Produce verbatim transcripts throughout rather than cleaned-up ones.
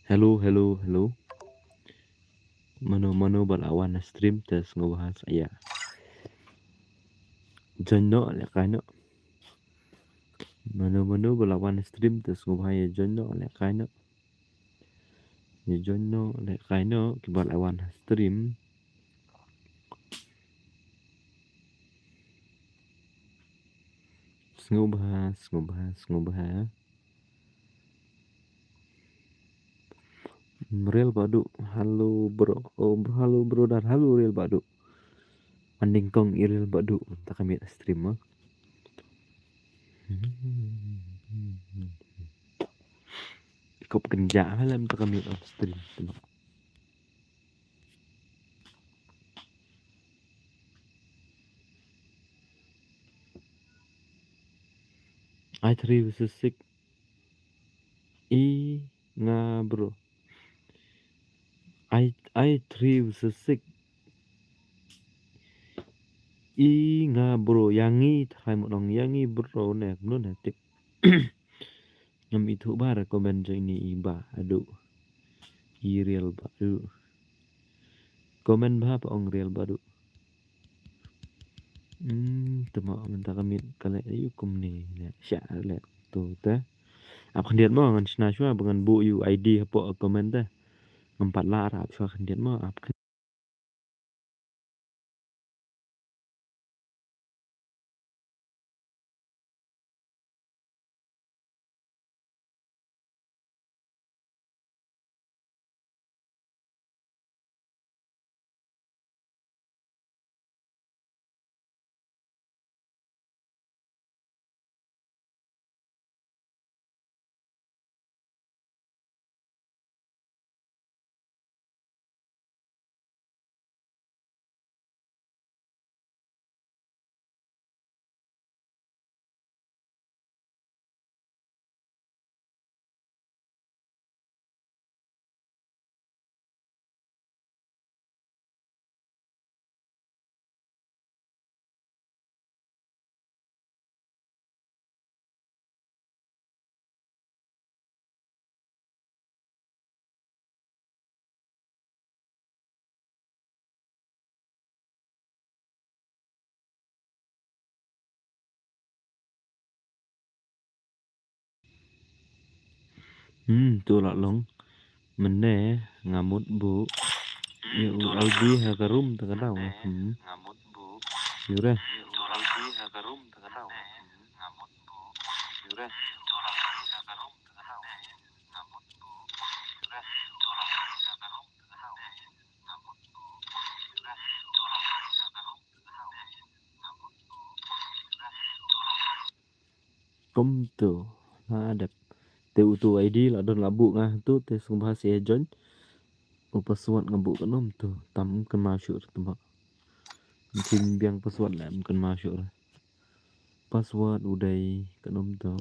Hello, hello, hello. Mano, mano ba la wan stream te sngewbha sa ïa join noh, lehkai noh. Mano, mano ba la wan stream te sngewbha ïa join noh, lehkai noh. Ïa join noh, lehkai noh, kiba la wan stream. Sngewbha, sngewbha, sngewbha. Real Badu, hello bro. Oh, hello brother, hello Real Badu. Anding kong i Real Badu, ta ka miet stream mo. Kop kenja malam ta ka miet on stream. I three versus six. I nga bro. I, I three versus six. I nga bro, ïa ngi trai mo nong, ïa ngi bro ne, no ne tip. Ngam ithuh ba recommend join i Badu. I Real Badu. Comment ba pa ong Real Badu. Hmm, te mo mynta ka miet ka leh ïa u kumne leh sha leh tu te. Ap khyndiat mo ngan shna shuwa ba ngan buh ïa u I D hapoh comment te. Ngam pat lah ap shuwa khyndiat mo ap khyndiat. Hmm, tu lah long. Mynne nga mut buh ïa u I D ha ka room ta ka daw. Hmm. Ïa re. Kumto. Ha dep. Te uto I D la don la buh nga tu te sngewbha sa join. U password nga buh ka nom tu tam kynmaw shuh tu ba. Kin biang password la em kynmaw shuh. Password u dei ka nom tu.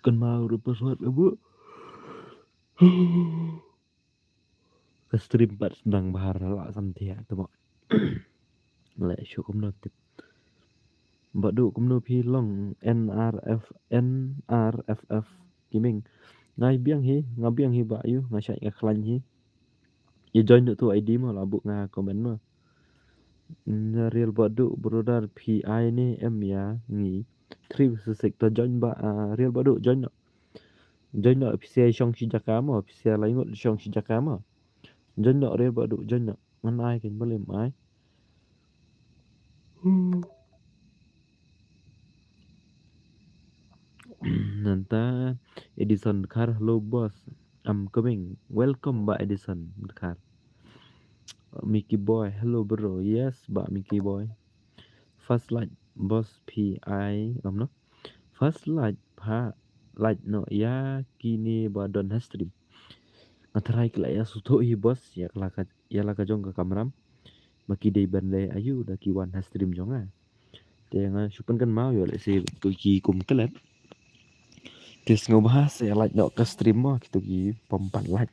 Kynmaw ruh password nga buh. Ka stream pat sdang bha la samthiah te mo. Leh shuh kumno tip. Badu kumno phi long N R F N R F F Gaming. Nga biang hi, nga biang hi ba yu, nga shait nga khlaiñ hi. Ïa join tu I D mo la buh nga comment mo. Na Real Badu brother, phi ai ne em ïa ngi? Three versus six. To join ba, ah, Real Badu, join noh. Join noh, phi sia shong shi jaka mo, phi sia lai ngut shong shi jaka mo. Join noh Real Badu, join noh. Ngan ai kein, balei ym ai. Nangta Edison Dkhar, hello boss, I'm coming. Welcome Bah Edison Dkhar. Mickey Boy, hello bro. Yes Bah Mickey Boy. First like boss, phi ai em noh? First like, pha like noh ïa kine ba don ha stream. Nga tharai ki la ïa sngewthuh hi boss, ïa ka la ka, ïa la ka jong ka kamram. Ba ki dei ban leh aïu da ki wan ha stream jong nga. Te nga shu pynkynmaw ïoh lehse to ki kum klet. Te sngewbha sa ïa like noh ka stream mo, kito ki bym pat like.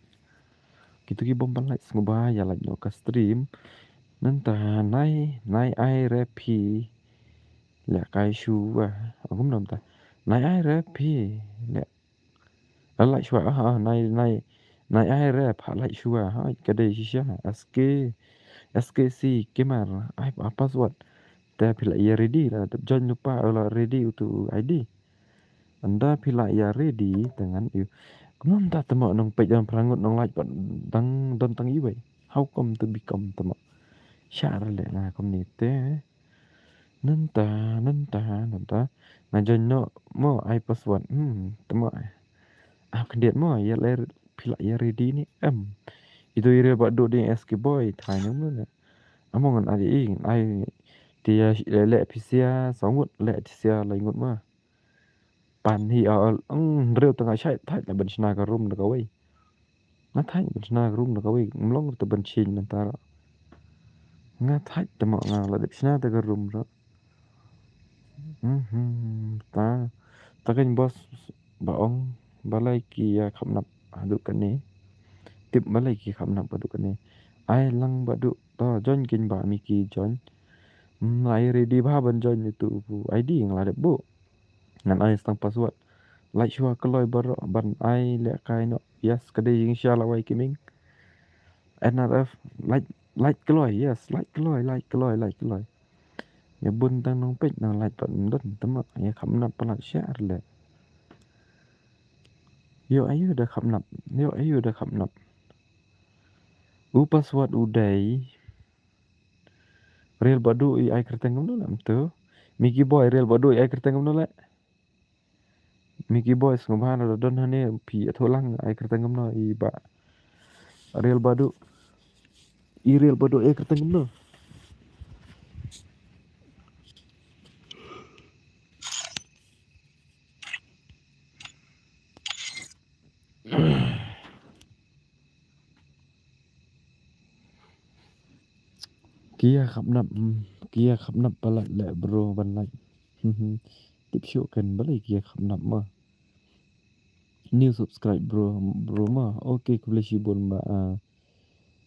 Kito ki bym pat like sngewbha ïa like noh ka stream. Nangta nai, nai ai re phi leh kai shuwa. Kum nangta. Nai ai re phi leh. Leh like shuwa, ah, ah, nai, nai, nai ai re pha like shuwa, ha, ka dei shisha, S K, S K C Gamer, ai, ah, password. Te phi la ïa ready la, dep join lypa, la ready uto u I D. Ynda phi la ïa ready, te ngan ïoh. Kumno mynta te mo nong peit dang phra ngut, nong like pat dang don tang iwei. How come to become te mo? Shah re leh nga kumne te. Nangta, nangta, nangta. Nga join noh mo, ai password. Hmm, te mo. Ah, khyndiat mo, ïa leh phi la ïa ready ne em? Ito i Real Badu dei S K Boy, thaiñ mo ne. Amo ngan ai, ngan ai. Te ïa leh, leh phi sia saw ngut, leh phi sia lai ngut mo. Pan hi a ol, ang hynriew te nga shait thait la ban shna ka room da kawei. Nga thait ban shna ka room da kawei, ym long te ban change mynta ruh. Nga thait te mo, nga la dep shna te ka room ruh. Mhm, ta, ta kein boss, ba ong, balei ki ïa khapnap haduh kane. Tip balei ki khapnap haduh kane. Ai lang Badu, to join kein Bah Mickey, join. Hmm, ai ready bha ban join ito u I D nga la dep buh. Ngan ai tang password. Like shuwa kloi baroh ban ai leh kai noh. Yes, ka dei jingshisha lawei ki ming. N R F, like, like kloi, yes, like kloi, like kloi, like kloi. Ïa bun tang nong peit nong like pat ym don te mo, ïa khapnap palat shah re leh. Ïoh aïu da khapnap, ïoh aïu da khapnap. U password u dei. Real Badu i ai kyrteng kumno leh mynta? Mickey Boy, Real Badu i ai kyrteng kumno leh? Mickey Boy, sngewbha lada don hangne phi ïathuh lang ai kyrteng kumno i Bah Real Badu. I Real Badu i ai kyrteng kumno? Ki ïa khapnap, hmm, ki ïa khapnap palat leh bro ban like. Hmm, hmm. Tip shuh kein balei ki ïa khapnap mo. New subscribe bro, bro mo. Okay, khublei shibun Bah, ah,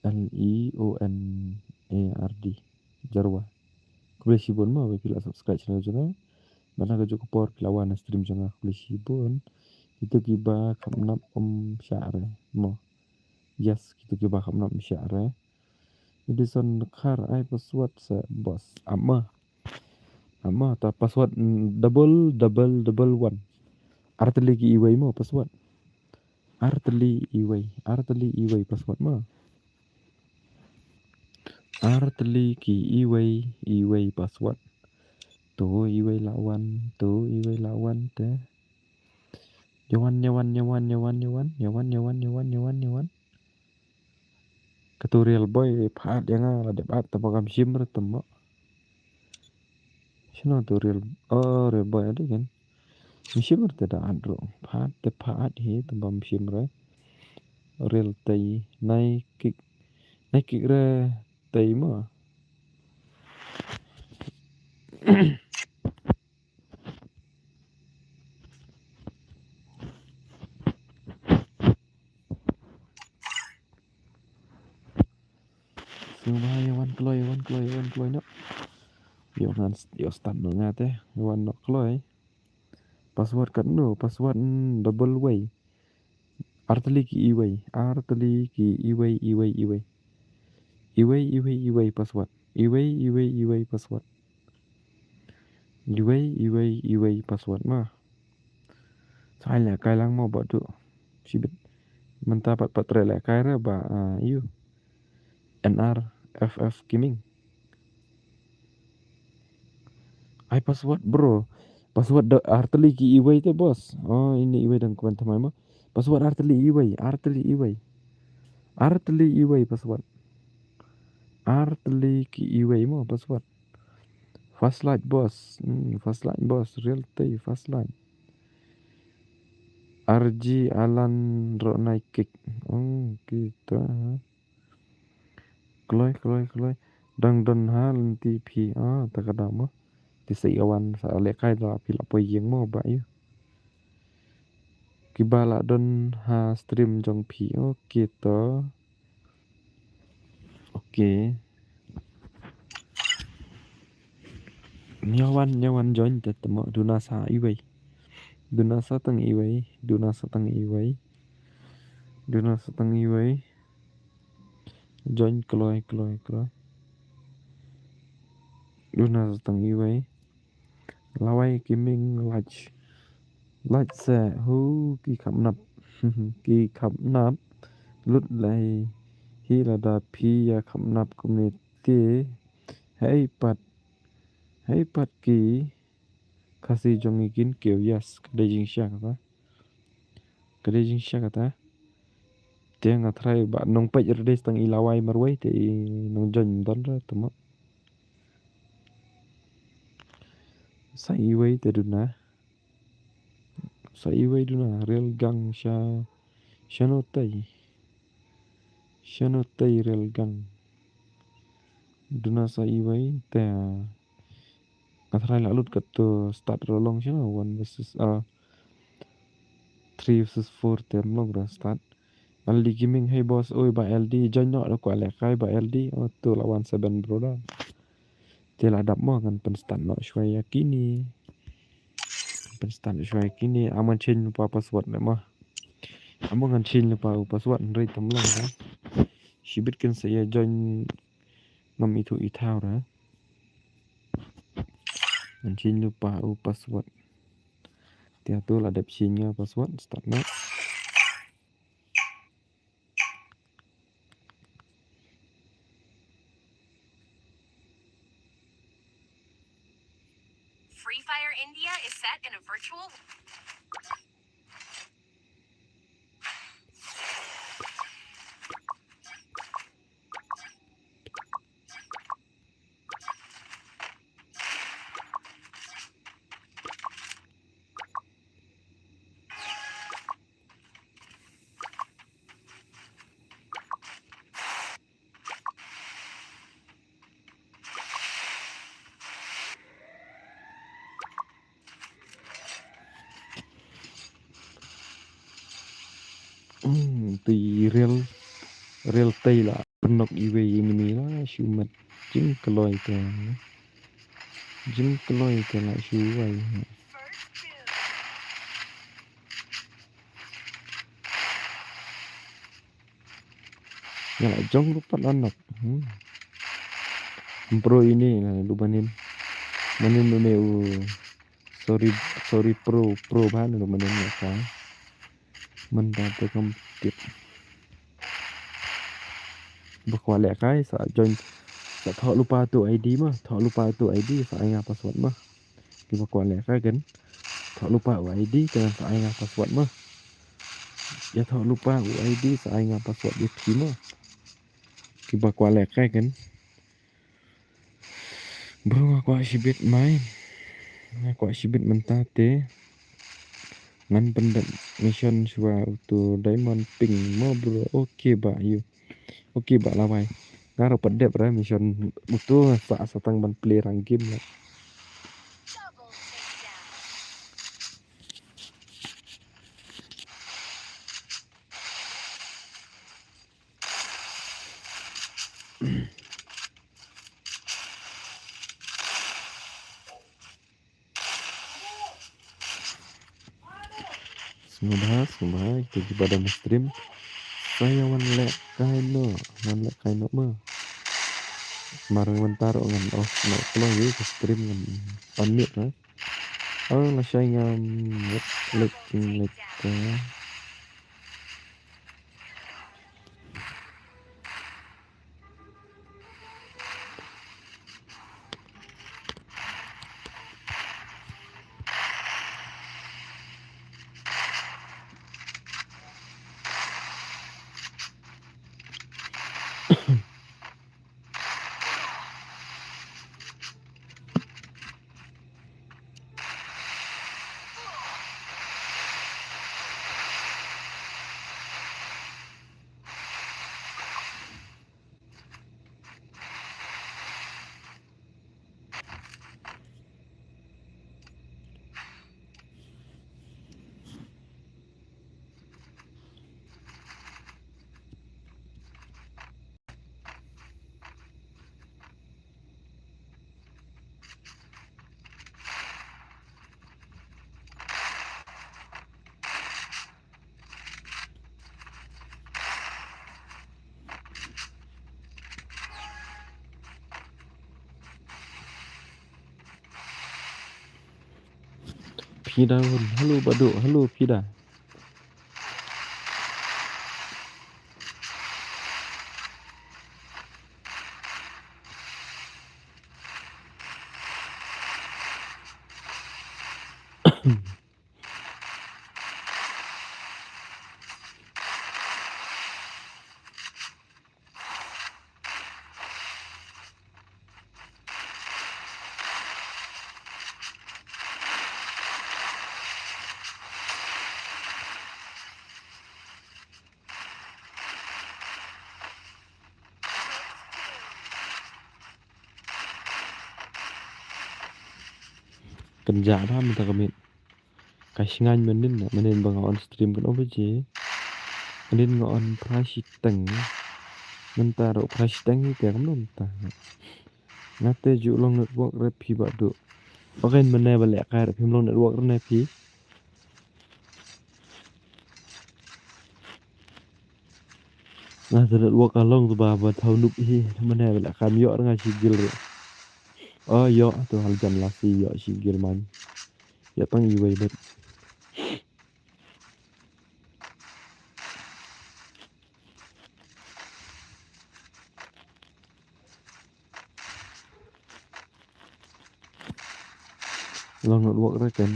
L E O N A R D. Jarwa. Khublei shibun mo ba phi la subscribe channel jong nga. Bad na kajuh ka por phi la wan ha stream jong nga, khublei shibun. Kito kiba khapnap ym shah re mo. Yes, kito kiba khapnap ym shah re. Edison Dkhar, ai password sa boss. Ap mo. Ap mo, ta password, mm, double double double one. Artylli ki iwei mo password. Artylli iwei, artylli iwei password mo. Artylli ki iwei, iwei password. To iwei la wan, to iwei la wan te. Ïa wan, ïa wan, ïa wan, ïa wan, ïa wan, ïa wan, ïa wan, ïa wan, ïa wan, ïa wan. Kato Real Boy pha add ïa nga, la dep add te ba kam shim re te mo. Shano to Real, oh, Real Boy add ïa kan. Ym shim re te da add ruh. Pha add te pha add hi te ba ym shim re. Real tei nai kick. Nai kick re tei mo. Sngewbha ïa wan kloi, ïa wan kloi, ïa wan kloi noh. Ïa ngan, ïa start noh nga te, ïa wan noh kloi. Password katno, password, mm, double way. Artylli ki iwei, artylli ki iwei, iwei, iwei. Iwei, iwei, iwei password. Iwei, iwei, iwei password. Iwei, iwei, iwei password ma. Sa ai lehkai lang mo ba tu. Shibit. Mynta pat pat trei lehkai re ba, ah, ïu. N R F F Gaming. Ai password bro. Password da artylli ki iwei te boss. Oh, ini iwei dang kmen thymmai mo. Password artylli iwei, artylli iwei. Artylli iwei password. Artylli ki iwei mo password. First light boss. Hmm, first light boss. Real tei first light. R G Alan Ronai Kik. Oh, kita. Kloi, kloi, kloi. Dang don ha lynti phi. Ah, ta ka dam mo. Ti sa ïa wan sa lehkai da phi la poi ïing mo ba ïu. Kiba la don ha stream jong phi. Okay to. Okay. Nyawan, nyawan join te temo duna sa iwei. Duna sa tang iwei, duna sa tang iwei. Duna sa tang iwei. Join kloi, kloi, kloi. Duna sa tang iwei. Lawei ki ming lach. Lach se hu ki khapnap. Ki khapnap. Lut lai hi lada phi ïa khapnap kumne te. Hei pat. Hei pat ki Khasi jong ngi kin kiew, yes. Ka dei jingshisha kata. Ka dei jingshisha kata. Te nga tharai ba nongpeit re dei tang i lawei marwei te i nongjoin don re temo. Sa iwei te duna. Sa iwei duna, Real Gang sha, shano tei. Shano tei Real Gang. Duna sa iwei te. Nga tharai la lut kato start ro long shano, one versus, uh, three versus four te long ra start. L D Gaming, hey boss, oi ba L D, join noh da kwah lehkai ba L D. Oh, to la wan seven bro da. Te la dap mo ngan pynstart noh shwa ïa kine. Pynstart shwa ïa kine, am ngan change lypa password ne mo. Am ngan change lypa u password hynrei tam long da. Shibit kin sa ïa join ngam ithuh ithaw da. Ngan change lypa u password. Te to la dep change nga password, start noh. Free Fire India is set in a virtual Hmm, te Real, Real tei la pynlong iwei enemy la shu mat. Jingkloi te. Jingkloi te la shu wai. Nga la jong ruh pat la nok. Hmm. Pro ini la lu banin. Banin une u sorry, sorry pro, pro ban lu banin ya ka. Mynta te kam tip. Ba kwah lehkai sa join, sa thoh lypa tu I D ma, thoh lypa tu I D sa ai nga password ma. Kiba kwah lehkai kan thoh lypa u I D kan sa ai nga password ma. Ïa thoh lypa u I D sa ai nga password ïa phi ma. Kiba kwah lehkai kan. Bro, nga kwah shibit mai. Nga kwah shibit mynta te. Ngan pyndep mission shuwa uto diamond pink mo bro. Okay ba ïu. Okay ba lawei. Nga ruh pyndep re mission uto, sa sa tang ban play rang game la. Sngewbha, sngewbha, kita kiba don stream. Sa ïa wan lehkai noh, wan lehkai noh ma. Mar mynta ruh ngan off, ngan kloi ïa ka stream ngan on mute, eh. Oh, lashai ngam, wait, late, late, eh. Phi da un. Hello, Badu. Hello, phi da. Kan jah bha mynta ka miet. Ka sngewbha mynnin, mynnin ba nga on stream kan over je. Mynnin nga on phra shiteng. Mynta ruh phra shiteng hi te kam mynta. Nga te ju long network rep hi ba du. Oken mynne ba leh kai rep him long network rep ne phi. Nga te network ka long ba ba thaw nup hi. Mynne ba leh kam ïoh nga shi gil rep. Oh, ïoh, to hal jan lasi ïoh shi gil man. Ïoh tang iwei bet. Long network re kan.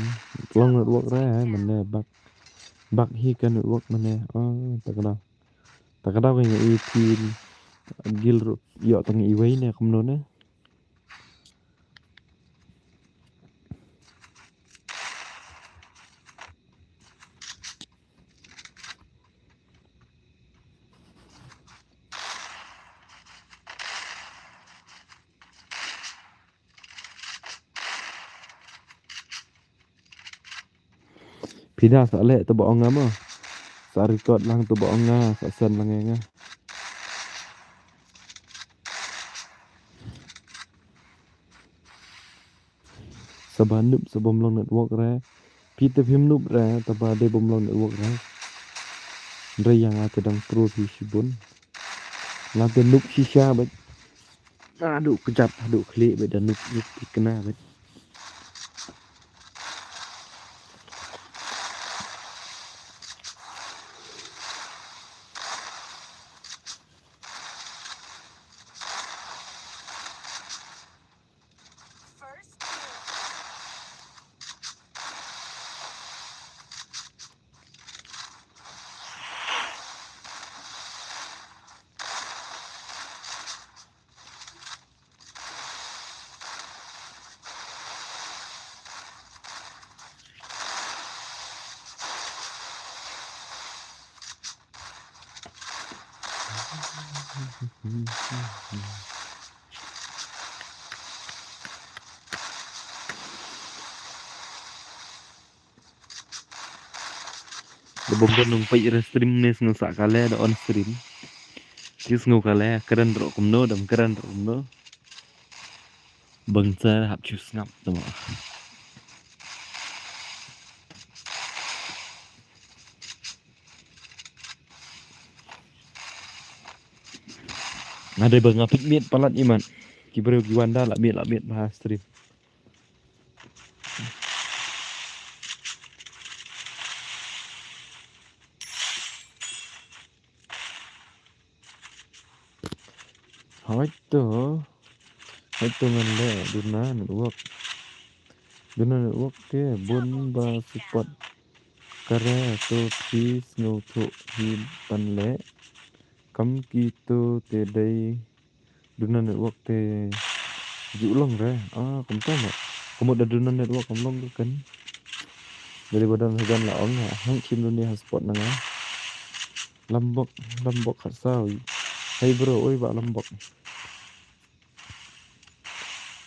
Long network re, eh, mynne bak. Bak hi kan network mynne. Oh, ta ka daw. Ta ka daw ka ngi i pin. Gil ruh ïoh tang iwei ne kumno ne. Phi da sa leh to ba ong nga mo. Sa record lang to ba ong nga, sa send lang ïa nga. Sa ba nup sa bym long network re. Phi te phim nup re, ta ba dei bym long network re. Re ïa nga te dang pro phi shibun. Nga te nup shisha bad. Haduh kjat, haduh khlieh bad da nup nup phi kena bad. Da bym don nong peit re stream ne sngew sah ka le da on stream. Ki sngew ka le kren ruh kumno, dam kren ruh kumno. Bang sa hap chu sngap tama. Nga dei ba nga peit miet palat imat. Ki briew ki wan da la miet la miet bha stream. Hooid to. Hooid to ngan leh duna network. Duna network te bun ba support. Kare to please sngewthuh hi ban leh. Kam kito te dei duna network te ju long re. Ah, kumta mo. Kumut da duna network kam long kan. Dari badan hajan la ong ha. Hang kim duni ha support na nga. Lambok, lambok khat saw. Hey bro, oi ba lambok.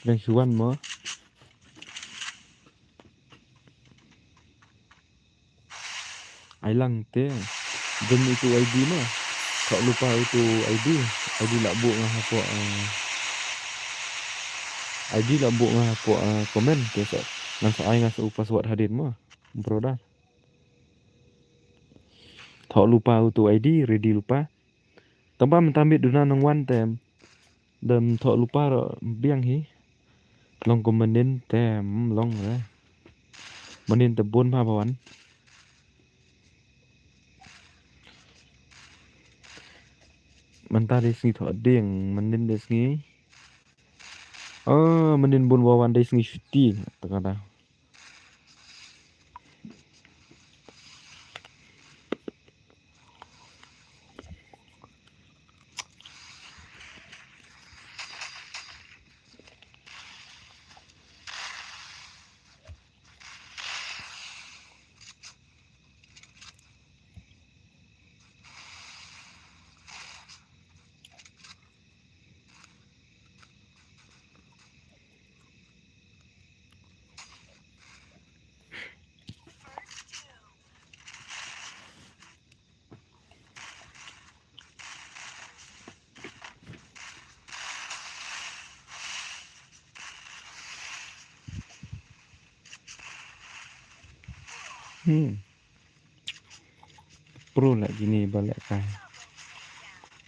Dang shuan mo. Ai lang te. Dun itu I D mo. Kak lupa itu I D. I D la buh nga hapoh, eh, I D la buh nga hapoh, eh, comment te sa. Ngan sa ai nga sa u password hadien mo. Brother. Thok lupa utu I D, ready lupa. Tang ba mynta miet duna nang wan te. Dem thok lupa ro biang hi. Long ko mynnin te, mm, long re. Mynnin te bun ba wan. Mynta dei sngi thok ding, mynnin dei sngi. Oh, mynnin bun ba wan dei sngi shuti. Tang da. Hmm. Pro la kini ba lehkai.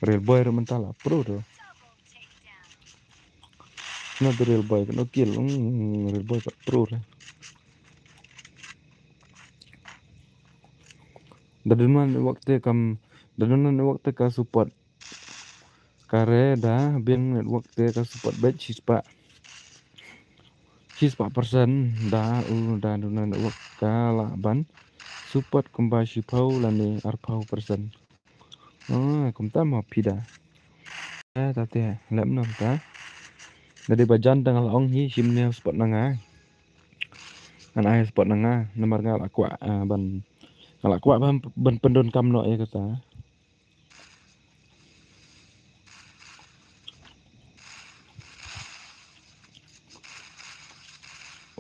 Real boy ruh mynta la pro tu. Na tu real boy kano kill. Hmm, real boy pat pro re. Da duna network te kam, da duna network te ka support. Kare da biang network te ka support beit shispah. Shispah persen da u da duna network ka lah ban support kumba shiphew lane arphew persen. Ah, kumta mo phi da. Eh, ta te lem nom ta. Da dei ba jan tang la ong hi shim ne support na nga. Ngan ai support na nga namar nga la kwah, ah, ban, nga la kwah ban, ban pyndonkam noh ïa kata.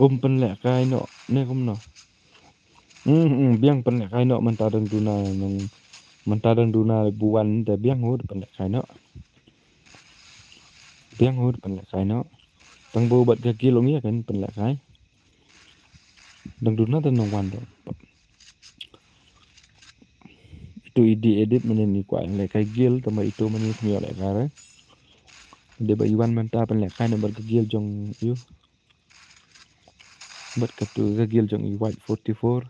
Um pynlehkai noh ne kumno. Hmm, hmm, biang pynlehkai noh mynta dang duna nang, mynta dang duna buan te biang hud pynlehkai noh. Biang hud pynlehkai noh. Tang bu bat ka kilong ïa kan pynlehkai. Dang duna te nang wan dong. Itu idi edit mane ni kwah lehkai gil tama itu mane ni lehkai re. Dei ba iwan mynta pynlehkai namar ka gil jong yu. Bad katu ka gil jong i White forty-four.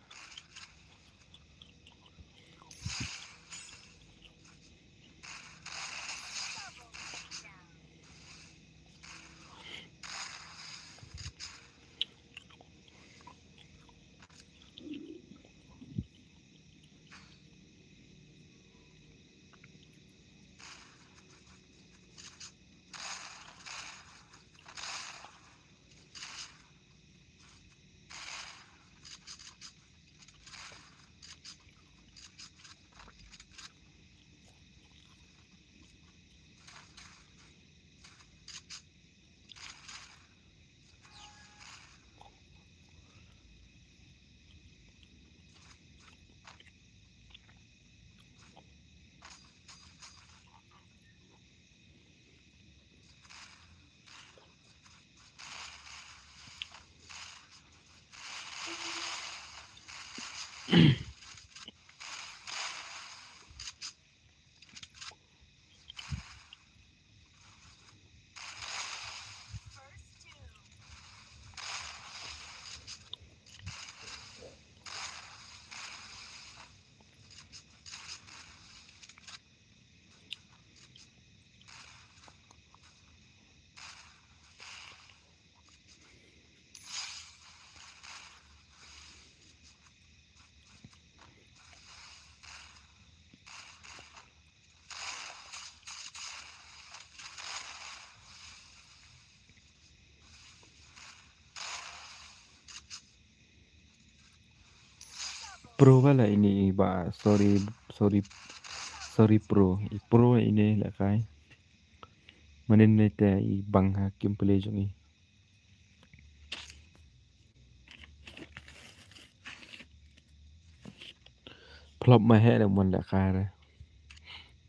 Pro ba la ini i ba, sorry, sorry, sorry pro. I pro ini la kai. Manin ne te i bang ha gameplay jong i. Plop ma he de mon la kai re.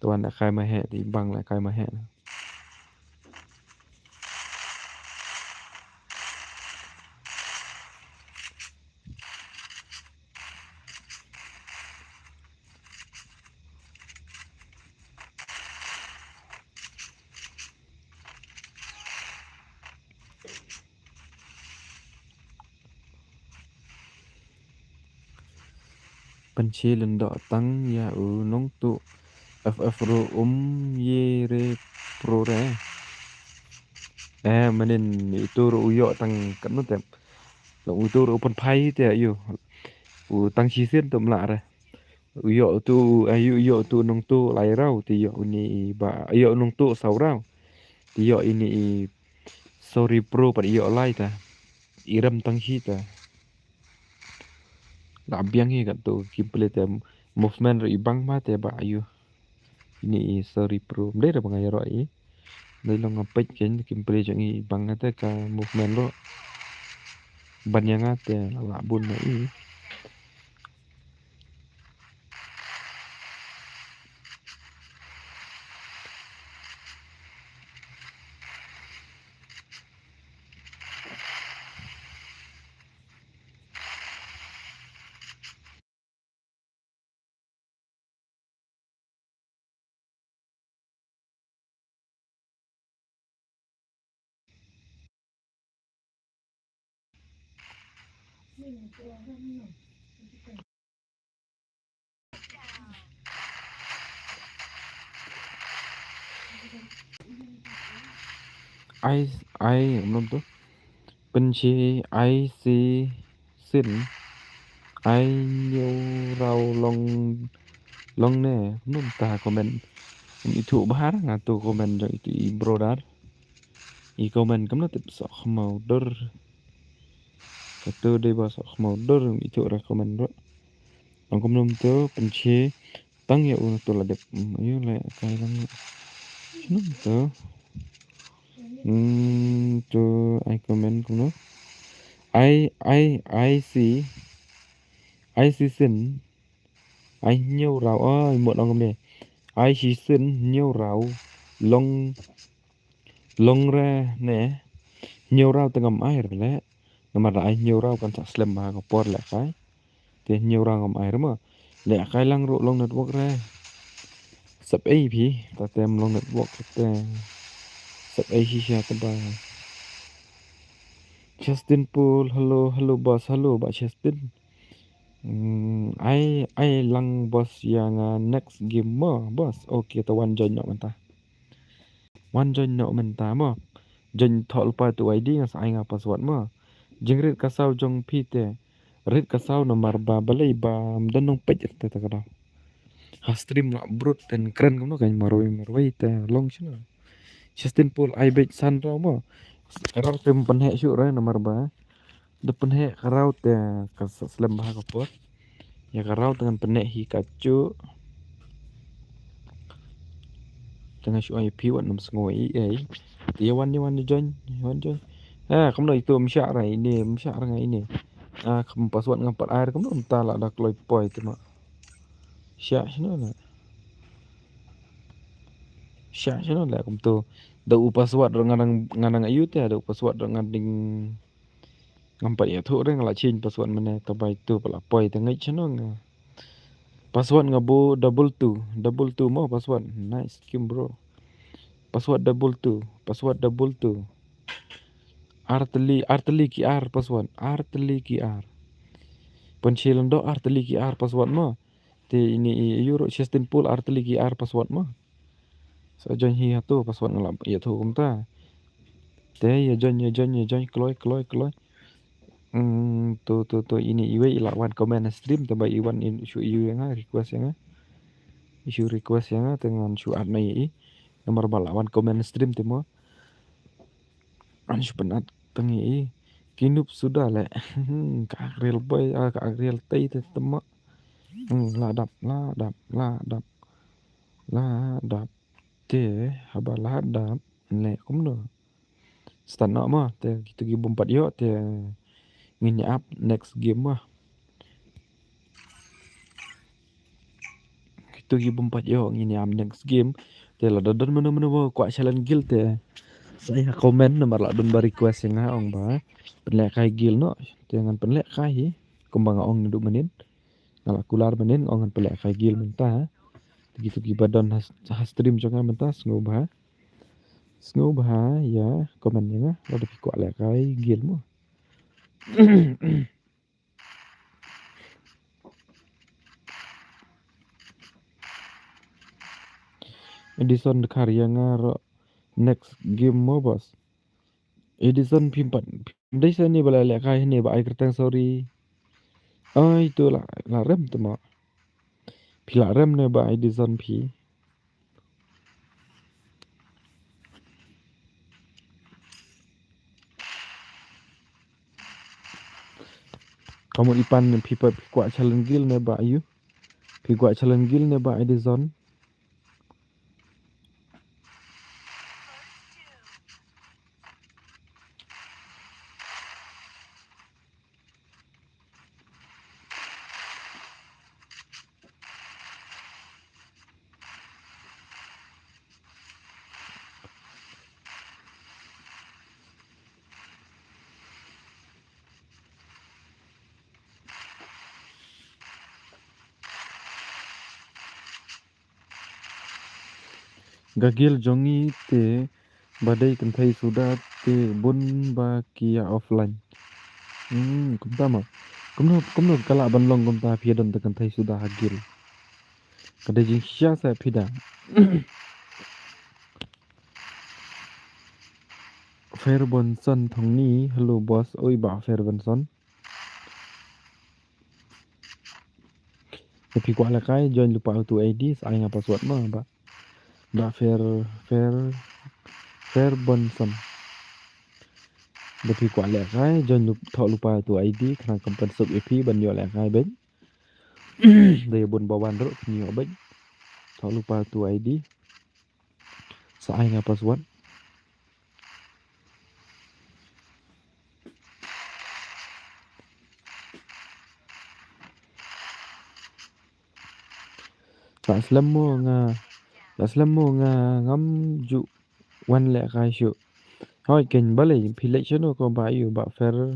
Tuan la kai ma he, i bang la kai ma he. Pynche lyndoh tang ïa u nongtuh F F ruh um ye re pro re. Eh, manin itu ruh u ïoh tang katno te. Long itu ruh u pynphai te ïoh. U tang shisien tu mlah re. U ïoh tu, eh, u ïoh tu nongtuh lai raw, te ïoh uni i ba, ïoh nongtuh saw raw. Te ïoh ini i sorry pro pat ïoh lai ta. I rem tang hi ta. La biang hi kat tu gameplay te movement ruh i bang ma te ba ïoh. Ini i sorry pro. Mdei ruh ba nga ïaroh i. Dei long nga peit kein gameplay jong i bang nga te ka movement ruh. Ban ïa nga te la bun na i. Ai, ai, belum tu. Pynche ai si sin. Ai hynñiew raw long, long ne. Belum ta comment. Itu bahar nga tu comment jong itu i brother. I comment kumno tip soh khmaw dur. Katu dei ba soh khmaw dur, i tu ra comment ruh. Ong kumno tu pynche tang ïa u na tu la dep. Hmm, ayu le kai lang. Kumno tu. Hmm, tu ai comment kumno. Ai, ai, ai si. Ai si sin. Ai hynñiew raw. Ai mut ong kumne. Ai si sin hynñiew raw. Long Long re ne, hynñiew raw te ngam ai re le. Namar da ai hynñiew raw kan sa slem bha ka por le kai. Te hynñiew raw ngam ai re mo. Le kai lang ruh long network re. Sap ei phi, ta tem long network te. Sap ei shisha te ba. Justin Paul, hello, hello boss, hello ba Justin. Hmm, ai, ai lang boss ïa nga next game mo, boss. Okay, ta wan join noh mynta. Wan join noh mynta mo. Join thoh lypa tu I D nga sa ai nga password mo. Jingrit ka saw jong phi te. Rit ka saw namar ba balei ba mdon nong peit te ta ka daw. Ha stream la brut ten kren kumno kan marwei marwei te long shano. Justin Paul ai beit san raw mo. Ka raw te pynheh shuh re namar ba. Da pynheh ka raw te ka sa slem bha ka por. Ïa ka raw te ngan pynheh hi ka chu. Te nga shu ai phi wat nam sngo i ei. Te ïa wan ïa wan ïa join, ïa wan join. Ha, kumno itu mshah ra ini, mshah ra nga ini. Ah, kam password ngam pat ai, kumno mynta la da kloi poi te ma. Shah shano la. Shah shano la kumto. Da u password ra nga nang, nga nang ayu te, da u password ra nga ding. Ngam pat ïathuh re nga la change password mynne, ta bai tu pat la poi te ngeit shano nga. Password nga bu double two, double two mo password. Nice game bro. Password double two, password double two. Ar tylli, ar tylli ki ar password, ar tylli ki ar. Pynshil ndo ar tylli ki ar password mo. Te ini i euro Justin Paul ar tylli ki ar password mo. Sa join hi hato password nga la ïathuh kumta. Te ïa join, ïa join, ïa join, kloi, kloi, kloi. Hmm, to, to, to, ini iwei i la wan comment stream, te ba i wan in shu ïa nga, request ïa nga. I shu request ïa nga, te ngan shu add na ïa i. Namar ba la wan comment stream te mo. An shu pynat tang ïa i. Ki noob suda le. Ka ak real boy, ah, ka ak real tei te te mo. Hmm, la dap, la dap, la dap. La dap. Te, haba la dap, ne kumno. Start noh mo, te kito ki bym pat ïoh, te ngin ïa ap next game mo. Kito ki bym pat ïoh ngin ïa ap next game. Te lada don mano mano ba kwah challenge guild te sa ïa comment namar la don ba request ïa nga ong ba pynlehkai guild noh. Te ngan pynlehkai hi kumba nga ong naduh mynnin. Nga la kular mynnin nga ong ngan pynlehkai guild mynta. Te kito kiba don ha, ha stream jong nga mynta sngewbha. Sngewbha ïa comment ïa nga lada phi kwah lehkai guild mo. Edison dkhar ïa nga ruh next game mo boss. Edison phim pat, phim dei sa ne ba la lehkai ne ba ai kyrteng sorry. Ai to la, la rem te mo. Phi la rem ne ba Edison phi. Ka mut i pan phi pat phi kwah challenge guild ne ba aïu? Phi kwah challenge guild ne ba Edison? Ka guild jong ngi te ba dei kynthei suda te bun ba ki ïa offline. Hmm, kumta mo. Kumno, kumno ka lah ban long kumta phi don te kynthei suda ha guild. Ka dei jingshisha sa phi da. Fair Bonson Thongni, hello boss, oi ba Fair Bonson. Te phi kwah lehkai join lypa utu ID, sa ai nga password mo ba. Ba Fair, Fair, Fair Bonson. Ba phi kwah lehkai join lyp-, thoh lypa utu ID, khnang kam pynsuk ïa phi ban ïoh lehkai beit. Dei bun ba wan ruh phin ïoh beit. Thoh lypa utu ID. Sa ai nga password. Sa slem mo nga, sa slem mo nga ngam ju wan lehkai shuh. Hoi ken balei phi leh shano ko ba ïu ba Fair,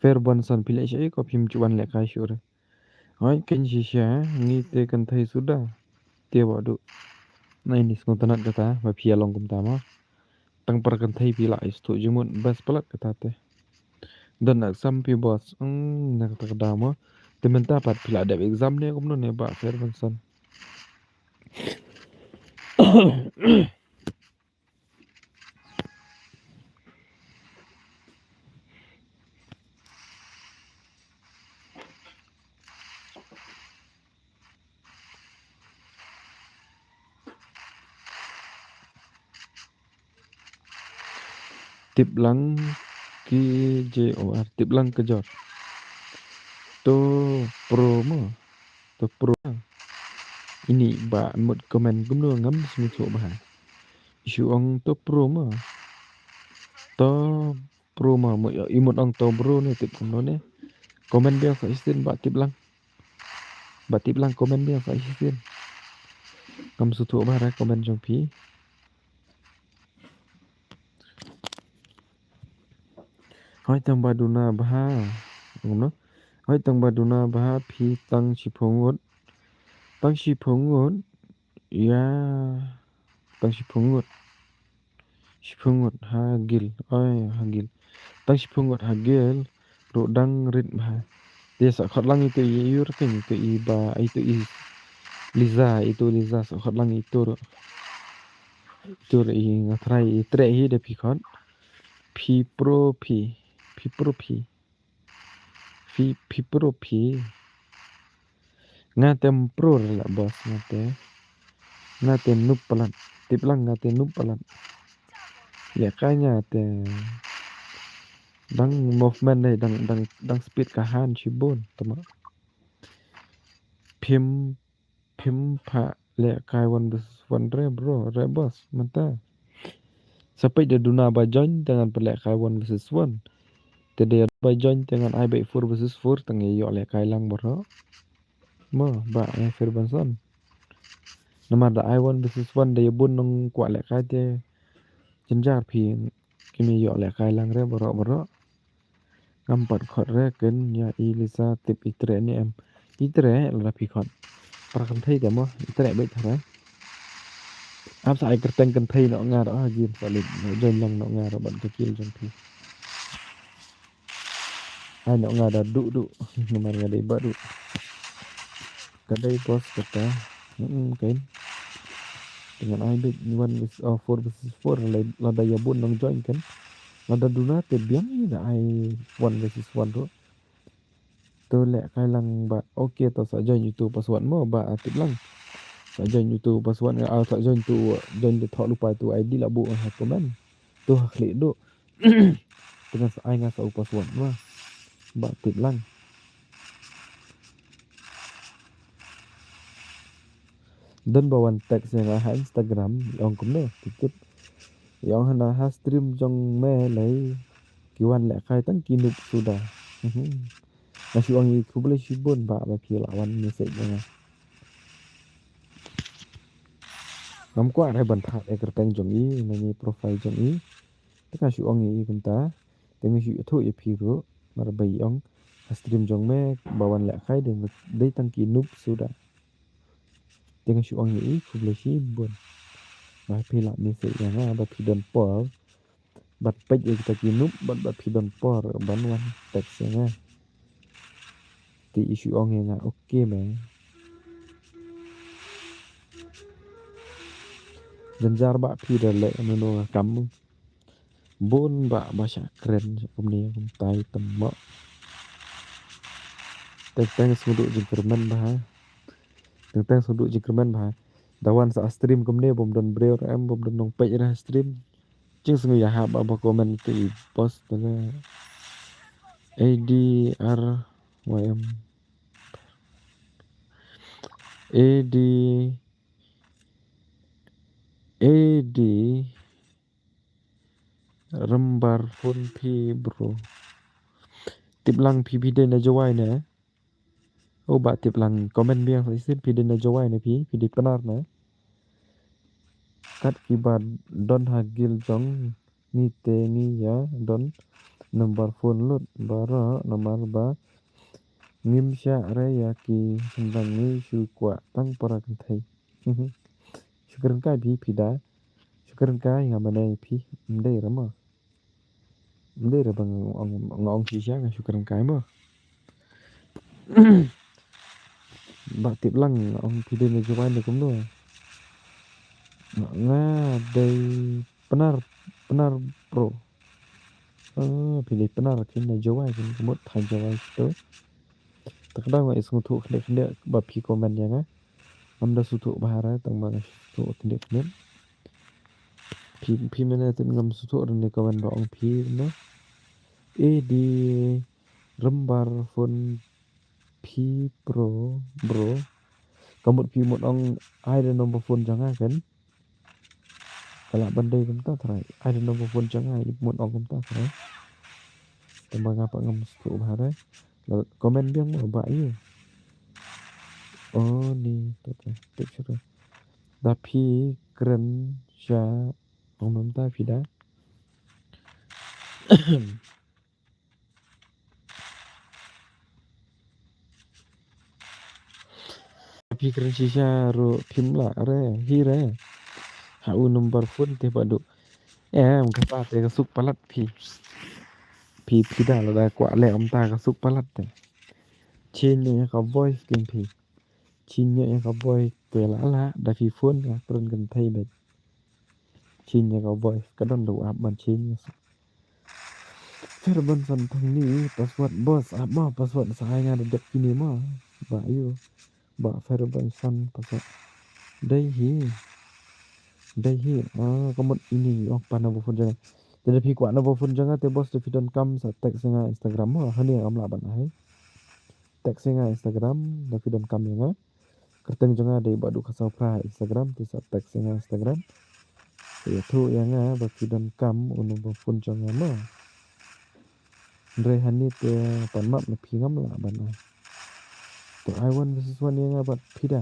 Fair Bonson phi leh shuh ko phim ju wan lehkai shuh re. Hoi ken shisha ngi te kynthei suda. Te ba du. Na ini sngewtynnat kata ba phi ïa long kumta mo. Tang para kynthei phi la ïa sdang jingmut best palat kata te. Don exam phi boss. Hmm, na kata ka daw mo. Te mynta pat phi la dep exam ne kumno ne ba Fair Bonson. Tip lang ki J O R, tip lang ka jor. To pro mo, to pro. Ini ba mut comment kumno ngam sngewthuh bha. Shu ong to pro mo. To pro mo, mo i mut ong to bro ne tip kumno ne. Comment biang sa shisien ba tip lang. Ba tip lang comment biang sa shisien. Ngam sngewthuh bha ra comment jong phi. Hoi tang ba duna bha. Ngam no. Hoi tang ba duna bha phi tang shiphew ngut. Tang shiphew ngut. Ïa. Tang shiphew ngut. Shiphew ngut ha guild. Oi ha guild. Tang shiphew ngut ha guild. Ruh dang rit bha. Te sa khot lang ito i ïur ken ito i ba ito i Liza, ito Liza sa khot lang ito ruh. Ito ruh i nga try i treh hi da phi khot. Phi pro phi. Phi pro phi. Phi, phi pro phi. Nga te ym pro re la boss nga te. Nga te noob palat. Tip lang nga te noob palat. Ïa ka nga te dang movement dei dang, dang, dang speed ka han shibun tama. Phim, phim pat lehkai one versus one re bro, re boss, mynta. Sa peit da duna ba join, te ngan pat lehkai one versus one. Te da ba join, te ngan ai beit four versus four, te ngan ïoh lehkai lang baroh. Mo, Bah, eh, Fairbanson. Namar da ai one versus one da ïa bun nongkwah lehkai te. Jynjar phi, kim ïoh lehkai lang re baroh baroh. Ngam pat khot re ken ïa i Lisa tip i treh ne em. I treh lada phi khot. Para kynthei te mo, i treh beit tharai. Ap sa ai kyrteng kynthei noh nga da, ah, game sa leit, noh join lang noh nga da bad ka kill jong phi. Ai noh nga da duh duh, namar nga dei ba duh. Ka dei boss kata. Hmm, kain. Te ngan ai beit one versus, oh, four versus four, lada, lada ïa bun nong join kan. Lada duna te biang ïa da ai one versus one ruh. To lehkai lang Bah. Okay, to sa join ïa uto u password mo Bah, ah, tip lang. Sa join ïa uto u password nga, ah, sa join uto, join da thoh lypa uto u I D la buh ha comment. To ha khlieh duh. Te ngan sa ai nga sa u password mo. Bah, tip lang. Don ba wan text ïa nga ha Instagram, i ong kumne, tip tip. I ong hana ha stream jong me lei, ki wan lehkai tang ki noob suda. Mhm. Nga shu ong ïa i khublei shibun Bah ba phi la wan message ïa nga. Ngam kwah re ban thad ïa kyrteng jong i na i profile jong i. Te nga shu ong ïa i kumta. Te nga shu ïathuh ïa phi ruh. Namar ba i ong ha stream jong me ba wan lehkai dei, dei tang ki noob suda. Te nga shu ong ïa i khublei shibun. Ba phi la message ïa nga ba phi don por. Bad peit ïa kita ki noob bad ba phi don por ban wan text ïa nga. Te i shu ong ïa nga, okay me. Jynjar Bah phi da leh mano nga kam. Bun Bah ba shah kren kumne kumtai tymmen. Teng teng sngewthuh jingkyrmen Bah. Teng teng sngewthuh jingkyrmen Bah. Da wan sa stream kumne bym don briew re em, bym don nongpeit re stream. Jingsngew ïahap ba comment te i boss te le. A D R Y M. A D, A D, Rembar phone phi bro. Tip lang phi phi dei na Jowai ne? Oh Bah tip lang comment biang sa shisien phi dei na Jowai ne phi, phi dei Pnar ne? Kat kiba don ha guild jong ngi te ngi ïa don number phone lut baroh namar ba ngim shah re ïa ki sngewdang ngi shu kwah tang para kynthei. Shu kren kai phi phi da. Shu kren kai nga mane phi. Ym dei re mo. Ym dei re ba nga ong, nga ong shisha nga shu kren kai mo. Bah tip lang nga ong phi dei na Jowai ne kumno. Nga, nga dei Pnar, Pnar bro. Ah, phi dei Pnar kin na Jowai kin ka mut pha Jowai to. Te ka daw nga ïa sngewthuh khyndiat khyndiat ba phi comment ïa nga. Ngam da sngewthuh bha re tang ba nga sngewthuh khyndiat khyndiat. Phi, phi mane te ngam sngewthuh re ne comment ba ong phi no. Eh, dei Rembar phone phi bro, bro. Ka mut phi mut ong ai da number phone jong nga kan. Ka lah ban dei kumta trai. Ai da number phone jong nga, i mut ong kumta trai. Te ba nga pat ngam sngewthuh bha re. Comment biang mo Bah ïa. Oh ni to to. Tip shuh. Da phi kren sha ong mynta phi da. Phi kren shisha ruh phim lah re hi re. Ha u number phone te ba duh. Em kata te ka suk palat phi. Phi phi da lada kwah leh kumta ka suk palat te. Change ïa ka voice kin phi. Change ïa ka voice te la la da phi phone ka kren kynthei beit. Change ïa ka voice ka don da u app ban change. Fairban san thong ni password boss app ma password sa ai nga da dep kine ma. Bah ïa. Bah Fairban san password. Dei hi. Dei hi. Ah, ka mut ini ong pan number phone jong nga. Te da phi kwah number phone jong nga te boss da phi donkam sa text ïa nga Instagram ma. Hani ngam lah ban ai. Text ïa nga Instagram da phi donkam ïa nga. Kyrteng jong nga dei Bah Duh Khasaw Phra ha Instagram, te sa text ïa nga Instagram. Te ïathuh ïa nga ba phi donkam u number phone jong nga mo. Hynrei hangne te pan map na phi ngam lah ban ai. To ai one versus one ïa nga bad phi da.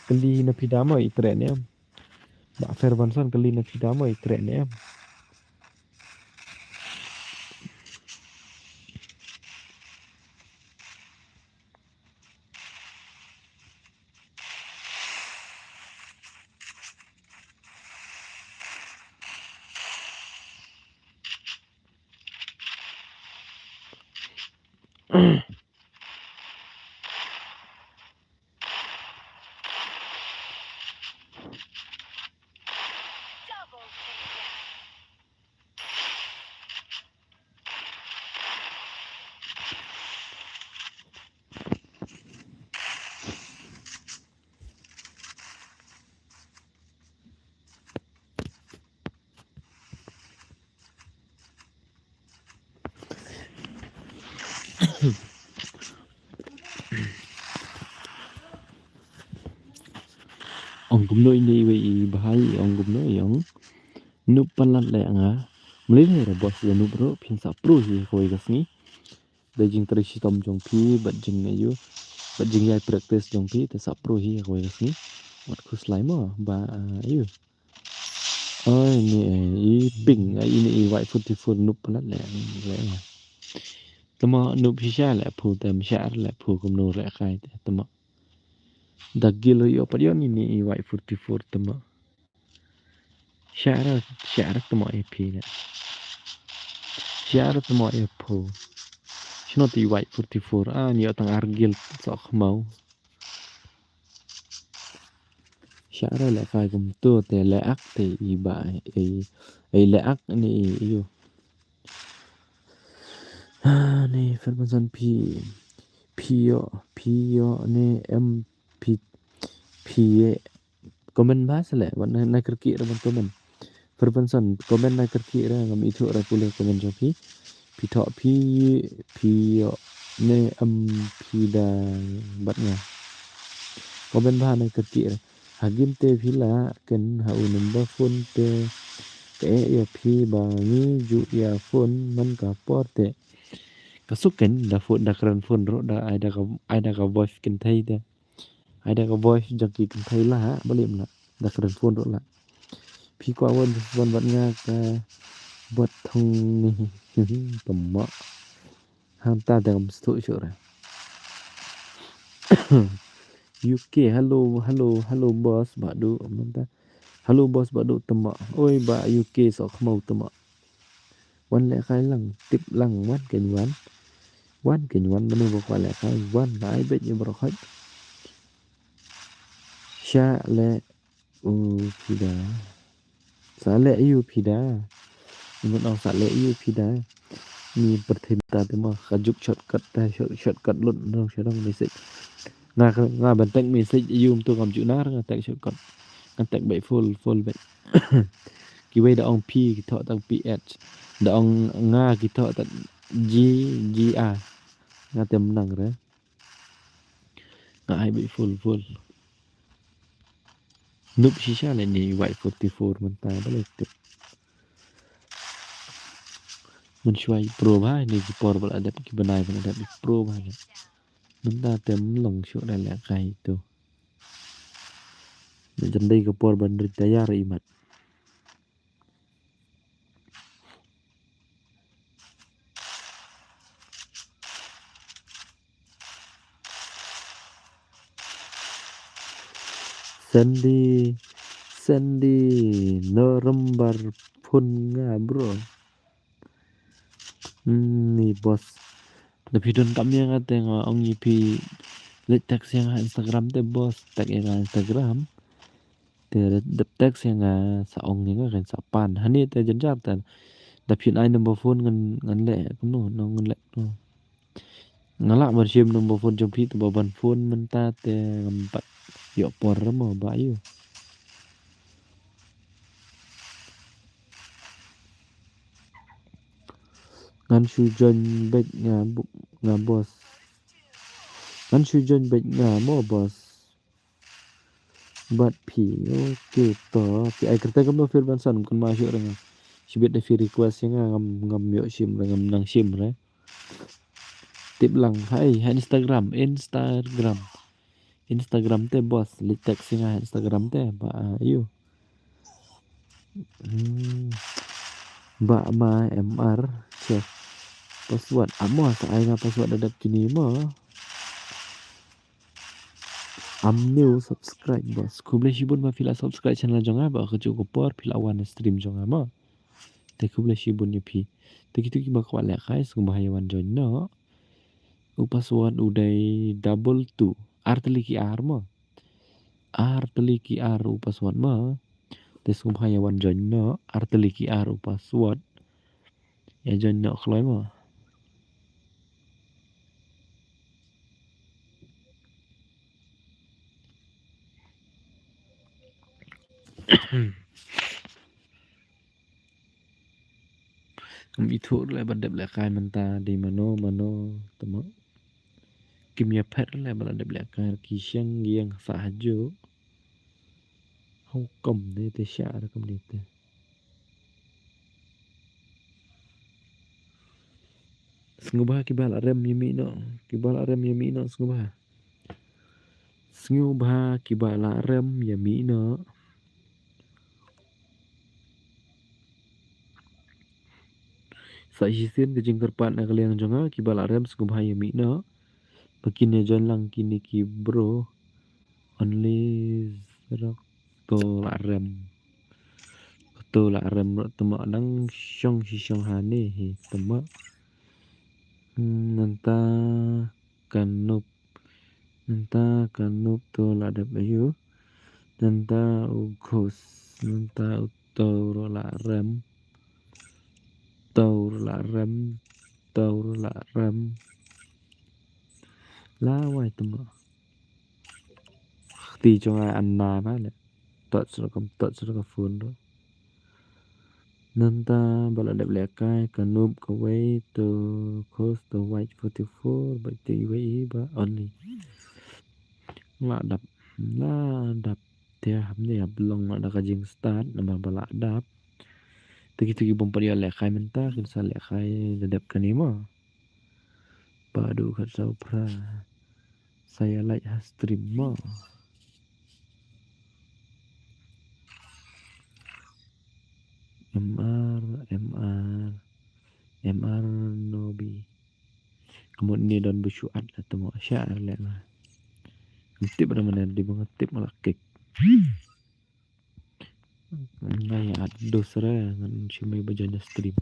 Kylli na phi da mo i treh ne em. Bah Fairbanson kylli na phi da mo i treh ne em. Ong kumno ine iwei i bhai, ong kumno i ong. Nup palat leh nga. Mlei leh ra boss ïa nup ruh phin sa pro hi kawei ka sngi. Da jingtrei shitom jong phi bad jing ayu bad jingïai practice jong phi te sa pro hi kawei ka sngi. Wat khuslai mo ba ayu. Oi ni i ping ai ni i Y forty-four nup palat leh leh nga. Tama nup shisha leh phu te msha leh phu kumno leh kai te tama. Da gil ïoh pat ïoh ni ni i Y forty-four tama. Shara shara tama i phi ne. Shara tama i phu. Shino ti Y forty-four a ni ïoh tang ar gil sok mau. Shara leh kai kumto te leh ak te i ba i i leh ak ni i ïoh. Ha ni Fairbanson phi phi ïoh phi ïoh ni em phi phi comment ba sele wan na na kyrkieh ra ban comment. Fairbanson comment na kyrkieh ra ngam ithuh ra pule comment jong phi. Phi thoh phi phi ïoh ne em phi da bad nga. Comment ba na kyrkieh ra. Ha gim te phi la ken ha u number phone te. Ka eh ïa phi ba ngi ju ïa phone man ka por te. Ka suk ken da phone da kren phone ro da ai da ka ai da ka voice ken thai te. Ai da ka voice jong ki ken thai la ha ba lim la da kren phone ro la. Phi kwa wan phone bad nga ka bad thong ni. Tama. Hangta dang mstu shu re. U K hello hello hello boss ba du mynta. Hello boss ba du tama. Oi ba U K sok khmau tama. Wan leh kai lang tip lang wan ken wan. Wan ken wan manu ba kwa leh kai wan ai bet ïa bro khot. Sha leh u phi da. Sa leh ïa u phi da. Ngan ong sa leh ïa u phi da. Ni pyrthei ta te ma ka juk shortcut ta shortcut lut nong shadong message. Nga nga ban tek message ïa u tu kam ju nar nga tek shortcut. Nga tek bai full full bai. Ki wei da ong phi ki thoh tang P H. Da ong nga ki thoh tang G G A. Nga tem nang re. Nga ai bai full full. Nup shisha le ni Y forty-four mynta ba le tip. Mynshuwa i pro ba ni ki por ba la dep ki bnai ba la dep i pro ba ni. Mynta te mlong shu da le kai tu. Mynta jandai ka por ban rit tayar i mat. Sandy, Sandy, no rembar phone nga bro. Hmm, ni boss. Da phi don kam ïa nga te nga ong ïa phi leit text ïa nga Instagram te boss, text ïa nga Instagram. Te dep text ïa nga sa ong ïa nga kan sa pan. Hani te jynjar te. Da phin ai number phone ngan ngan leh kumno no ngan leh no. Nga lah ban shim number phone jong phi te ba ban phone mynta te ngam pat ïoh por mo ba ïoh. Ngan shu join back nga nga boss. Ngan shu join back nga mo boss. Bad phi, okay, to phi ai kyrteng kumno phi ban san, kynmaw shuh re nga. Shibit da phi request ïa nga, ngam, ngam ïoh shim re, ngam nang shim re. Tip lang, hai, ha Instagram, Instagram. Instagram te boss, leit text ïa nga ha Instagram te, ba, ah, ïoh. Hmm. Ba ma M R, chef. Password, amo sa ai nga password da dep kine mo. Am new subscribe boss. Khublei shibun ba phi la subscribe channel jong nga, ba ka juh ka por phi la wan stream jong nga mo. Te khublei shibun ïa phi. Te kito kiba kwah lehkai sngewbha ïa wan join noh. U password u dei double two. Ar tylli ki ar mo. Ar tylli ki ar u password mo. Te sngewbha ïa wan join noh. Ar tylli ki ar u password. Ïa join noh kloi mo. Ngam ithuh ruh leh ba dep lehkai mynta dei mano mano, tama. Kim ïapher ruh leh ba la dep lehkai, ki sheng ïeng sa hajuh. Hong kom ne te sha ruh kam ne te. Sngewbha kiba la rem ïa mih noh, kiba la rem ïa mih noh sngewbha. Sngewbha kiba la rem ïa mih noh. Sa shisien ka jingkyrpad na ka liang jong nga, kiba la rem sngewbha ïa mih noh. Ba kin ïa join lang kine ki bro. Only zero. To la rem. To la rem ruh tama, nang shong shi shong ha ne hi tama. Hmm, nangta ka Noob. Nangta ka Noob to la dep aiu. Nangta u Ghost. Nangta u To ruh la rem. To ruh la rem. To ruh la rem. La wai tama. Kti jong ai an na ba le. Tot sura kam tot sura ka phone ruh. Nangta ba la dep lehkai ka Noob kawei, to Ghost, to White forty-four, ba te iwei i ba only. La dap, la dap. Te hamne hap long la da ka jingstad namar ba la dap. Te kito ki bym pat ïoh lehkai mynta kin sa lehkai da dep kane mo. Ba du khat saw phra. Sa ïa like ha stream mo. M R, M R, M R Nobi. Ka mut ne don ba shu at la tama sha ar leh nga. Ngam tip ra mane dei ba nga tip nga la kick. Nga ïa at dos re ngan shim ei ba join stream.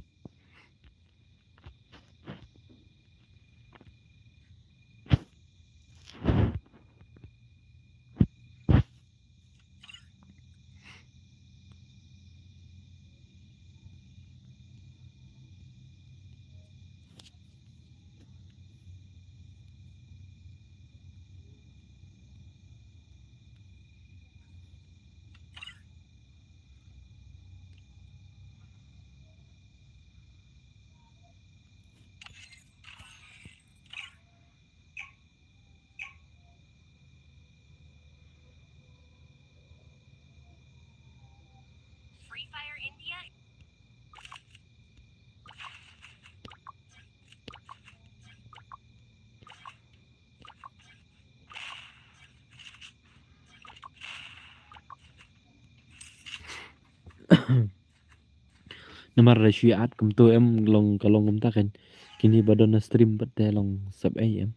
Namar da shu ïa at kumto em, long ka long kumta kan. Kine ba don na stream pat te long sep ei em.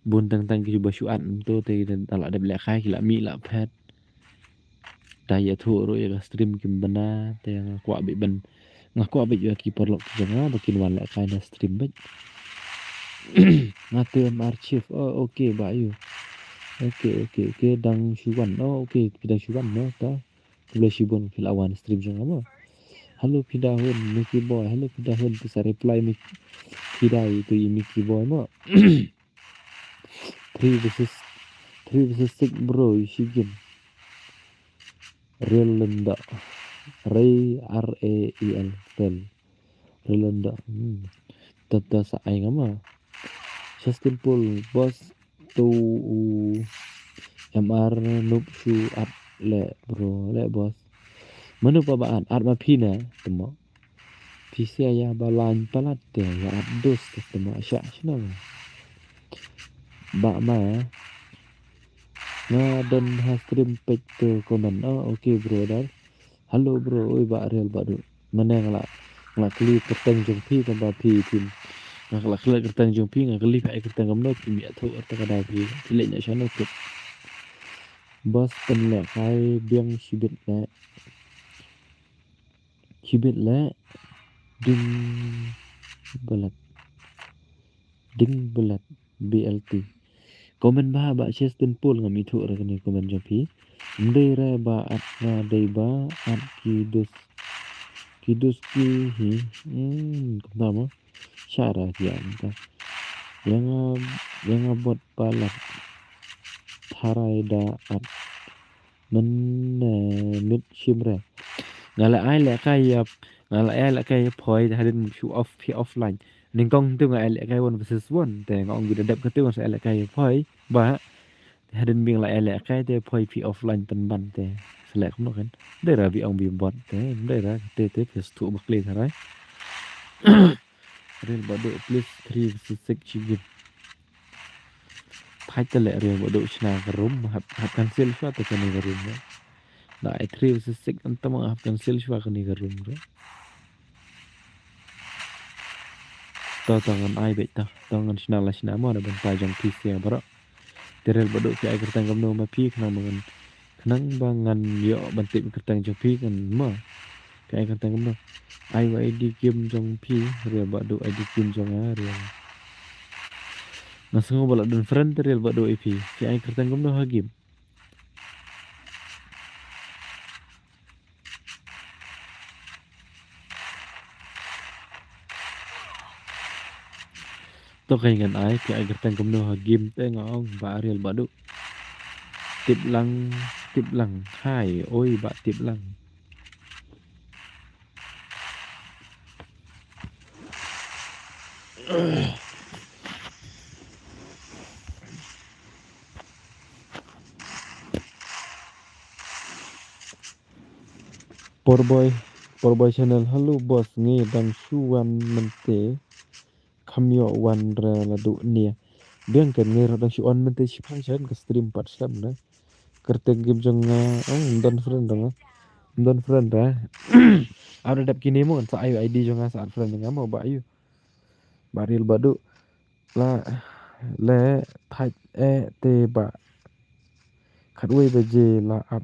Bun tang tang ki ba shu at kumto te da la dep lehkai ki la mih la phet. Da ïathuh ruh ïa ka stream kim bana te nga kwah beit ban, nga kwah beit ïa ki paralok ki jong nga ba kin wan lehkai na stream beit. Nga te M R Chief. Oh, okay ba ïu. Okay, okay, okay, dang shu wan. Oh, okay, phi dang shu wan mo ta. Khublei shibun phi la wan stream jong nga mo. Hello phi da hun Mickey Boy. Hello phi da hun, phi sa reply Mickey, phi da itu i Mickey Boy mo. Three versus, three versus six bro, i shi game. Real lenda. Ray, R A E L, Real. Real lenda. Hmm. Tata sa ai nga ma. Justin Paul, boss, to u M R Noob shu at leh bro, leh boss. Mano pa ba at, at ma phi na, te mo. Phi sia ïa ba lain palat te, ïa at dos te, te mo, sha, shano. Ba ma, nga don ha stream peit to comment. Oh, okay brother. Hello bro, oi Bah Riel Bah Duh. Mane nga la, nga la kylli kyrteng jong phi, tang ba phi phin. Nga la kylli kyrteng jong phi, nga kylli phi ai kyrteng kumno, phim ïathuh kata ka daw phi. Phi leit na shano kut. Boss pynlehkai biang shibit leh. Shibit leh. Ding balat. Ding balat. B L T. Comment ba, ba Justin Paul, ngam ithuh re kane comment jong phi. Ym dei re ba at nga dei ba at ki dus, ki dus ki hi. Hmm, kumta mo. Shara ki anta. Ïa nga, ïa nga bot palat. Tharai da at. Men, eh, mit shim re. Nga la ai lehkai ïa, nga la ai lehkai ïa Phoi, hadien shu off, phi offline. Nyngkong tu nga ai lehkai one versus one. Te nga ong bi da dep katu nga sa ai lehkai ïa Phoi. Ba, hadien bi nga la ai lehkai te Phoi phi offline pynban te. Select kumno kan. Dei ra bi ong bi bot te. Dei ra te te phi shu bakle tharai. Riel Bah Duh, please three versus six chi game. Thait te leh Riel Bah Duh shna ka room, hap, hap cancel shuwa te kane ka room re. Da ai three versus six anta ma hap cancel shuwa kane ka room re. To, to ngan ai beit to, to ngan shna la shna mo da bynta jong phi sia baroh. Te Riel Bah Duh phi ai kyrteng kumno ma phi khnang ba ngan, khnang ba ngan ïoh ban tip kyrteng jong phi kan mo. Phi ai kyrteng kumno. Ai wa I D game jong phi, Riel Bah Duh I D game jong nga, Riel. Nga sngew ba la don friend te Riel Bah Duh ïa phi. Phi ai kyrteng kumno ha game. To kai ngan ai, phi ai kyrteng kumno ha game te nga ong Bah Riel Bah Duh. Tip lang, tip lang. Hai, oi Bah tip lang. Porboy, Porboy Channel, hello boss, ngi dang shu wan mynte, kham ïoh wan re la duh nia. Biang kan ngi ruh dang shu wan mynte, shiphang shen ka stream pat slem na. Kyrteng game jong nga, oh, ym don friend dang, ym don friend da. Ar dep kine mo, sa ai I D jong nga sa add friend jong nga mo, Bah ïu. Bah Riel Bah Duh. La, le, thait, eh, te, Bah. Khatwei baje la ap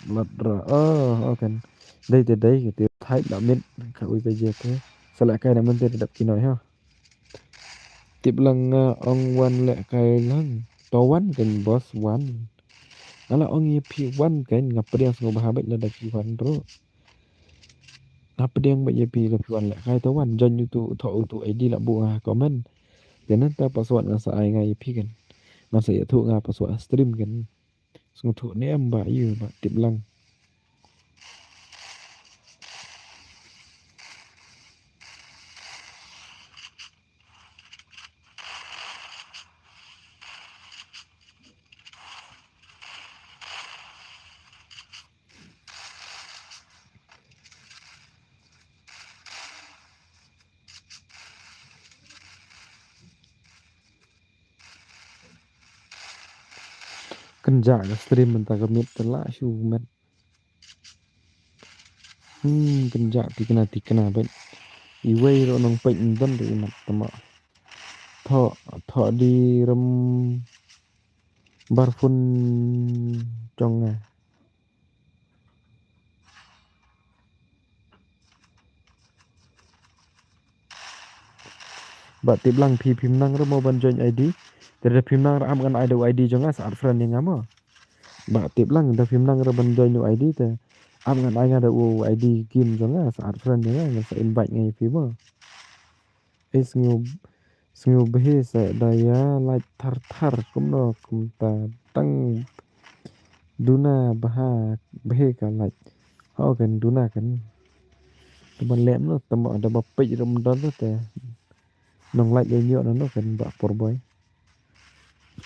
lat ra. Oh, oh, kan. Dei te dei, te thait la mit. Khatwei baje te. Sa lehkai na mynte te dap ki noi ha. Tip lang nga ong wan lehkai lang. To wan kan boss wan. Nga la ong ïa phi wan kan nga pdiang sngewbha bad lada phi wan ruh. Nga pdiang bad ïa phi lada phi wan lehkai to wan join utu, thoh utu I D la buh nga comment. Te nangta password nga sa ai nga ïa phi kan. Nga sa ïathuh nga password stream kan. Sngewthuh ne em Bah ïu Bah tip lang. Kynjah ka stream mynta ka miet te lah shu met. Hmm, kynjah tikna tikna bad. Iwei ruh nongpeit ym don ruh imat tama. Thoh, thoh di rem bar phone jong nga. Bah tip lang phi phim nang re mo ban join I D. Te da phim nang re ap ngan ai da u I D jong nga sa add friend ïa nga mo. Bah tip lang da phim nang re ban join u I D te ap ngan ai nga da u I D game jong nga sa add friend ïa nga ngan sa invite nga ïa phi mo. Ei sngew, sngew bha sa da ïa lait thar thar kumno kumta tang duna bha bha ka lait. Ho kan duna kan. Te ban lem no te ma da ba peit rum don te. Nong lait ïa ñiuh no no kan Bah Porboi.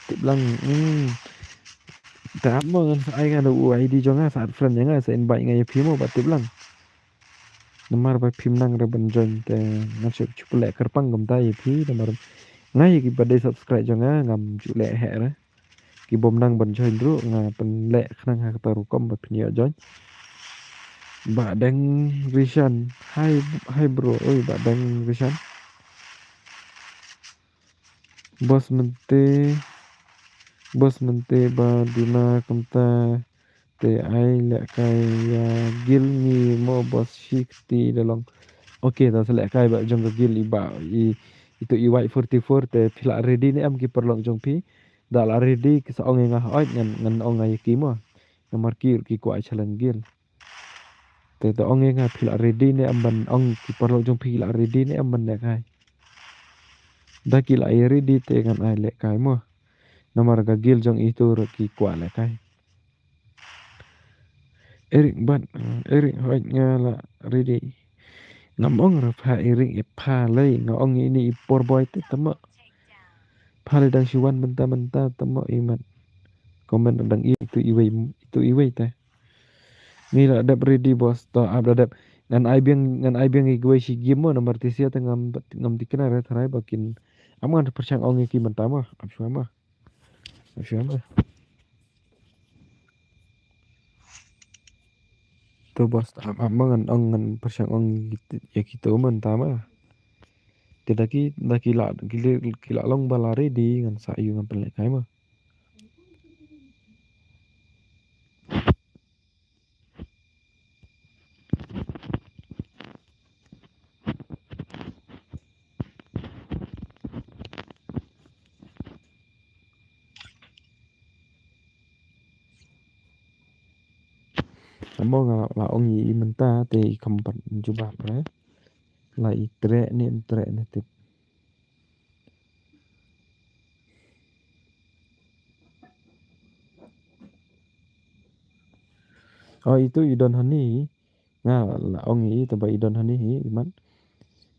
Tip lang, hmm. Te ap mo ngan sa ai nga da u I D jong nga, sa add friend ïa nga, sa invite nga ïa phi mo ba tip lang. Namar ba phim nang re ban join te ngan shu shu pynleh kyrpang kumta ïa phi, namar nga ïa ki ba dei subscribe jong nga ngam ju leh heh re. Ki bym nang ban join ruh nga pynleh khnang ha kata rukom ba phin ïoh join. Bah Deng Rishan, hi, hi bro, oi Bah Deng Rishan. Boss mynta, boss mynta ba duna kumta te ai lehkai ïa guild ngi mo boss, shi kti da long. Ok, ta sa lehkai ba jong ka guild i ba i, itu i White forty-four te phi la ready ne em ki paralok jong phi? Da la ready ki sa ong ïa nga hooid ngan, ngan ong ïa ki mo. Namar ki ki kwah challenge guild. Te da ong ïa nga phi la ready ne em ban ong, ki paralok jong phi la ready ne em ban lehkai? Da ki la ïa ready te ngan ai lehkai mo. Namar ka guild jong itu ruh ki kwah lehkai. Eric Bat, Eric hooid nga la ready. Ngam ong re pha Eric, ïa pha lei, nga ong ïa ini i por boy te tama. Pha lei dang shu wan mynta mynta tama i mat. Comment dang i itu iwei, itu iwei te. Ngi la dep ready boss, to ap da dep. Ngan ai biang, ngan ai biang ïa kiwei shi game mo, namar te sia te ngam, ngam thikna re tharai ba kin. Am ngan pyrshang ong ïa ki mynta mo, ap shuwa mo. Ap shuwa mo. To boss, ap, ap mo ngan ong, ngan pyrshang ong ïa kito mynta mo. Te da ki, da ki la, ki la, ki la long ba la ready ngan sa ïoh ngan pynlehkai mo. Amo nga la ong i mynta te i kham pat jubab re. La i treh ne em treh ne tip. Oh, itu i don hani. Nga la ong i te ba i don hani hi, i mat.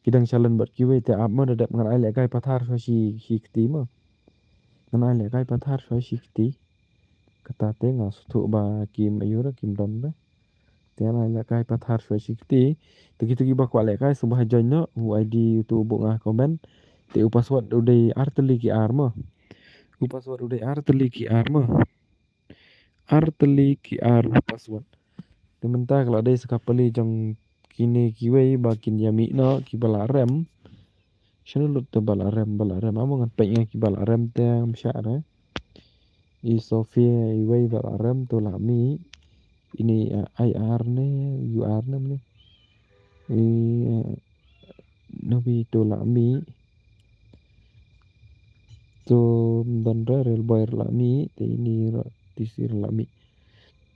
Ki dang challenge bad kiwei te ap mo da dep ngan ai lehkai pathar shuwa shi, shi kti mo. Ngan ai lehkai pathar shuwa shi kti. Kata te nga sngewthuh ba kim ayu re, kim don re. Te ngan ai lehkai pathar shuwa shi kti. Te kito kiba kwah lehkai sngewbha join noh, u I D uto u buh nga comment. Te u password u dei ar tylli ki ar mo. U password u dei ar tylli ki ar mo. Ar tylli ki ar u password. Te mynta ka la dei sa ka pali jong kine kiwei ba kin ïa mih noh kiba la rem. Shano lut te ba la rem, ba la rem. Amo ngan peit nga kiba la rem te ngam shah re. I Sophia iwei ba la rem to la mih. Ini, eh, I R ne, U R ne mne. I, eh, Nawi to la mih. To mdan re rel boy la mih, te ini ra tisi la mih.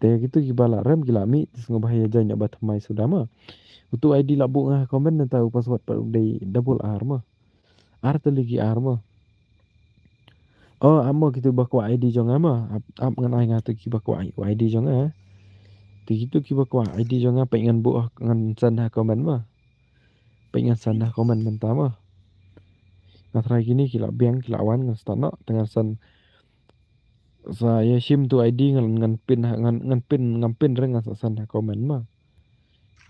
Te kito kiba la rem ki la mih, te sngewbha ïa join ba thymmai suda mo. Uto I D la buh nga comment nangta u password pat u dei double R mo. Ar tylli ki ar mo. Oh, amo kito ba kwah I D jong nga mo. Ap, ap ngan ai nga to kiba kwah I D jong nga. Te kito kiba kwah I D jong nga peit ngan buh ngan send ha comment mo. Peit ngan send ha comment mynta mo. Nga tharai kine ki la biang ki la wan ngan start noh te ngan send. Sa ïa shim to I D ngan, ngan pin ha, ngan, ngan pin, ngan pin re ngan sa send ha comment mo.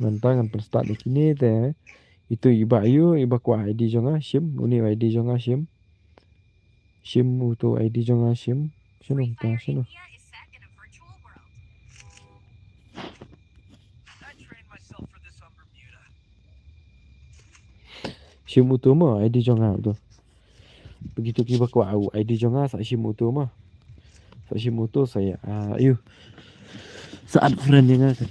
Mynta ngan pynstart ïa kine te. Ito iba ïoh, iba kwah I D jong nga shim, uni I D jong nga shim. Shim uto I D jong nga shim. Shano mynta, shano? Shim uto mo I D jong nga uto. Begitu kiba kwah u I D jong nga sa shim uto mo. Sa shim uto sa ïa, ah, ayu. Sa add friend ïa nga kan.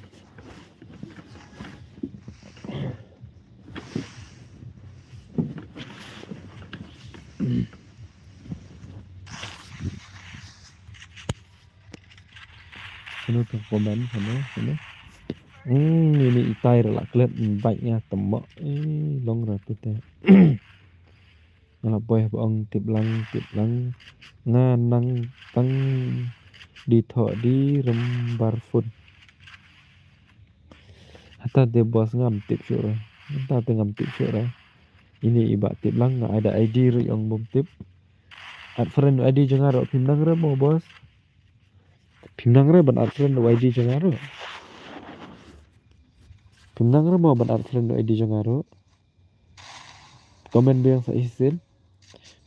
Shano to comment shano, shano. Hmm, ini itai re la klet bait nga temo. Eh, long ra tu te. Nga la poi ba ong tip lang, tip lang. Nga nang tang di tho di rem bar phone. Hata te boss ngam tip shuh re. Hata te ngam tip shuh re. Ini iba tip lang nga ada I D ri ong bum tip. Add friend I D jong nga ro phim nang re mo boss. Phim nang re ban add friend u I D jong nga ruh. Phim nang re mo ban add friend u I D jong nga ruh. Comment biang sa isin.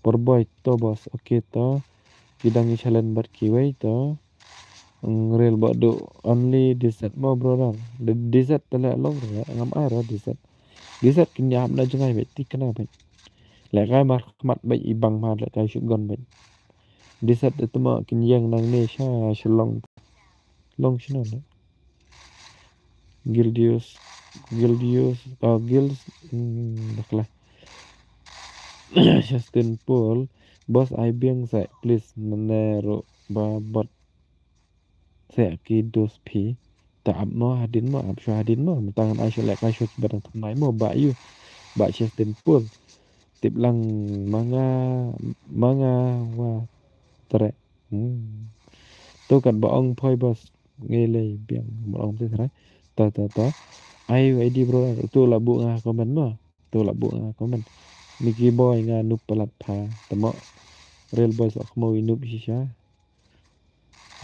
Por boy to boss. Okay to. Ki dang i challenge bad kiwei to. Ngrel ba du only D Z mo brother. D-, D Z te leh long re ngam ai re D Z. D Z kin ïa hap na jngai bad ti kena bad. Leh kai mar khmat bad i bang mar leh kai shotgun bad. D Z te temo kin ïeng nangne sha Shillong. Long shano le. Gildius, Gildius, oh, Gils, hmm, bakla. Justin Paul, boss ai biang sa, please, nane ro ba bot. Sa ki dos phi. Ta ap mo hadin mo, ap shu hadin mo, mentang ai shu leh kai shu ba dang thamai mo, ba yu, ba Justin Paul. Tip lang manga, manga wa tere. Hmm. To kat ba ong phoi boss ngi lei biang ba ong te tere. To, to, to. Ai I D bro, to la bu nga comment mo. To la bu nga comment. Mickey boy nga nup palat pha. Temo. Real boys ok mo i nup shisha.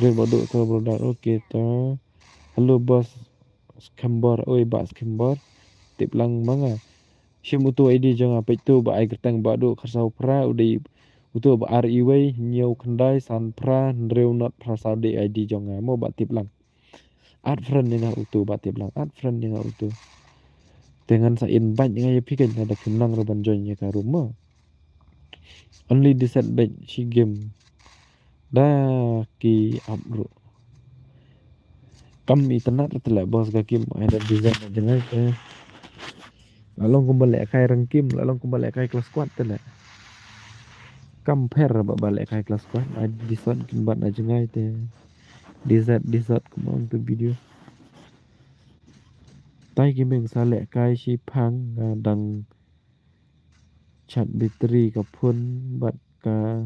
Real ba du to brother. Okay to. Hello boss. Skembor. Oi ba Skembor. Tip lang manga. Shim utu I D jong nga peit tu ba ai kyrteng ba du kharsaw phra u dei utu ba ar iwei hynñiew khyndai san phra hynriew not phra saw dei I D jong nga mo ba tip lang. Add friend ïa nga utu ba tip lang. Add friend ïa nga utu. Te ngan sa invite nga ïa phi kan da phim nang ruh ban join ïa ka room mo. Only decide bad shi game. Da ki ap ruh. Kam itynnad te leh boss ka kim ai da design na jngai te. La long kumba leh kai rang kim, la long kumba leh kai class squad te leh. Kam pher ba ba leh kai class squad ai design kim bad na jngai te. Design design kumba ong te video. Tai ki meng sa leh kai shi phang nga dang chat battery ka phone bad ka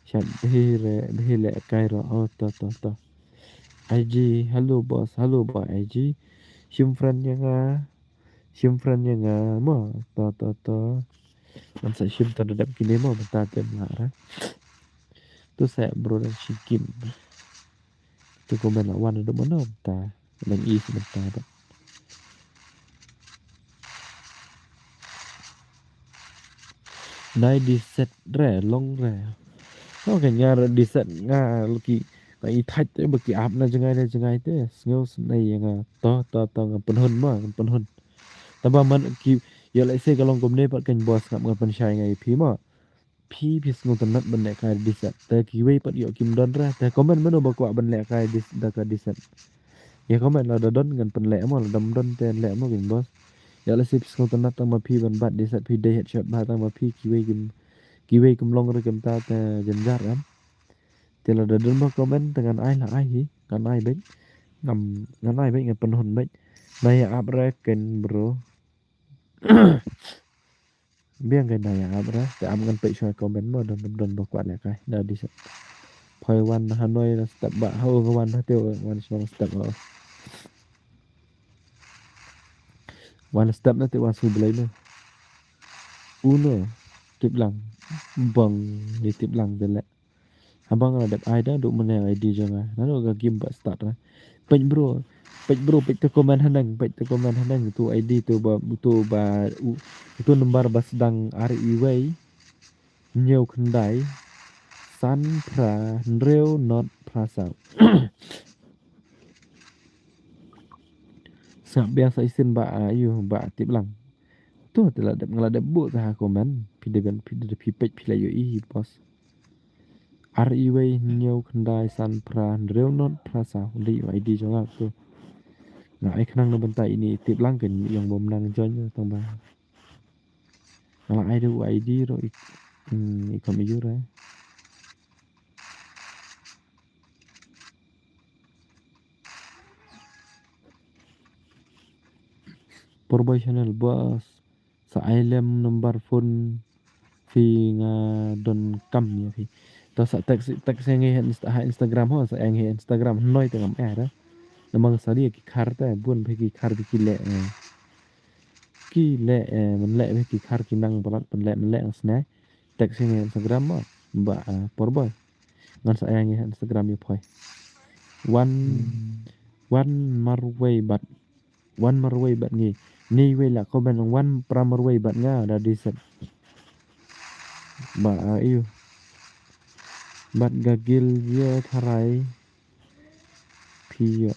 chat bhi re bhi leh kai ro oh to to to. I G, hello boss, hello boy I G. Shim friend ïa nga, shim friend ïa nga mo to to to. Ngan sa shim to da dep kine mo mynta te mla ra. Tu sa bro dang shi game. Tu comment la wan da mano mynta. Nang i sebentar. Nai deset re long re. Ka nga re deset nga luki ka i thait te ba ki ap na jngai na jngai te. Sngew snei ïa nga to to to nga pynhun ma nga pynhun. Taba man ki ïa lehse ka long kumne pat kan boss ngap nga pynshai nga i phi ma. Phi phi sngewtynnat ban lehkai da deset. Te kiwei pat ïoh kim don re. Te comment mano ba kwah ban lehkai da ka deset. Ïa comment lada don ngan pynleh mo lada ym don te leh mo kin boss. Ïa lehse phi sngewtynnat tang ma phi ban bat deset phi dei headshot ba tang ma phi kiwei kim kiwei kim long re kim ta te jynjar em. Te lada don ba comment te ngan ai la ai hi ngan ai beit. Ngam ngan ai beit ngan pynhun beit. Na ïa ap re ken bro. Biang kai na ïa ap re te ap ngan peit shuwa comment mo don don ba kwah lehkai da deset. Phoi wan Hanoi na step ba hau wan na te wan shuwa step ba. Wan step na te wan su blai na. Uno tip lang bang ni tip lang de leh. Haba nga la dep ai da du mane I D jong nga. Nano ka game ba start ra. Peit bro. Peit bro peit te comment haneng peit te comment haneng tu I D tu ba tu ba u tu number ba sdang ar iwei. Hynñiew khyndai san phra hynriew not phra saw. Sngap biang sa isin ba ayu ba tip lang. Tu te la dep nga la dep bu ta ha comment phi de ben phi de phi peit phi la yu i boss. Ar iwei hynñiew khyndai san phra hynriew not phra saw dei yu I D jong nga tu. Nga ai khnang na bynta ini tip lang kan ïong bom nang join tang ba. Nga la ai da u I D ro i i kom i yu re. Porboy channel boss sa ai lem number phone phi nga don kam ïa phi. To sa text text ïa ngi ha Instagram ho sa ïa ngi ha Instagram hnoi te ngam eh da. Namang sa ri ki khar te bun phi ki khar phi ki leh. Ki leh eh man leh phi ki khar ki nang palat pan leh man leh ngas ne. Text ïa ngi ha Instagram mo ba porboy. Ngan sa ïa ngi ha Instagram ïa phoi. Wan, wan marwei bad, wan marwei bad ngi. Ni wei la comment wan pra marwei bad nga da di set. Ba, ah, iyo. Bad ka guild ïa tharai. Phi ïa.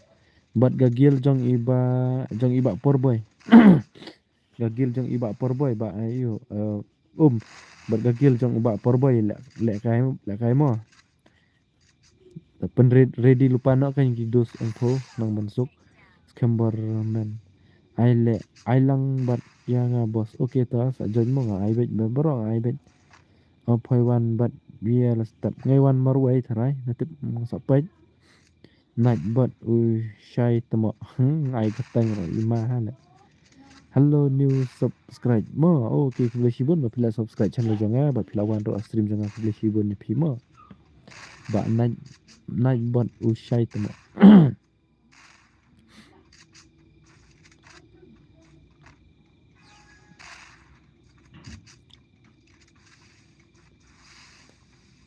Bad ka guild jong i Bah, jong i Bah Porboi. Ka guild jong i Bah Porboi ba, eh, ïa, eh, um. Bad ka guild jong i Bah Porboi leh, leh kai, leh kai mo. Pynred, ready lypa noh kan ki dos ong pho nang ban suk. Skhem bor men. Ai leh, ai lang bad ïa nga boss. Okay ta sa join mo nga ai beit, bad bro nga ai beit. O phoi wan bad ïa la step. Ngai wan marwei tharai, na tip mo sa peit. Nait bad u shai tamo. Hmm, ai ka teng ro i ma ha le. Hello new subscribe mo. Okay, khublei shibun ba phi la subscribe channel jong nga, ba phi la wan ro stream jong nga, khublei shibun ïa phi mo. Ba nait, nait bad u shai tamo.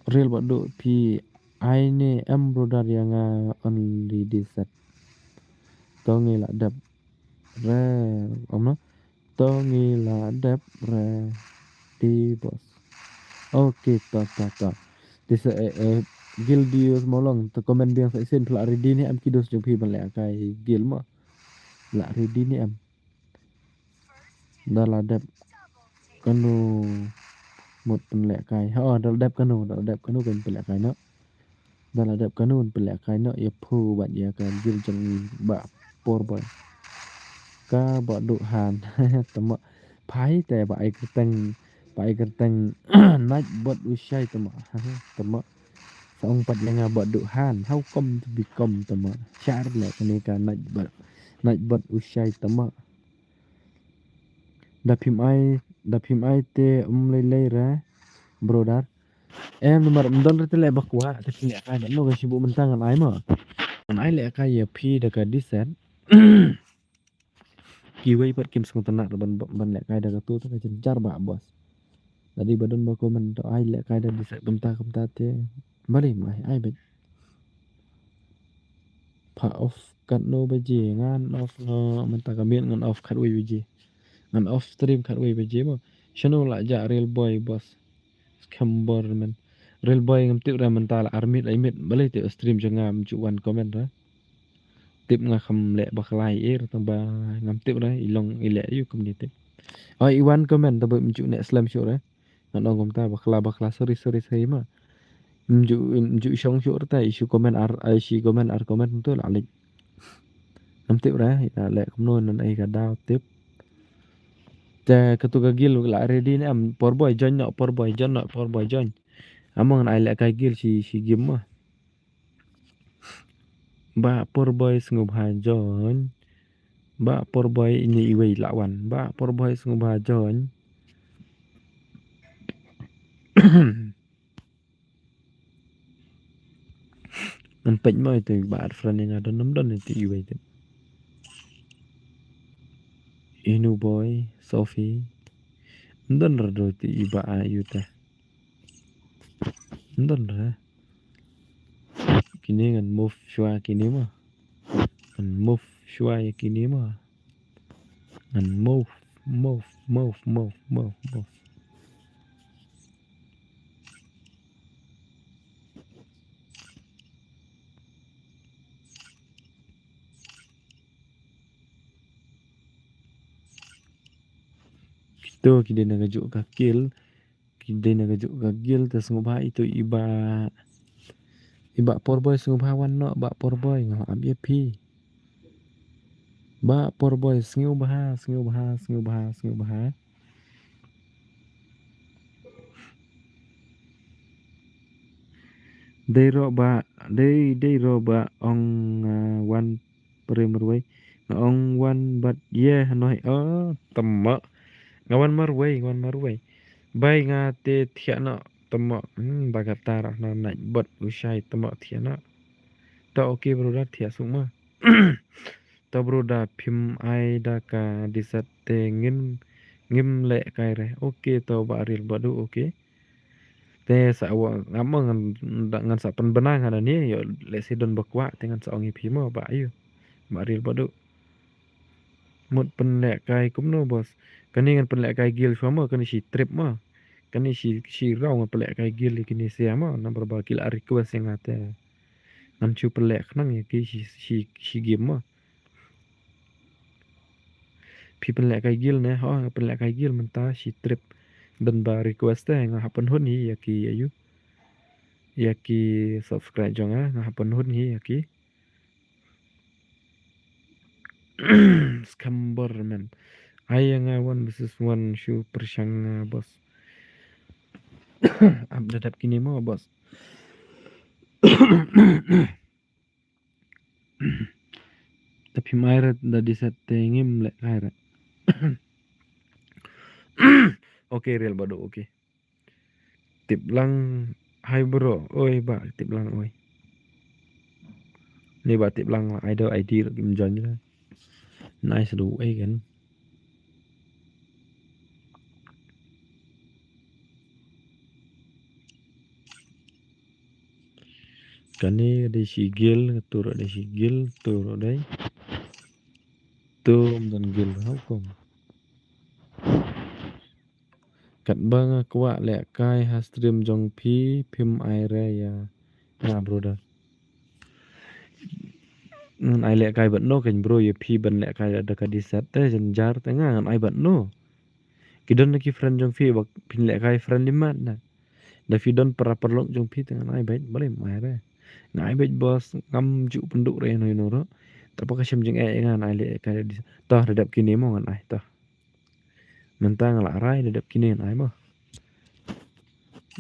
Real ba duk phi ai ne em brother ïa nga only this set. To ngi la dep re om no. To ngi la dep re di boss. Okay to to to. This eh, eh, guild di mo long to comment biang sa isin phi la ready ne em ki dos jong phi ban leh kai guild mo. La ready ne em. Da la dep kano mut pynleh kai. Ha, da la dep kano, da la dep kano kan pynleh kai no. Da la dep kano pynleh kai no, ïa phu bad ïa ka guild jong i Bah Porboi. Ka ba duk han. Tama phai te ba ai kyrteng, ba ai kyrteng nait bad u shai tama. Tama. Sa ong pat ïa nga ba duk han. How come to become tama. Shar leh kane ka nait bad, nait bad u shai tama. Da phim ai, da phim ai te um lei lei re, brother. Em namar um don re te leh ba kwah, te phi leh kai da no ka shibu mynta ngan ai mo. Ngan ai leh kai ïa phi da ka di set. Kiwei pat kim sngewtynnat ban, ban leh kai da ka tu, te ka jynjar ba boss. Da di ba don ba comment to ai leh kai da di set kumta kumta te. Balei ma ai, ai beit. Pha off katno baje, ngan off no, mynta ka miet ngan off khatwei baje. Ngan off stream khatwei baje mo. Shano la ja Real Boy boss. Skhem bor men. Real Boy ngam tip re mynta la ar miet lai miet. Balei te stream jong nga ym ju wan comment re. Tip nga kham leh bakla ïa i re tang ba ngam tip re i long i leh ïa u kumne tip. Oi i wan comment tang ba ym ju neh slem shuh re. Ngan ong kumta bakla bakla sorry sorry sorry ma. Ym ju, ym ju shong shuh re ta i shu comment ar, i shu comment ar comment tu la leh. Ngam tip re ïa leh kumno nan ai ka daw tip. Te katu ka guild la ready ne em Porboi join no Porboi join no Porboi join. Among ai leh kai guild shi, shi game ma. Bah Porboi sngewbha join. Bah Porboi ini iwei la wan. Bah Porboi sngewbha join. Ngan peit mo ito i ba add friend ïa nga don ym don ito iwei ito. Inu Boy, Sophie. Ym don re do ito i ba a yu te. Ym don re. Kine ngan move shuwa kine mo. Ngan move shuwa ïa kine mo. Ngan move, move, move, move, move, move. Kito ki dei na kajuh ka guild. Ki dei na kajuh ka guild te sngewbha ito i ba, i ba Porboi sngewbha wan noh ba Porboi nga la ap ïa phi. Ba Porboi sngewbha, sngewbha, sngewbha, sngewbha. Dei ro ba, dei, dei ro ba ong, ah, wan Primary wei. Nga ong wan bad ye hanoi. Oh, tama. Nga wan marwei, nga wan marwei. Bai nga te thiah noh tama. Hmm, ba kata rah na naij bad u shai tama thiah noh. Ta okay brother thiah suk ma. Ta brother phim ai da ka diset te ngim, ngim leh kai re. Okay ta ba ril badu okay. Te sa wa ngam mo ngan, ngan sa pynbna ngan ani yo, lehse don ba kwah te ngan sa ong ïa phi mo ba ayu. Ba Real Badu. Mut pynlehkai kumno boss? Kane ngan pynlehkai guild shuwa mo, kane shi trip mo. Kane shi, shi raw ngan pynlehkai guild ïa kine sia mo, namar ba ki la request ïa nga te. Ngan shu pynleh khnang ïa ki shi, shi, shi game mo. Phi pynlehkai guild ne, ho, pynlehkai guild mynta shi trip. Don ba request te, nga hap pynhun hi ïa ki ïa u. Ïa ki subscribe jong nga, nga hap pynhun hi ïa ki. Skambor, man. Ai ïa nga one versus one shu pyrshang nga, boss. Ap da dap kine mo, boss. Te phim ai re da di set te ngim lehkai re. Okay, Real Badu, okay. Tip lang, hi bro. Oi ba, tip lang, oi. Ni ba tip lang, ai do I D ruh kim join la. Nice do, eh, kan. Kane ka dei shi guild, tu ruh dei shi guild, tu ruh dei. Tu ym don guild, how come? Katba nga kwah lehkai ha stream jong phi, phim ai re ïa nga, brother. Ngan ai lehkai bad no kein bro, ïa phi ban lehkai da ka di set te jynjar te nga ngan ai bad no. Ki don na ki friend jong phi ba phin lehkai friendly match na. Da phi don para paralok jong phi te ngan ai bad, balei ym ai re. Ngan ai bad boss, ngam ju pynduh re ïano ïano ruh. Te pa ka shem jingeh ïa nga ngan ai lehkai da di set. Toh, da dap kine mo ngan ai, toh. Mynta nga la rai da dap kine ngan ai mo.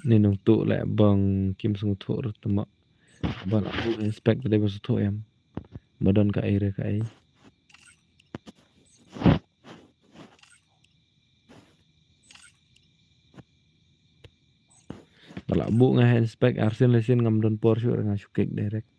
Ni nongtuh leh bang kim sngewthuh ruh te mo. Ba la buh inspect te dei ba sngewthuh em. Ba don kaei re kaei. Nga la buh nga inspect arsien lehsien ngam don por shuh re nga shu kick direct.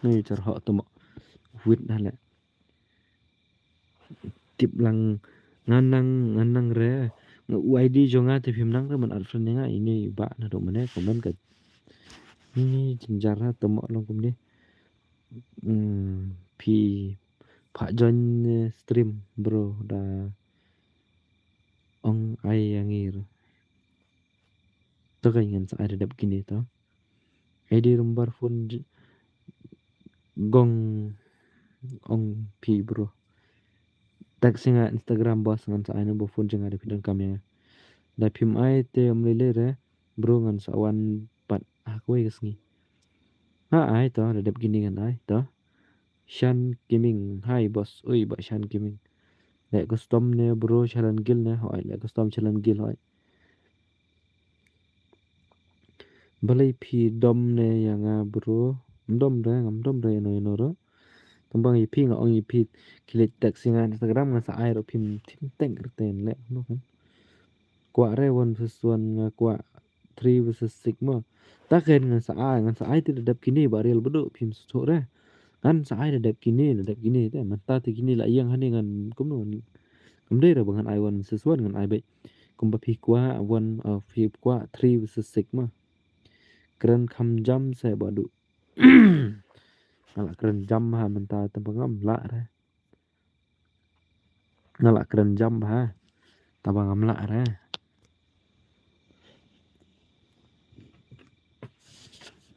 Ni jar hok tu mo. Wit dah leh. Tip lang ngan nang, ngan nang re. Nga u I D jong nga te phim nang re ban add friend ïa nga ini ba na dok mane comment ka. Ni jynjar ha tu mo long kumne. Hmm, phi phah join, eh, stream bro da ong ai ïa ngi re. To ka ngan sa ai da dep kine to. I D number phone j-, Gong ong phi bro. Text ïa nga Instagram boss, ngan sa ai number phone jong nga da phi donkam ïa nga. Da phim ai te ym lei lei re bro, ngan sa wan pat ha kawei ka sngi. Ha ai to, da dep kine ngan ai to. Shan Kiming, hi boss. Oi, Bah Shan Kiming. Leh custom ne bro, Shalan Gil ne, hoi, leh custom Shalan Gil, hoi. Balei phi dom ne ïa nga bro? Ym dom re, ngam dom re ïano ïano ruh. Tang ba ïa phi nga ong ïa phi, ki leit text ïa nga Instagram, nga sa ai ruh phim, phim teng re ten leh, no kan. Kwah re one versus one, nga kwah three versus six mo. Ta ken ngan sa ai, ngan sa ai te da dep kine Bah Riel Baduh, phim sngewthuh re. Ngan sa ai da dep kine, da dep kine te. Mynta te kine la ïeng hangne ngan kumno. Ngam dei re ba ngan ai one versus one, ngan ai beit kumba phi kwah one, uh, phi kwah three versus six mo. Kren kham jam sa Baduh. Nga la kren jam ha mynta te ba ngam lah re. Nga la kren jam bha. Taba ngam lah re.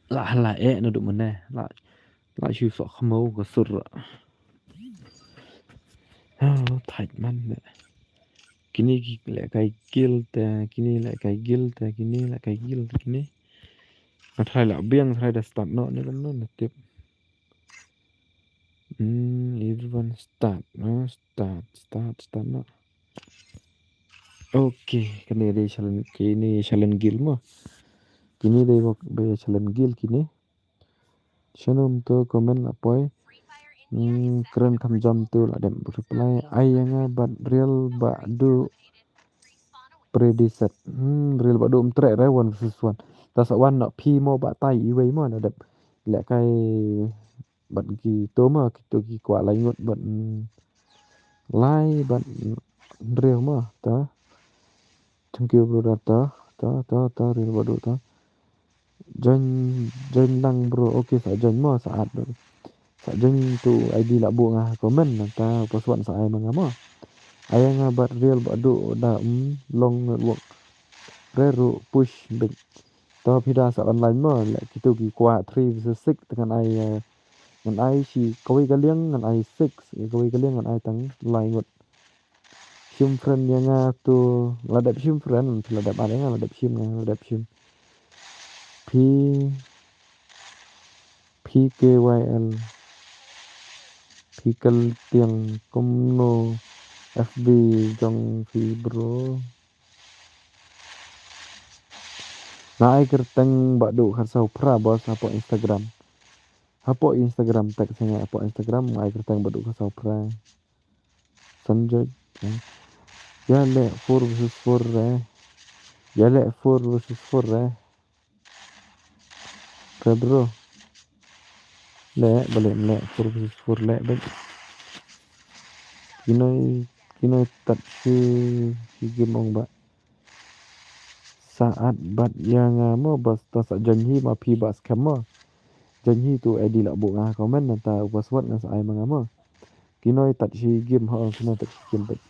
La la eh naduh mynne. La la shu soh khmaw ka sur. Ha, thait man ne. Kine ki leh kai gil te, kine leh kai gil te, kine leh kai gil te, kine. Nga tharai la biang, tharai da start noh ne, kumno ne tip. Hmm, everyone start, no? Start, start, start, no? Okay, kane dei Shalan, kine Shalan Gil mo. Kine dei bok, dei Shalan Gil kine. Shanum to comment la poi. Hmm, kren kham jam to la dem reply. Ai ïa nga Bah Riel Baduh. Pre di set. Hmm, Riel Baduh ym treh re one versus one. Ta sa wan na phi mo ba tai iwei mo na dep. Leh kai bad kito mo, kito ki kwah lai ngut bad, mm, lai bad, mm, hynriew mo ta. Thank you brother ta, ta, ta, ta, Riel Baduh ta. Join, join lang bro. Okay, sa join mo, sa add. Sa join tu I D la buh nga comment, nangta password sa ai ma nga mo. Ai ïa nga Bah Riel Baduh da, mm, long network. Re ruh push bit. To phi da sa online mo, leh kito ki kwah three versus six te ngan ai, eh, ngan ai shi kawei ka liang ngan ai six, ïa kawei ka liang ngan ai tang lai ngut. Shim friend ïa nga to, la dep shim friend, la dep add ïa nga, la dep shim nga, la dep shim. P, P K Y L. Phi kal tiang kumno F B jong phi bro. Nga ai kyrteng Baduh khatsaw phra boss hapoh Instagram. Hapoh Instagram, text ïa nga hapoh Instagram, nga ai kyrteng Baduh khatsaw phra. Sanjay, eh. Ïa leh four versus four re. Ïa leh four versus four re. Re bro. Leh, balei ym leh four versus four leh beit. Kinoi, kinoi tat shi, shi game ong ba. Sa add bad ïa nga mo, bad ta sa join hi ma phi ba scam mo. Join hi tu I D la buh nga comment, nangta u password nga sa ai ma nga mo. Kinoi tat shi game ho, kinoi tat shi game bad.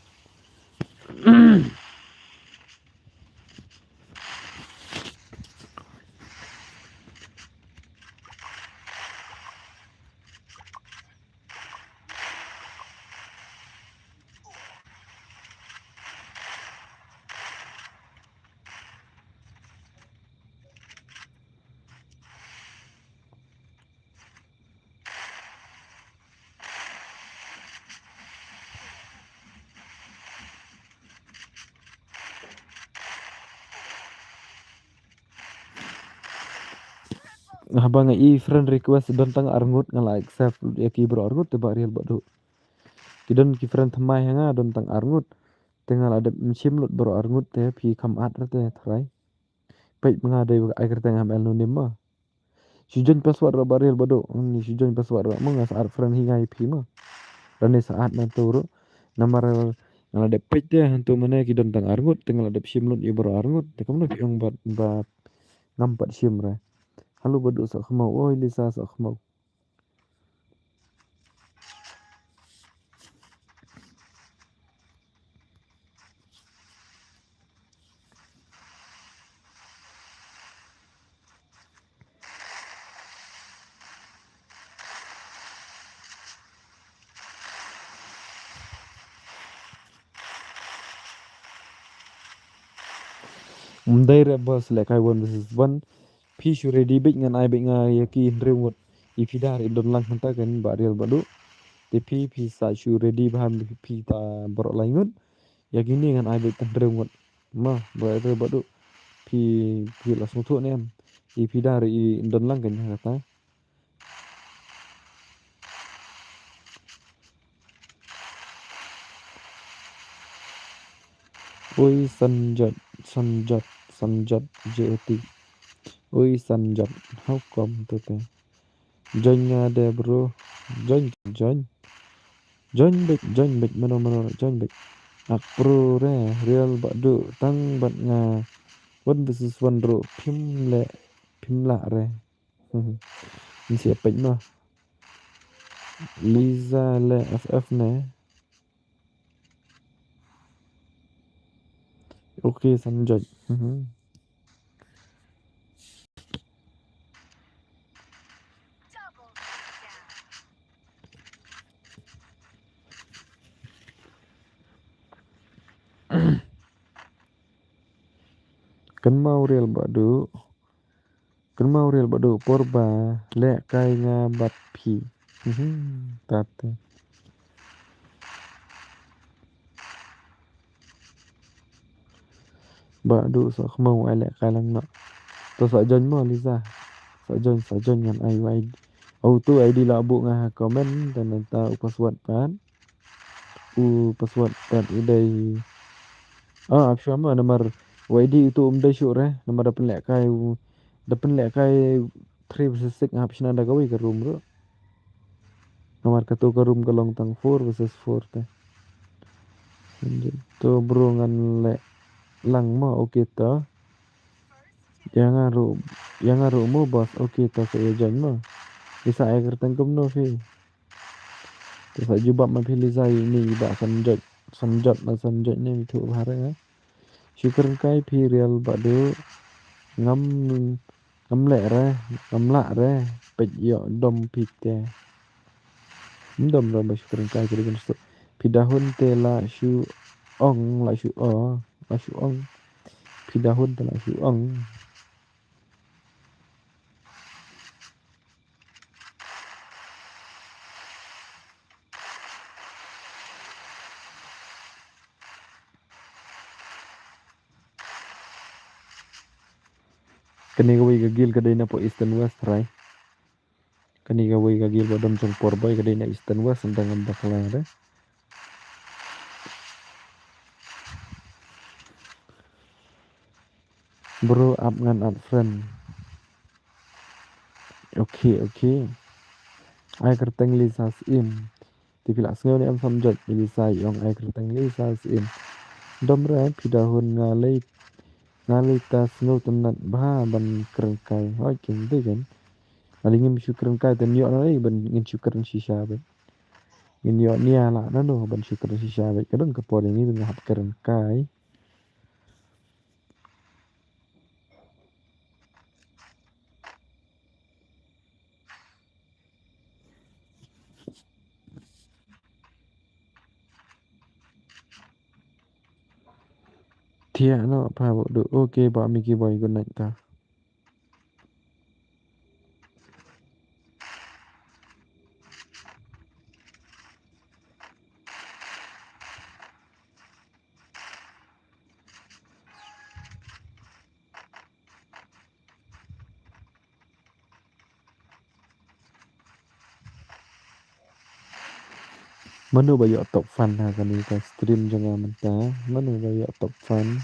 Haba nga i friend request don tang arngut nga la accept lut ïa ki bro arngut te Bah Riel Baduh. Ki don ki friend thymmai ha nga don tang arngut. Te nga la dep shim lut bro arngut te phi kham add re te tharai. Peit ma nga dei ba ai kyrteng ha M L no nim ma. Shu join password ruh Bah Riel Baduh. Ni shu join password ruh ma nga sa add friend hi nga ïa phi ma. Lane sa add na to ruh. Namar nga la dep peit te hanto mane ki don tang arngut te nga la dep shim lut ïa bro arngut. Te kumno phi ong ba, ba ngam pat shim re. Hello Baduh sa khmaw. Oi Lisa sa khmaw. Ym dei re boss, lehkai one versus one. Phi shu ready beit, ngan ai beit nga ïa ki hynriew ngut. Ïa phi da re don lang hangta kan Bah Real Bah Duh. Te phi, phi sa shu ready bha, phi, phi ta baroh lai ngut. Ïa kine ngan ai beit tang hynriew ngut. Ma, Bah Real Bah Duh. Phi, phi la sngewthuh ne em? Ïa phi da re i don lang kan hangta. Ui Sanjot, Sanjot, Sanjot, J O T. Ui Sanjot, how come to te? Join nga de bro. Join, join. Join beit, join beit, mano, mano, join beit. Ak pro re, Real Bah Duh, tang bad nga. One versus one ruh, phim leh, phim lah re. Nsi apek no. Liza le F F ne. Okay, Sanjot. Mhm. Kynmaw Real Bah Duh. Kynmaw Real Bah Duh por ba lehkai nga bad phi. Mhm, tate. Bah Duh sa kynmaw ai lehkai lang noh. To sa join mo Liza. Sa join, sa join ngan ai u I D. Auto I D la buh nga ha comment, te nangta u password pat. U password pat u dei. Ah, ap shuwa mo namar u I D uto um dei shuh re, namar da pynlehkai u, da pynlehkai three versus six, nga hap shna da kawei ka room ruh. Namar kato ka room ka long tang four versus four te. To bro ngan leh lang mo, okay to. Ïa nga ruh, ïa nga ruh mo boss, okay to sa ïa join mo. Isa ai kyrteng kumno phi. Te sa jubab ma phi Liza, ini i Bah Sanjot, Sanjot na Sanjot ne mithuh bha re. Shu kren kai phi Real Bah Duh, ngam, ngam leh re, ngam lah re, peit ïoh dom phi te. Ym dom re ba shu kren kai, kren suk. Phi da hun te la shu ong, la shu o, la shu ong. Phi da hun te la shu ong. Kane kawei ka guild ka dei na pdeng Eastern West, right? Kane kawei ka guild ba don jong por boi ka dei na Eastern West, nda ngam bakla re. Bro, ap ngan add friend. Okay, okay. Ai kyrteng Lisa Syiem. Te phi la sngew ne em Sanjot, Lisa i ong ai kyrteng Lisa Syiem. Dom re, phi da hun nga lei, nga lei ta sngew tynnat bha ban kren kai. Hoi, kin dei kan. Nga dei ngim shu kren kai, te ïoh na lei ban ngin shu kren shisha bad. Ngin ïoh nia la nano ban shu kren shisha bad. Ka don ka por ïa ngi ban nga hap kren kai. Thiah noh pha Bah Duh. Okay, Bah Mickey Boy, good night ta. Mano ba ïoh top fan ha kane ka stream jong nga mynta? Mano ba ïoh top fan?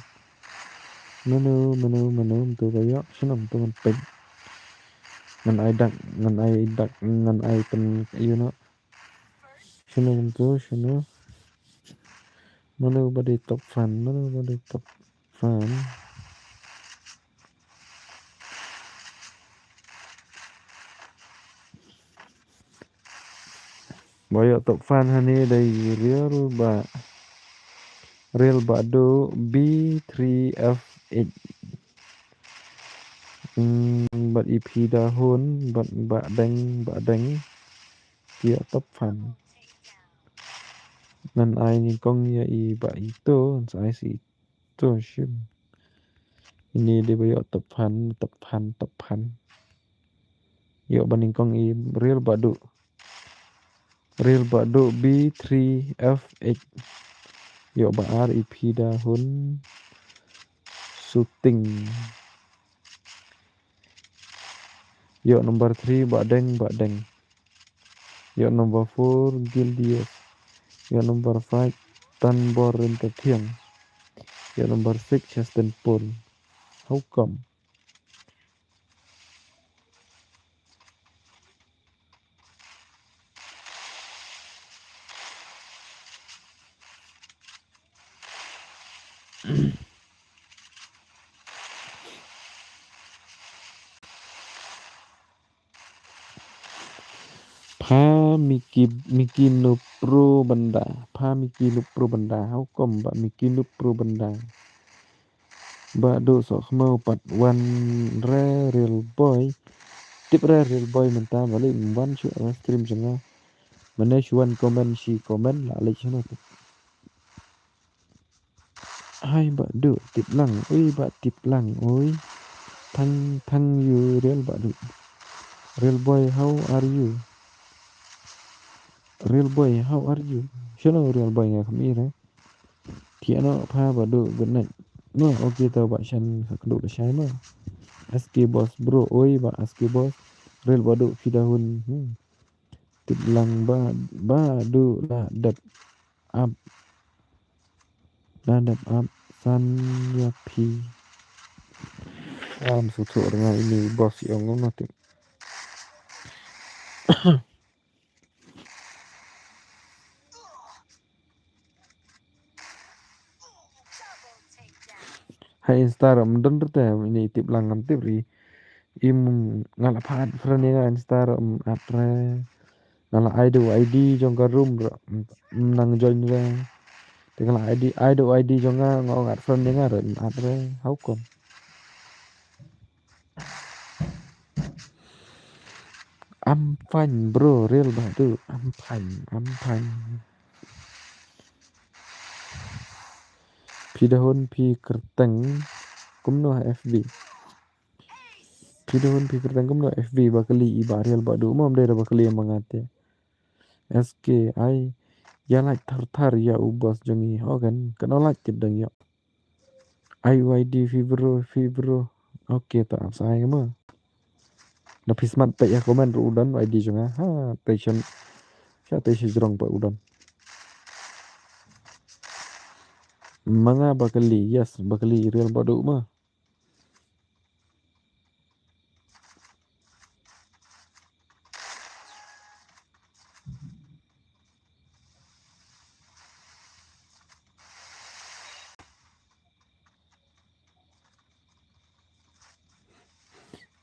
Mano, mano, mano, mano ba ïoh? Shano mano ngan peit? Ngan ai dak, ngan ai dak, ngan ai pyn, you know. Shano kumto, shano? Mano ba dei top fan, mano ba dei top fan? Ba ïoh top fan hangne dei Real Bah, Real Bah Duh B three F eight. Hmm, bad i Phi Dahun, bad Bah Deng, Bah Deng. Ki ïoh top fan. Ngan ai nyngkong ïa i Bah Ito, ngan sa ai sa i Ito shim. Ini dei ba ïoh top fan, top fan, top fan. Ïoh ba nyngkong i Real Badu. Real Badu B three F eight. Ïoh ba ar i Phi Da Hun Shooting. Ïoh number three Ba Deng Ba Deng. Ïoh number four Gildias. Ïoh number five Tanbor Rintathiang. Ïoh number six Justin Paul. How come? Pha Miki, Miki Nupro Banda. Pha Miki Nupro Banda. How come ba Miki Nupro Banda? Ba du soh khmau pat wan re Real Boy. Tip re Real Boy mynta ba leh wan shu re stream jong nga. Mane shu wan comment shi comment la leh shano tip. Hai ba du tip lang oi ba tip lang oi. Thang thang you Real ba du. Real Boy how are you? Real Boy how are you? Shano Real Boy nga kham i re. Thiah noh pha ba du good night. No, okay to ba shan ka kdu ka shai ma. S K Boss bro oi ba S K Boss. Real ba du Phi Da Hun. Hmm. Tip lang ba ba du la dep ap. La dep ap san ïa phi. Am su thu rnga ini boss ïong ngam tip. Hai Insta ram don rte ini tip lang ngam tip ri. Im nga la pha add friend ïa nga Insta ram add re. Nga la ai da u I D jong ka room re. Nang join re. Te nga la I D ai da u I D jong nga nga ong add friend ïa nga re add re. How come? I'm fine bro, Real ba du. I'm fine, I'm fine. Phi Da Hun phi kyrteng kumno ha F B? Phi Da Hun phi kyrteng kumno ha F B ba kali i ba Real ba du mo mdei da ba kali ma nga te. S K ai ïa like thar thar ïa u boss jong i. Ho kan kano like tip dang ïa. I Y D Fibro Fibro. Okay to ap sai mo. Na phi smat peit ïa comment ruh u don I D jong nga. Ha te shen. Sha te shi jrong pa u don. Ma nga ba kali yes ba kali Real ba du ma.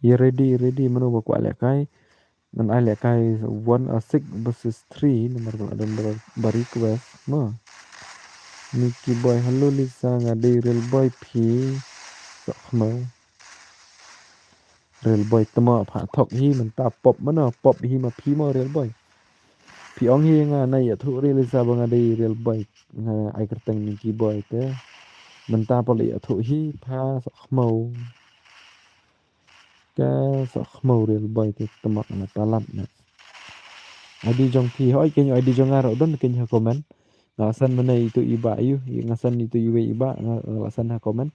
Ïa ready ready mano ba kwah lehkai. Ngan ai lehkai one a six versus three namar ba don ba request ma. Nicky Boy hello Lisa nga dei Real Boy phi. Sok khmau. Real Boy tma pha thok hi mynta pop mano pop hi ma phi mo Real Boy. Phi ong hi nga na ïathuh Real Lisa ba nga dei Real Boy nga ai kyrteng Nicky Boy te. Mynta pop ïathuh hi pha sok khmau. Ka sok khmau Real Boy te tma na palat na. I D jong phi hoi ken I D jong nga ro don ken ha comment. Nga san mane itu iba yu nga san itu iwe iba nga san ha comment.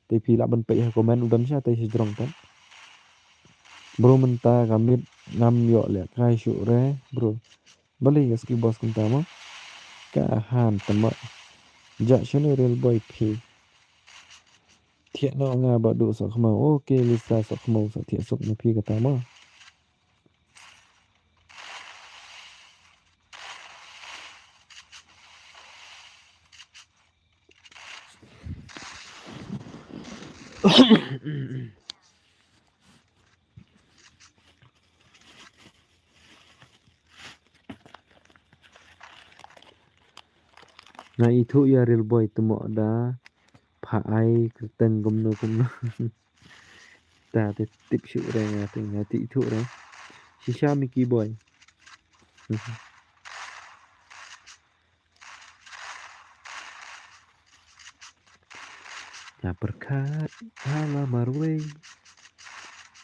Te phi lah ban peit ha comment u don sha te shi jrong tan. Bro mynta ka mit ngam ïoh lehkai shuh re bro. Balei ka ski boss kumta mo. Ka han tama. Ja shano Real Boy phi. Thiah noh nga ba du sok khmau. Okay Lisa sok khmau sa thiah suk na phi kata mo. Nga ithuh ïa Real Boy tmo da pha ai kyrteng kumno kumno. Ta te tip shuh re nga te nga te ithuh re. Shisha Mickey Boy. Nga pyrkhat ha la marwei.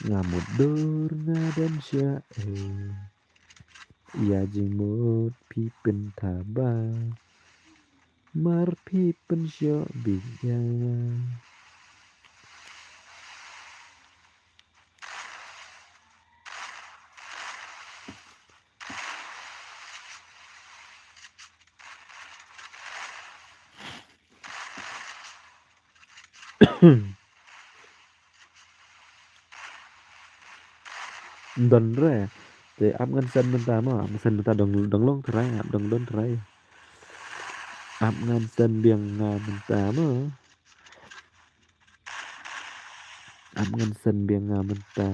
Nga mutdur nga don sha eh. Ïa jingmut phi pynthaba. Mar phi pynshoh biang ïa nga. Don re. Te ap ngan send mynta mo, ap ngan send mynta dang, dang long trai, ap dang don trai. Ap ngan send biang nga mynta mo. Ap ngan send biang nga mynta.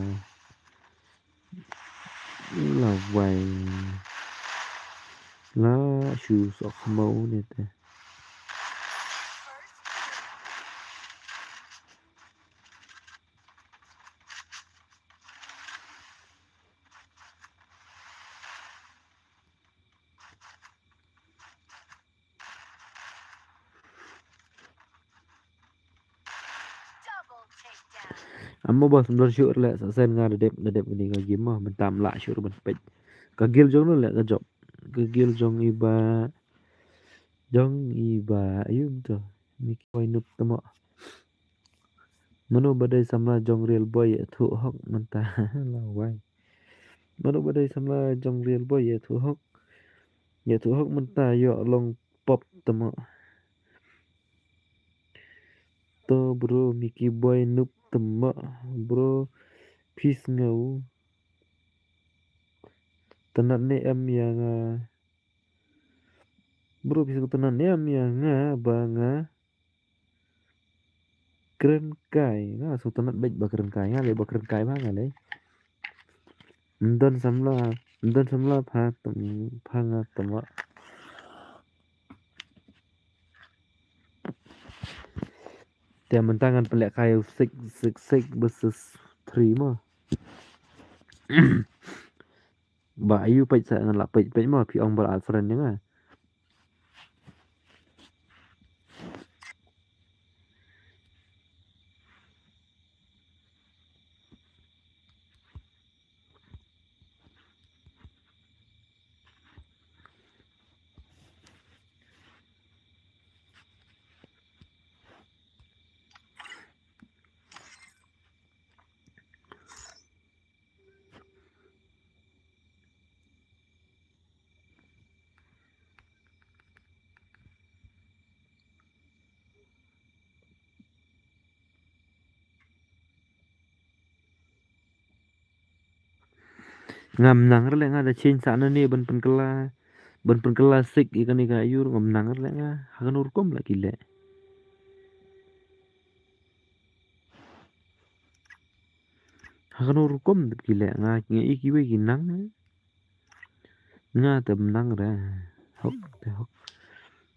La wai. La shu sok mo ne te. Amo bos mdon shuh re leh, sa send nga da dep, da dep kini ka game mo, mynta mlah shuh re ban peit. Ka guild jong no leh ka jop. Ka guild jong i ba, jong i ba, ayu mynta. Miki wai nup tamo. Mano ba dei samla jong Real Boy ïathuh hok mynta. La wai. Mano ba dei samla jong Real Boy ïathuh hok. Ïathuh hok mynta ïoh long pop tamo. To bro, Mickey Boy nup tamo. Bro, peace ngau. Tnat ne em ïa nga. Bro, peace ngau tnat ne em ïa nga ba nga kren kai, nga sngewtynnat beit ba kren kai, nga leh ba kren kai ba nga leh. Mdon samla, mdon samla pha tem, pha nga tama. Te mynta ngan pynleh kai six, six, six versus three mo. Ba ayu peit sa ngan la peit peit mo phi ong ba la friend ïa nga. Ngam nang re leh nga da change sa na ne ban pynkylla, ban pynkylla sik ïa kane ka ayu ngam nang re leh nga ha kano rukom la ki leh. Ha kano rukom ki leh nga, nga i kiwei ki nang. Nga te nang re. Hok te hok.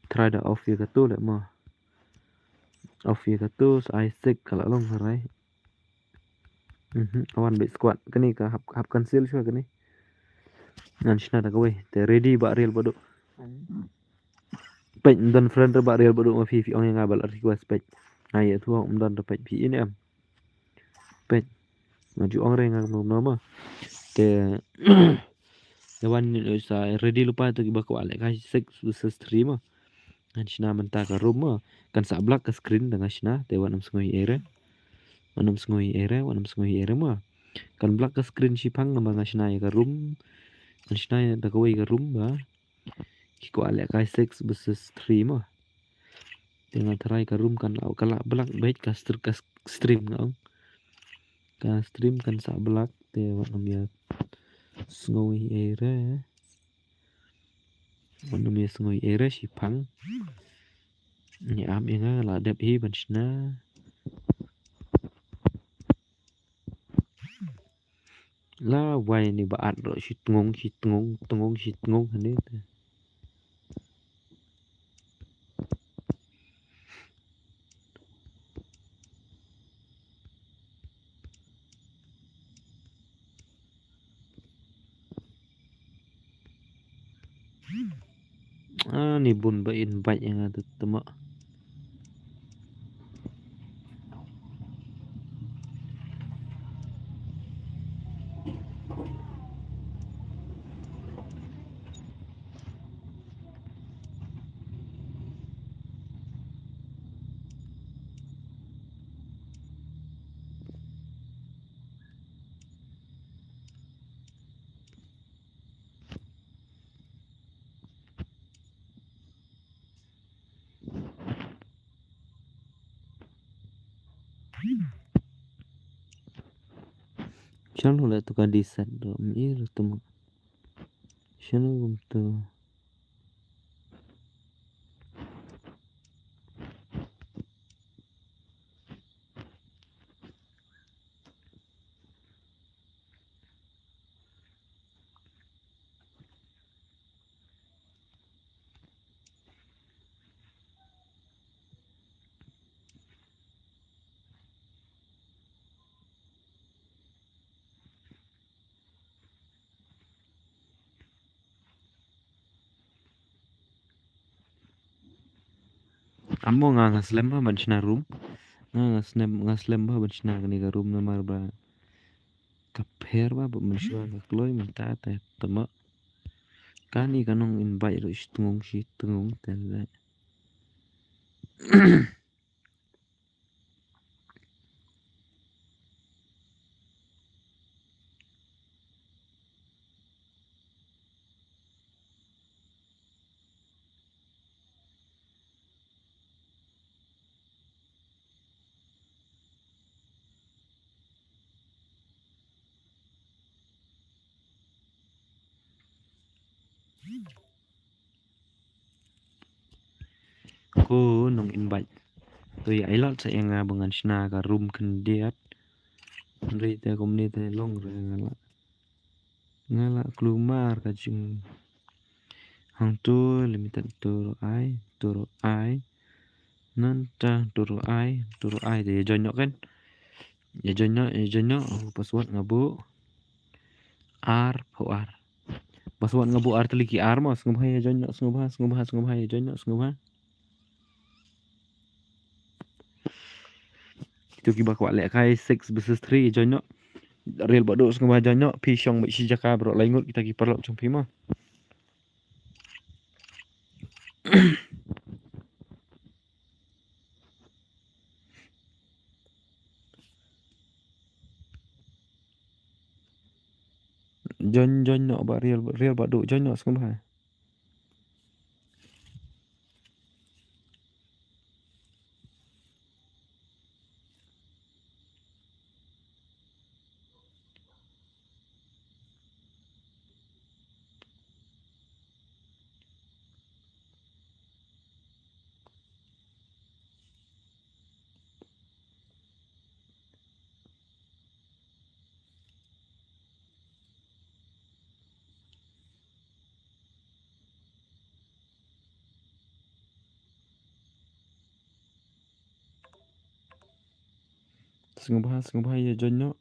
Try da off ïa kato leh mo. Off ïa kato sa ai sik ka la long hynrei. Mhm, awan bit squad kane ka hap, hap cancel shuwa kane. Ngan shna da kawei te ready ba rel ba duk. Peit, ym don friend re ba rel ba duk ma phi, phi ong ïa nga ba la request peit. Nga ïathuh ym don re peit phi in em. Peit. Nga ju ong re nga kumno kumno ma. Te te wan sa ready lypa to kiba kwah leh kai six versus three ma. Ngan shna mynta ka room ma. Kan sa black ka screen da nga shna te wat nym sngew ei re. Wat nym sngew ei re, wat nym sngew ei re ma. Kan black ka screen shiphang namar nga shna ïa ka room. Ngan shna ïa da kawei ka room ba ki kwah leh kai six versus three mo. Te nga try ka room kan la, ka la black beit ka str-, ka stream nga ong. Ka stream kan sa black te wat nym ïa sngew ei re. Wat nym ïa sngew ei re shiphang. Ngi am ïa nga la dep hi ban shna. La wai ni ba at ro shi tngong, shi tngong, tngong, shi tngong hane te. Ah, ni bun ba invite ïa nga te tama. Tang lo la tu ka di sat do mi ir tu ma. Shano gum tu. Amo nga nga slem ba ban shna room. Nga nga slem nga slem ba ban shna kane ka room namar ba ka pher ba ba ban shna ka kloi mynta te tama. Kane ka nong invite ruh shi tngung shi tngung te le. Ko nong invite. To ïa ai lot sa ïa nga ba ngan shna ka room khyndiat. Hynrei te kumne te long re nga la. Nga la klumar ka jing. Hangto limited to ro ai, to ro ai. Nanta to ro ai, to ro ai te ïa join noh kan. Ïa join noh, ïa join noh, oh, password nga buh. Ar, phew ar. Password nga buh ar tylli ki ar mo, sngewbha ïa join noh, sngewbha, sngewbha, sngewbha ïa join noh, sngewbha. Kito kiba kwah lehkai six versus three join noh. Real Bah Duh sngewbha join noh. Phi shong beit shi jaka baroh lai ngut kita ki paralok jong phi mo. Join join noh Bah Real, Real Bah Duh join noh sngewbha. Sngewbha, sngewbha ïa join noh.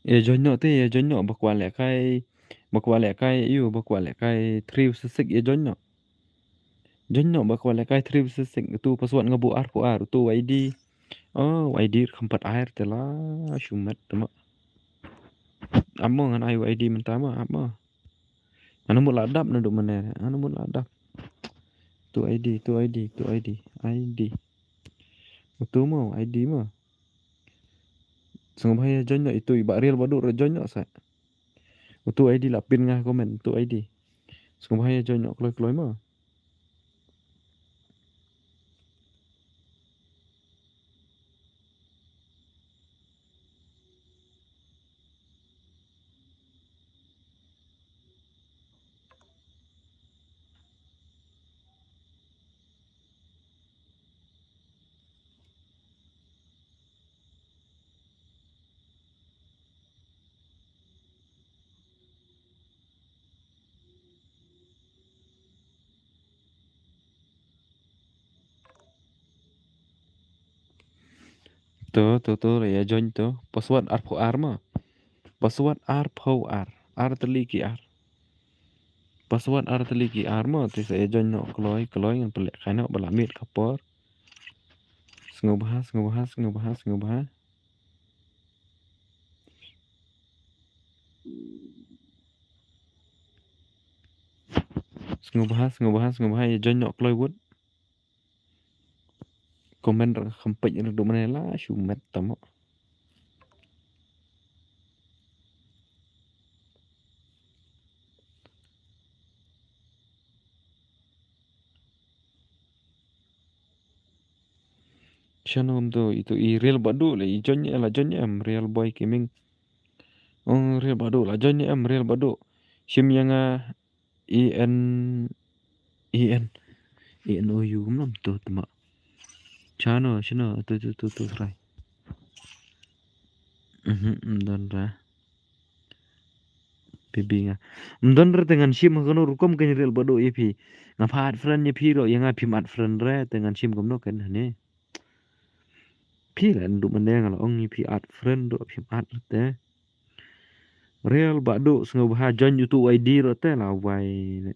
Ïa join noh te, ïa join noh, ba kwah lehkai, ba kwah lehkai, ïa ba kwah lehkai three versus six, ïa join noh. Join noh, ba kwah lehkai three versus six, utu password nga buh arphew ar, utu u I D. Oh, u I D kham pat ai te la, shu met te mo. Ap mo ngan ai u I D mynta mo, ap mo. Ngan mut la dap naduh mynne, ngan mut la dap. Tu I D, tu I D, tu I D, I D. Utu mo, I D mo. Sngewbha ïa join noh, itu i Bah Riel Baduh ruh join noh sa. Utu I D la pin nga comment, utu I D. Sngewbha ïa join noh kloi kloi mo. To, to, to, la ïa join to. Password arphew ar mo. Password arphew ar. Ar tylli ki ar. Password ar tylli ki ar mo. Te sa ïa join noh kloi, kloi ngan pynlehkai noh ba la miet ka por. Sngewbha, sngewbha, sngewbha, sngewbha. Sngewbha, sngewbha, sngewbha, ïa join noh kloi wut. Comment ruh kham peit ruh dum ne la shu met tamo. Shano to, itu i Real Baduh le, i join ïa la join ïa em, Real Boy Gaming. Oh, Real Baduh la join ïa em, Real Baduh. Shim ïa nga E N, E N, E N O U kumno to tama. Shano, shano, to, to, to, to, try. Mhm, ym don ra. Phi bing nga. Ym don re te ngan shim ha kano rukom kein Real Baduh ïa phi. Nga pha add friend ïa phi ruh, ïa nga phim add friend re te ngan shim kumno kein hane. Phi la ndu mane nga la ong ïa phi add friend ruh phim add re te. Real Baduh sngewbha join utu I D ruh te la wai.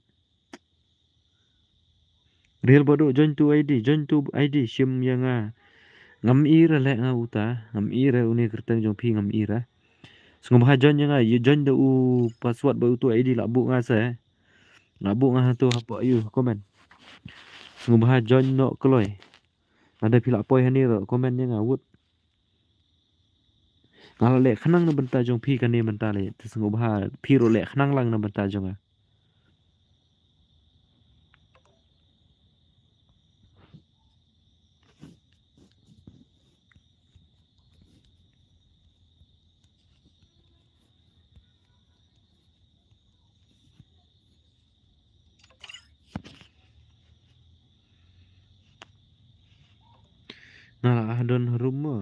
Real Baduh join tu I D, join tu I D, shim ïa nga. Ngam i re leh nga uta, ngam i re une kyrteng jong phi ngam i re. Sngewbha join ïa nga, ïa join da u password ba utu I D la buh nga se. La buh nga hatu hapoh ïa u comment. Sngewbha join noh kloi. Lada phi la poi hani ruh comment ïa nga wut. Nga la leh khnang na bynta jong phi kane mynta le, te sngewbha phi ruh leh khnang lang na bynta jong nga. Nga la ah don harum mo.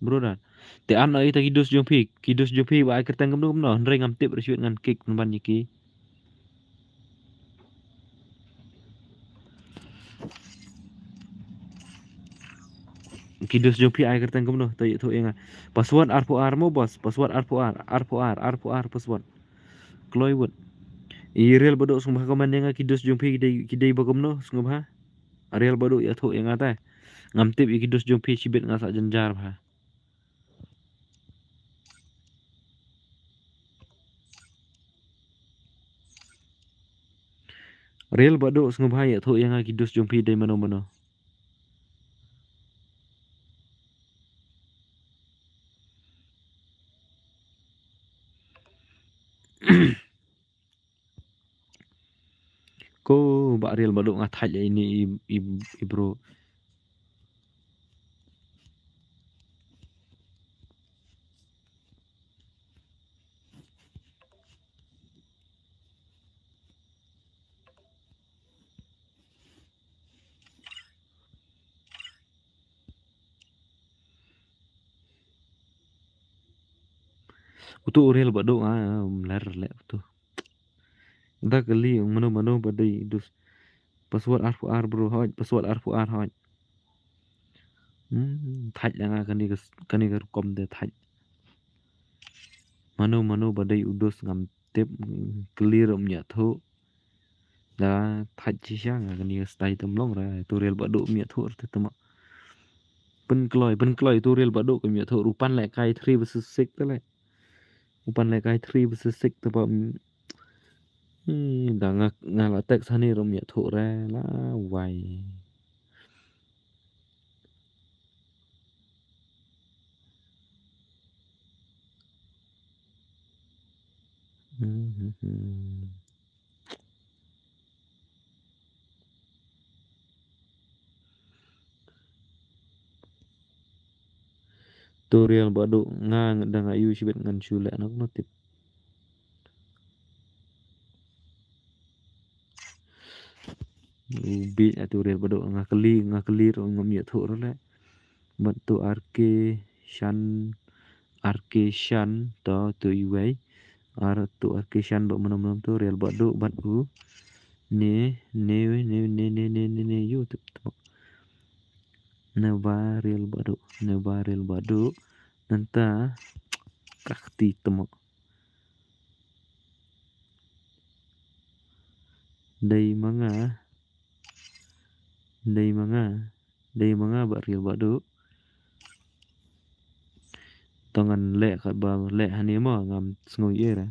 Brother. Te an ita ki dus jong phi, ki dus jong phi ba ai kyrteng kumno kumno, hynrei ngam tip rashit ngan kick pynban ïa ki. Ki dus jong phi ai kyrteng kumno, to ïathuh ïa nga. Password arphew ar mo boss, password arphew ar, arphew ar, arphew ar password. Kloi wut. I Real Baduh sngewbha comment ïa nga ki dus jong phi ki dei, ki dei ba kumno sngewbha. Real Baduh ïathuh ïa nga te. Ngam tip ïa ki dus jong phi shibit nga sa jynjar bha. Real Baduh sngewbha ïathuh ïa nga ki dus jong phi dei mano mano. Ko Bah Real Baduh nga thait ïa ini i, i, i bro. Utu u Real Baduh nga, ah, mler leh utu. Da kali mano mano ba dei dus. Password arphew ar bro, hoi, password arphew ar hoi. Hmm, thait ïa nga kane ka, kane ka rukom de thait. Mano mano ba dei u dos ngam tip, mm, clear um ïathuh. Da thait shisha nga kane ka style tam long ra, tu Real Baduh um ïathuh ra te tama. Pynkloi, pynkloi tu Real Baduh ka um ïathuh, u pan lehkai three versus six te leh. U pan lehkai three versus six te ba, mm, hmm, da nga, nga la text hani ra um ïathuh ra la wai. Tu Real Baduh nga, nga dang ayu shibit ngan shu leh na kumno tip. U bit atu Real Baduh nga kylli, nga kylli ruh ngam ïathuh ruh leh. Bad tu R K Shan, R K Shan to tu iwei. Ar tu R K Shan bad mano mano tu Real Baduh bad u. Ne, ne, ne, ne, ne, ne, ne, ne, yu tip tip. Ne ba Real Baduh, ne ba Real Baduh. Nanta ka kti timo. Dei ma nga. Dei ma nga. Dei ma nga ba Real Baduh. To ngan leh kat ba leh hani mo ngam sngew ïa ra.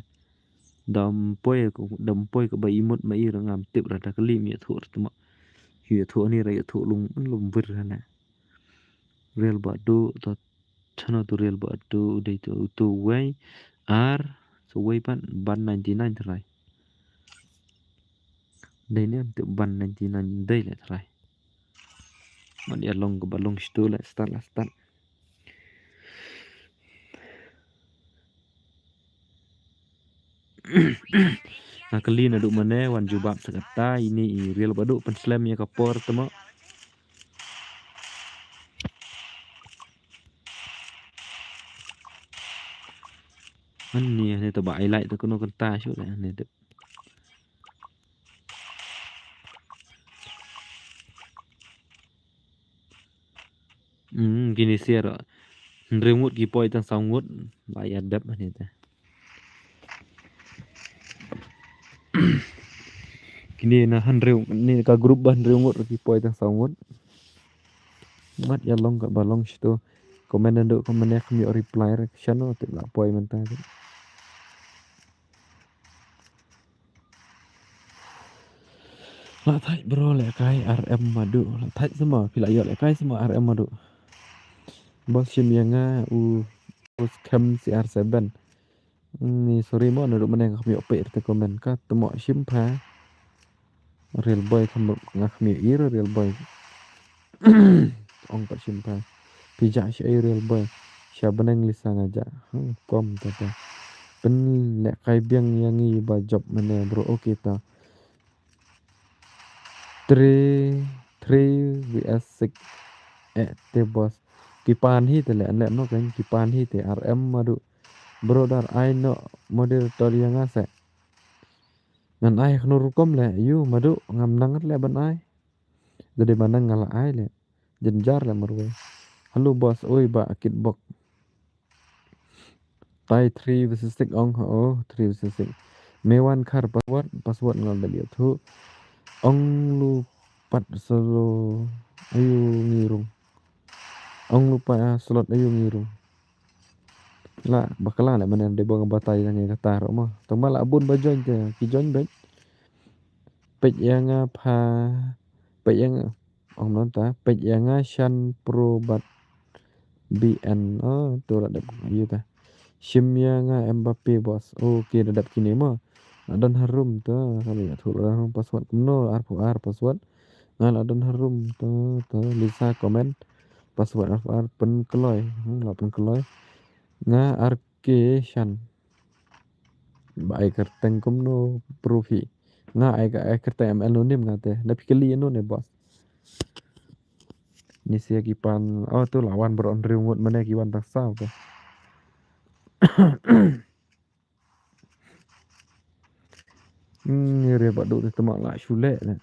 Dam poi ko, dam poi ko ba imut ma ira ngam tip ra da kylli um ïathuh ra tama. Ïathuh hani ra ïathuh lung, lung wir hana. Real Baduh to chano tu Real Baduh dei tu, tu wei ar, so wei pan ban ninety nine trai. Dei ne am tu ban ninety nine dei leh trai. Man ïa long ka ba long stu leh start la start. Nga kylli naduh mane wan jubab sa kata, ini i Real Baduh pynslem ïa ka por tama. Ani, ani to ba ai like to kano kanta shu leh ani to. Hmm, kine share. Hynriew ngut ki poi tang saw ngut. Ba ïa dep ani te. Kine na hynriew, ni ka group ba hynriew ngut ki poi tang saw ngut. Mat ïa long ka ba long shito. Comment ndu comment ne kham ïoh reply re shano te la poi mynta. La thait bro lehkai R M Madu. La thait sama phi la ïoh lehkai sama R M Madu. Boss shim ïa nga u, u skhem C R seven. Ni sorry mo naduh mane nga kham ïoh peit te comment ka temo shim pha. Real boy kham nga kham ïoh ir real boy. Ong pat shim pha. Phi jah shaei real boy. Sha bneng Lisa nga jah. Hmm, kom ta ta. Pynlehkai biang ïa ngi ba jop mane bro, okay ta. Three, three V S six. Eh, te boss. Ki pan hi te leh, leh no kan ki pan hi te R M Madu. Brother, ai no moderator ïa nga se. Ngan ai khno rukom leh, yu Madu, ngam nang leh ban ai. Jadi ba nang nga la ai leh. Jynjar leh marwei. Hello boss, oi ba kit bok. Tai three versus six ong, oh, three versus six. Me wan khar password, password ngal da biat thu. Ong lu pat solo ayu ngirung. Ong lu pat, ah, slot ayu ngirung. La bakla leh mane dei ba nga batai ïa nga kata ruh mo. Tang ba la bun ba join te ki join beit. Peit ïa nga pha, peit ïa nga, ong non ta, peit ïa nga Shan Pro bad B N. Oh, tu la dep ïa ta. Shim ïa nga Mbappe boss. Okay, da dep kine mo. La don harum ta, kali ïa thu la don harum password kumno, arphew ar password. Nga la don harum ta, ta Lisa comment. Password arphew ar pynkloi. Hmm, la pynkloi. Nga R K Shan. Ba ai kyrteng kumno proof hi. Nga ai ka ai kyrteng M L no nim nga te. Da phi kylli no ne boss. Ni sia ki pan. Oh, tu la wan bro hynriew ngut mane ki wan tang saw te. Hmm, ni re ba duk te tama la shu leh ne.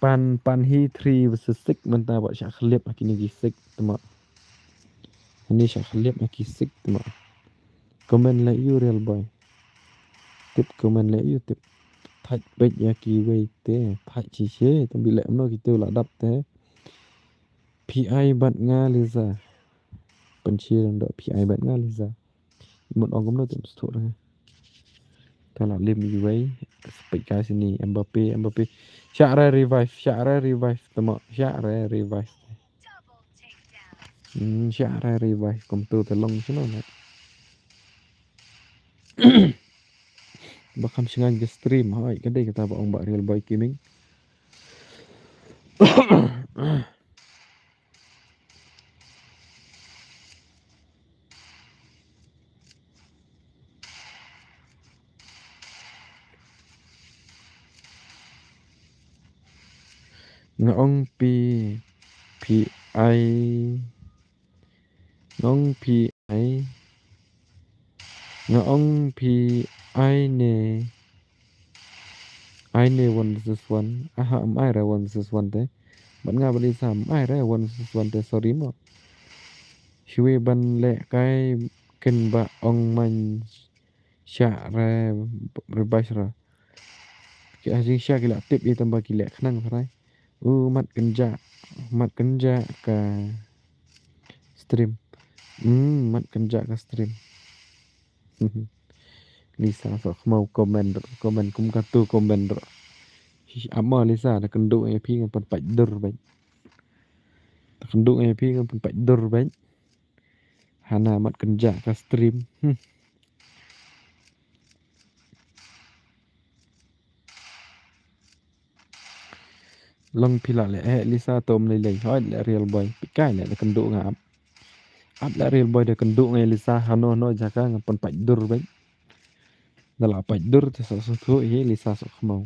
Pan, pan hi three versus six mynta ba sha khlip ha kine ki six tama. Ani sha khlip ha ki six tama. Comment leh ïa u Real Boy. Tip comment leh ïa u tip. Thait beit ïa kiwei te. Thait shisha. Tang ba leh kumno kito la dap te. P I bad nga Liza. Pynshai dang doh P I bad nga Liza. Mut ong kumno te mesti tu. Ta la lim iwei. Spek guys ini Mbappe, Mbappe. Shah re revive, shah re revive. Tama, shah re revive. Hmm, shah re revive. Kumtu te long shuh na. Ba kham shngaiñ ka stream, hoi, ka dei kata ba ong ba Real Boy Gaming. Nga ong P, P I, nga ong P I, nga ong P I ne, I ne one versus one. Aha, ym ai re one versus one te. Bad nga bad Lisa ym ai re one versus one te, sorry mo. Shuwa ban leh kai kin ba ong man shah re, re bas re. Ki ha jingshah ki la tip ïa tang ba ki leh khnang tharai. U mat kynjah, mat kynjah ka stream. Hmm, mat kynjah ka stream. Lisa Sohkhmaw comment, comment kum katu comment. Ama Lisa da kynduh ïa phi ngan pynpait dur beit. Da kynduh ïa phi ngan pynpait dur beit. Hana mat kynjah ka stream. Hmm. Long phi la leh eh Lisa tom lei lei hoi leh Real Boy. Phi kai leh da kynduh nga ap. Ap leh Real Boy da kynduh nga Lisa hano hano jaka nga pynpait dur beit. Da la pait dur te sa sa thu hi Lisa Sohkhmaw.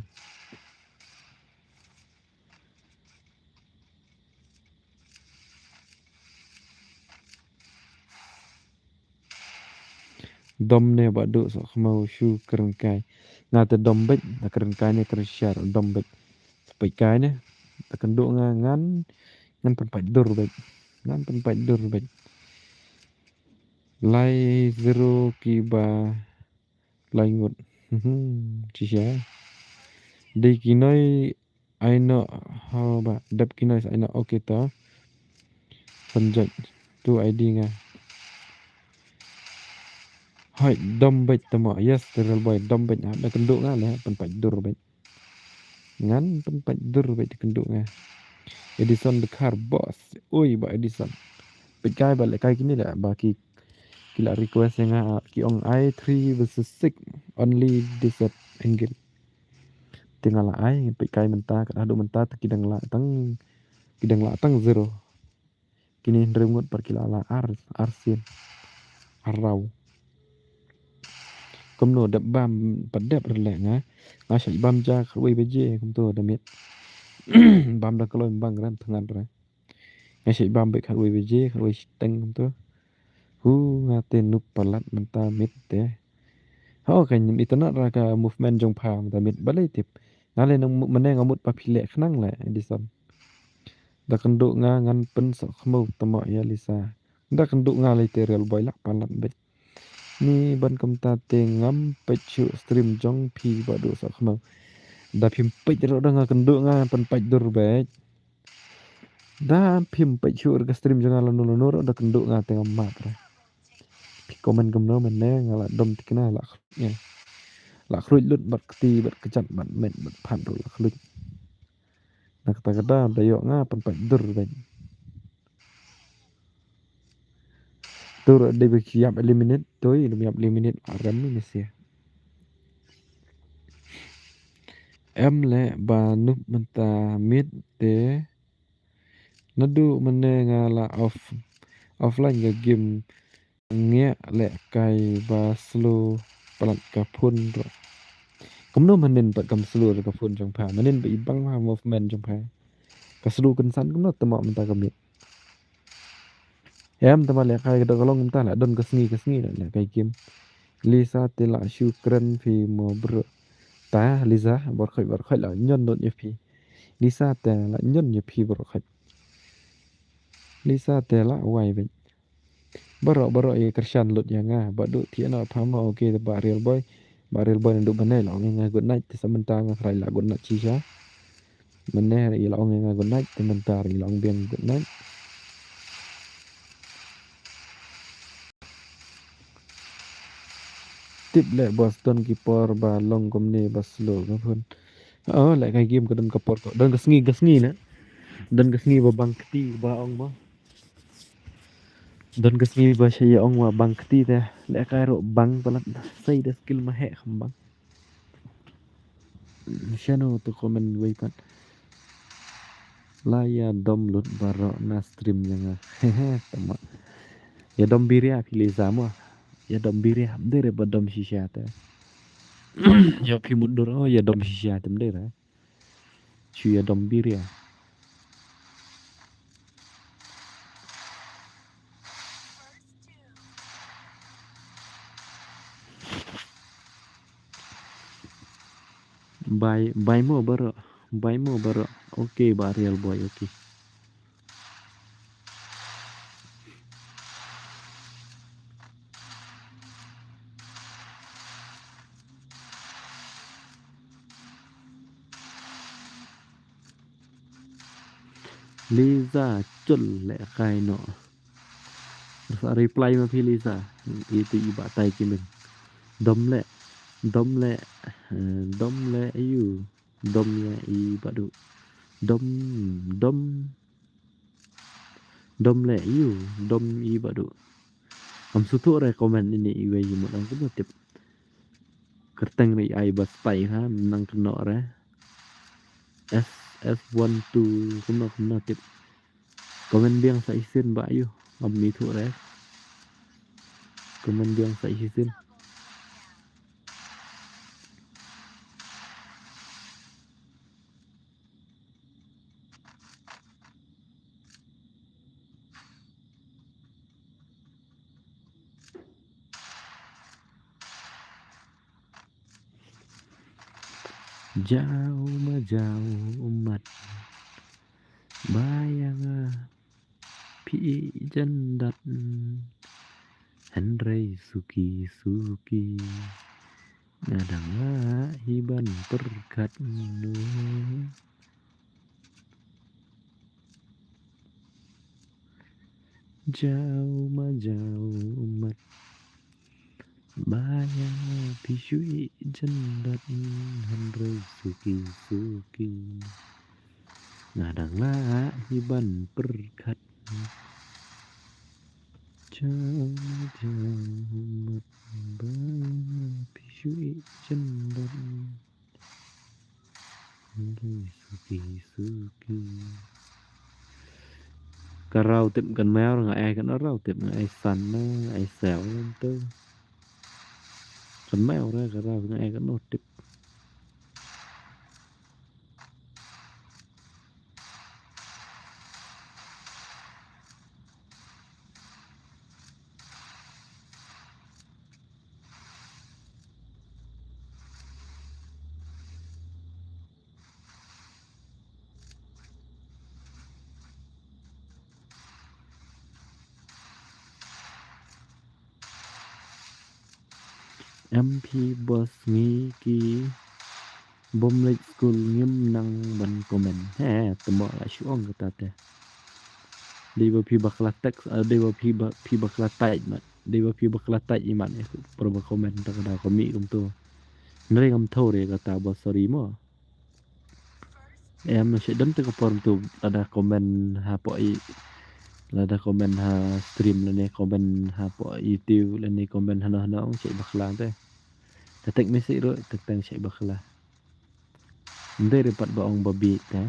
Dom ne Bah Duh Sohkhmaw shu kren kai. Nga te dom beit, da kren kai ne kren shar dom beit. Peit kai ne, da kynduh nga ngan, ngan pynpait dur beit. Ngan pynpait dur beit. Lai zero kiba lai ngut. Hmm, shisha. Dei ki noi ai noh ha ba dep ki noi ai noh, okay to. Pynjot tu I D nga. Hai dom beit tama, yes, the real boy dom beit, ah, da kynduh nga leh pynpait dur beit. Ngan pynpait dur beit da kynduh nga. Edison the car boss. Oi, Bah Edison. Peit kai ba leh kai kine leh ba ki, ki la request ïa nga, ki ong ai three versus six, only this set angle. Te nga la ai, peit kai mynta, ka haduh mynta te ki dang lah tang, ki dang lah tang zero. Kine hynriew ngut pat ki la lah ar, ar sien. Ar raw. Kumno dep bam, pat dep re leh nga. Nga shait bam ja khatwei baje, kumto da miet. Bam da kloi bang ran thngan re. Nga shait bam beit khatwei baje, khatwei shiteng kumto. Hu nga te nup palat mynta miet te. Ho ka internet ra ka movement jong pha mynta miet balei tip. Nga leh nang mu-, mynne nga mut ba phi leh khnang leh Edison. Da kynduh nga ngan pynsohkhmaw tama ïa Lisa. Da kynduh nga leh te real boy lah palat beit. Ni ban kumta te ngam peit shuh stream jong phi Bah Duh Sohkhmaw. Da phim peit ruh da nga kynduh nga pynpait dur beit. Da phim peit shuh ka stream jong nga lano lano ruh da kynduh nga te ngam map re. Phi comment kumno mynne nga la dom thikna la khluit nga. La khluit lut bad kti bad kjat bad met bad phat ruh la khluit. Na kata ka daw da ïoh nga pynpait dur beit. Tur dei ba ki ïap eliminate, toi lum ïap eliminate arem ni sia. Em leh ba nup mynta miet te. Naduh mynne nga la off, offline ka game. Ngiah leh kai ba slow palat ka phone ruh. Kumno mynnin pat kam slow ka phone jong pha. Mynnin ba i bang ha movement jong pha. Ka slow kynsan kumno tama mynta ka miet. Em tama leh kai ka dok ka long mynta la don ka sngi ka sngi la leh kai game. Lisa te la shu kren phi mo bro. Ta Lisa bor khoi bor khoi la ñion dot ïa phi. Lisa te la ñion ïa phi bor khoi. Lisa te la wai beit. Baroh, baroh ïa kyrshan lut ïa nga. Ba duh thiah na pha ma, okay, ba Real Boy. Ba Real Boy naduh mynne la ong ïa nga good night, te sa mynta nga khlaiñ la good night shisha. Mynne la ong ïa nga good night, te mynta la ong biang good night. Tip leh boss, don ki por ba long kumne ba slow ka phone. Oh, leh kai game ka don ka por ko. Don ka sngi, ka sngi na. Don ka sngi ba bang kti ba ong ba. Don ka sngi ba sha ïa ong wa bang kti te. Leh kai ruh bang palat. Sai da skill ma heh kham bang. Shano to comment wei pat. La ïa dom lut baroh na stream ïa nga. Hehe, tama. Ïa dom biria phi Liza mo. Ïa dom biria, ym dei re ba dom shisha te. Ïa phi mut dur, oh, ïa dom shisha te ym dei re. Shu ïa dom biria. Bai, bai mo baroh, bai mo baroh. Okay, ba Real Boy, okay. Liza chul leh kai noh. Sa reply ma phi Liza. Itu i ba tai ki meng. Dom leh. Dom leh. Eh, dom leh ayu. Dom ïa i ba duh. Dom, dom. Dom leh ayu. Dom i ba duh. Kam suthuh re comment ini iwei i mut ong kumno tip. Kyrteng ri ai ba stai ha nang kynnoh re. S S one two kumno kumno tip. Comment biang sa shisien ba ayu. Ngam ithuh re. Comment biang sa shisien. Jaw ma jaw ummat. Ba ïa nga phi ïeit jan dat. Hynrei suki suki. Nga dang lah hi ban pyrkhat noh. Jaw ma jaw ummat. Ba ïa phi shu ïeit jan dat hynrei suki suki. Nga dang lah hi ban pyrkhat. Jaw ma jaw ummat. Ba ïa phi shu ïeit jan dat. Suki, suki, suki. Ka raw tip kan maw nga ai kan raw tip nga ai san na ai saw lam tu. Kan maw ra ka raw nga ai kan no tip. Em phi boss ngi ki bym leit skul ngim nang ban comment. He, tymmo la shu ong kata te. Dei ba phi bakla text, eh, dei ba phi ba, phi bakla type mat. Dei ba phi bakla type i mat, eh, por ba comment ta ka da ka mih kumto. Hynrei ngam thaw re kata ba sorry mo. Em, shu don te ka por kumto lada comment hapoh i, lada comment ha stream lane comment hapoh YouTube lane comment hano hano ong shu bakla te. Te text message ruh te teng shu bakla. Ndei re pat ba ong ba bieit te.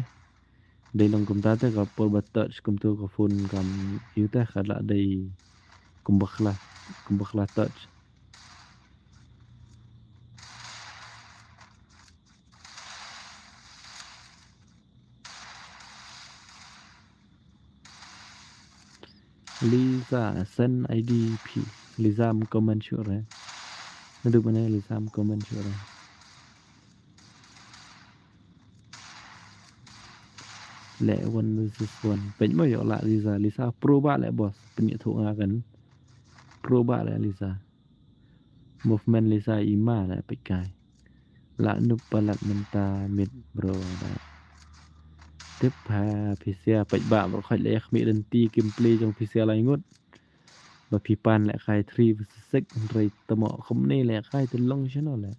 Dei long kumta te ka por ba touch kumto ka phone kam ïu te ka la dei kum bakla, kum bakla touch. Liza send I D phi. Liza ym comment shuh re. Naduh mynne Liza ym comment shuh re. Leh one versus one. Peit mo ïoh lah Liza. Liza pro ba leh boss. Pynïathuh nga kan. pro ba la Lisa. Movement Lisa ima la peit kai. La nup palat mynta mid bro la. Tip ha phi sia peit ba bro khoi la yak mi denti kim pli jong phi sia lai ngut. Ba phi pan leh kai three versus six hynrei tamo kumne leh kai te long shano leh.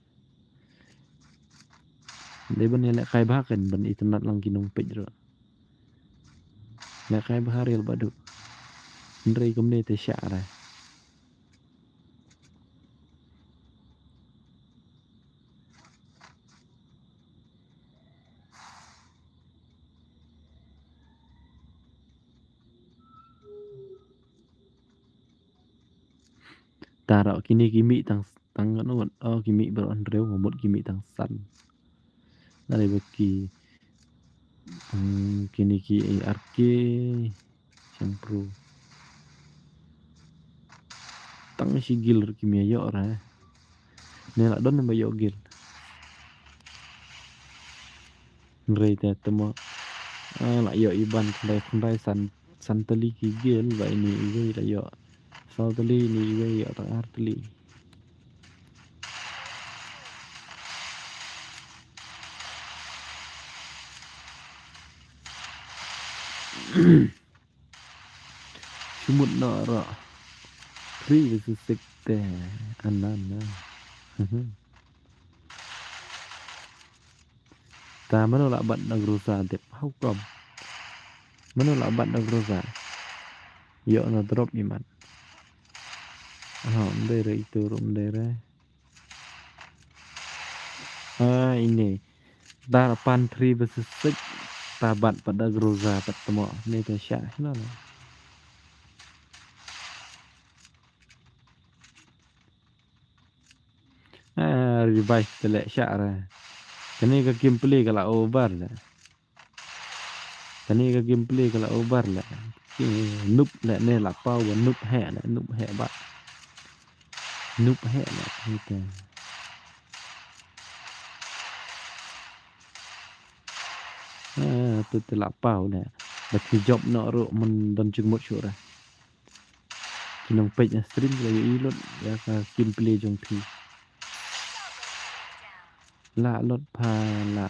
Dei ban leh kai bha kan ban itynnat lang ki nongpeit ruh. Leh kai bha real ba duk. Hynrei kumne te shah ra. Tara kine ki mih tang tang ngan ngut. Oh, ki mih baroh hynriew, ngan mut ki mih tang san. Nari ba ki, hmm, kine ki A R K, Sempru. Tang shi gil ruh kim ïa ïoh ra. Ne la don ba ïoh gil. Hynrei te temo. Ah, la ïoh iban khyndai khyndai san san tylli ki gel ba ini iwei la ïoh. Saw tylli ini iwei ïoh tang ar tylli. Sumut na ra. Three versus six te. Anan na. Ta mano la bat na Groza dep. How come? Mano la bat na Groza? Ïoh na drop iman. Ah, ym dei re itu ruh ym dei re. Ah, ini. Dar pan three versus six. Ta bat pat da Groza pat temo. Ni ta shah shano la. Ah, revive te leh shah re. Kane ka gameplay ka la over le. Kane ka gameplay ka la over le. Ki noob le ne la paw ba noob heh le, noob heh ba. Noob heh le, hei te. Ah, tu te la paw le. Ba ki jop noh ruh men don jingmut shuh re. Ki nongpeit na stream la ïohi lut ïa ka gameplay jong phi. La lut pha la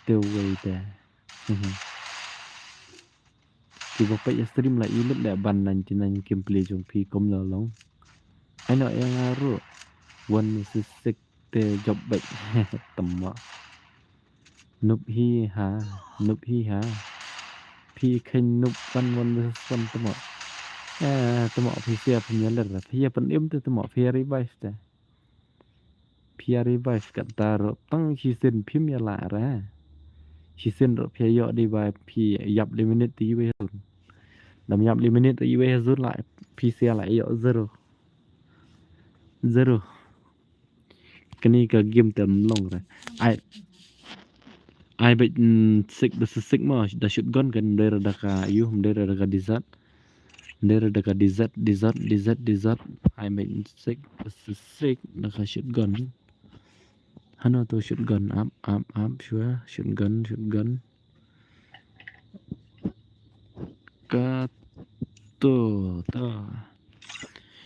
te wei te. Mhm. Kiba peit na stream la ïohi lut da ban ninety nine gameplay jong phi kum la long. Ai noh ïa nga ruh. One versus six te jop beit. Tama. Noob hi ha, noob hi ha. Phi kheiñ noob one one versus one tamo. Eh, tamo phi sia phi ïa ler, phi ïa pynim te tamo, phi ïa revive te. Phi ïa revive kata ruh, tang shisien phim ïa lah re. Shisien ruh phi ïa ïoh dei ba phi ïap limited te iwei ha zone. Dam ïap limited te iwei ha zone lah, phi sia lah ïoh zero. Zero. Kane ka game te ym long re. Ai, ai beit, mm, six versus six mo, da shotgun kan, ym dei re da ka, ïu, ym dei re da ka desert. Ym dei re da ka desert, desert, desert, desert. Ai beit six versus six da ka shotgun. Hano to shotgun, ap, ap, ap, shuwa, shotgun, shotgun. Kato, ta.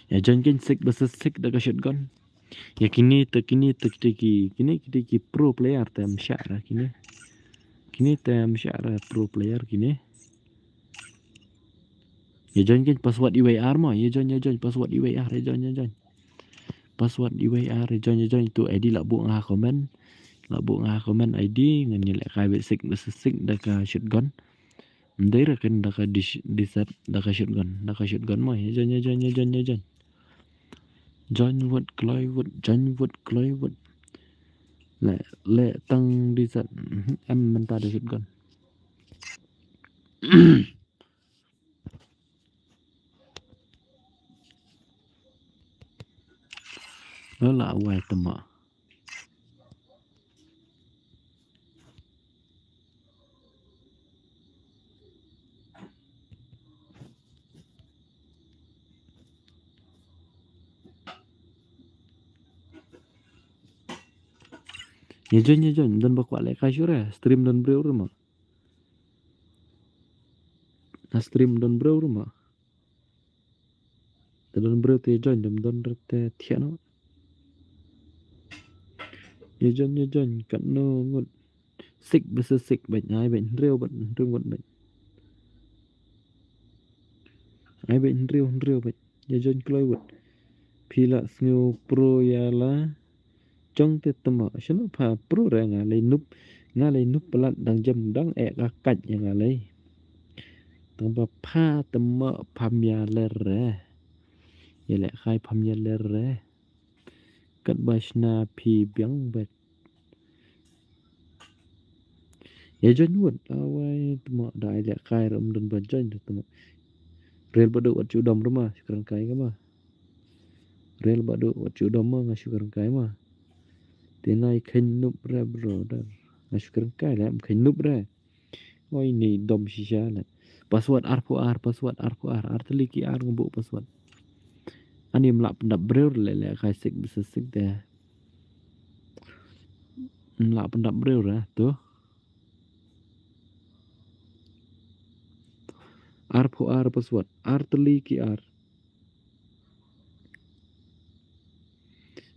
Ïa join kein six versus six da ka shotgun. Ïa kine te, kine te, kine ki, kine, kine ki pro player te ym shah re kine. Kine te ym shah re pro player kine. Ïa join kein password U A R mo, ïa join, ïa join password U A R, ïa join, ïa join. Password U A R, ïa join, ïa join. Tu I D la buh nga ha comment. La buh nga ha comment I D, ngan ïa leh kai beit six versus six da ka shotgun. Ym dei re kein da ka dis-, desert, da ka shotgun, da ka shotgun mo, ïa join, ïa join, ïa join, ïa join. Join wut, kloi wut, join wut, kloi wut. Leh, leh tang desert, mhm, em mynta da shotgun. Lo la wai tama. Ïa join, ïa join, don ba kwah leh kai shuh re, stream don briew ruh ma. Na stream don briew ruh ma. Te don briew te join, dam don re te thiah noh. Ïa join, ïa join, katno ngut. Six bad six bad, ai bad hynriew bad hynriew ngut bad. Ai bad hynriew, hynriew bad. Ïa join kloi wat. Phi la sngew pro ïa la. Jong te tama, shano pha pro re nga lei nup, nga lei nup palat dang jam dang eh ka kat ïa nga lei. Tang ba pha tama pham ïa ler re. Ïa leh khai pham ïa ler re. Kat ba shna phi biang bet. Ïa join wat, awai tama da ai leh khai ram don ba join tama. Rel ba do wat ju dom rama, shukran kai ka ma. Rel ba do wat ju dom ma, nga shukran kai ma. Te nai khein nup re brother. Nga shukran kai leh, khein nup re. Oi ni dom shisha leh. Password arphew ar, password arphew ar, ar tylli ki ar nga buh password. Ani mlak pyndap briew leh leh khai sik bisa sik deh. Mlak pyndap briew re, tu. Arphew ar password, ar tylli ki ar.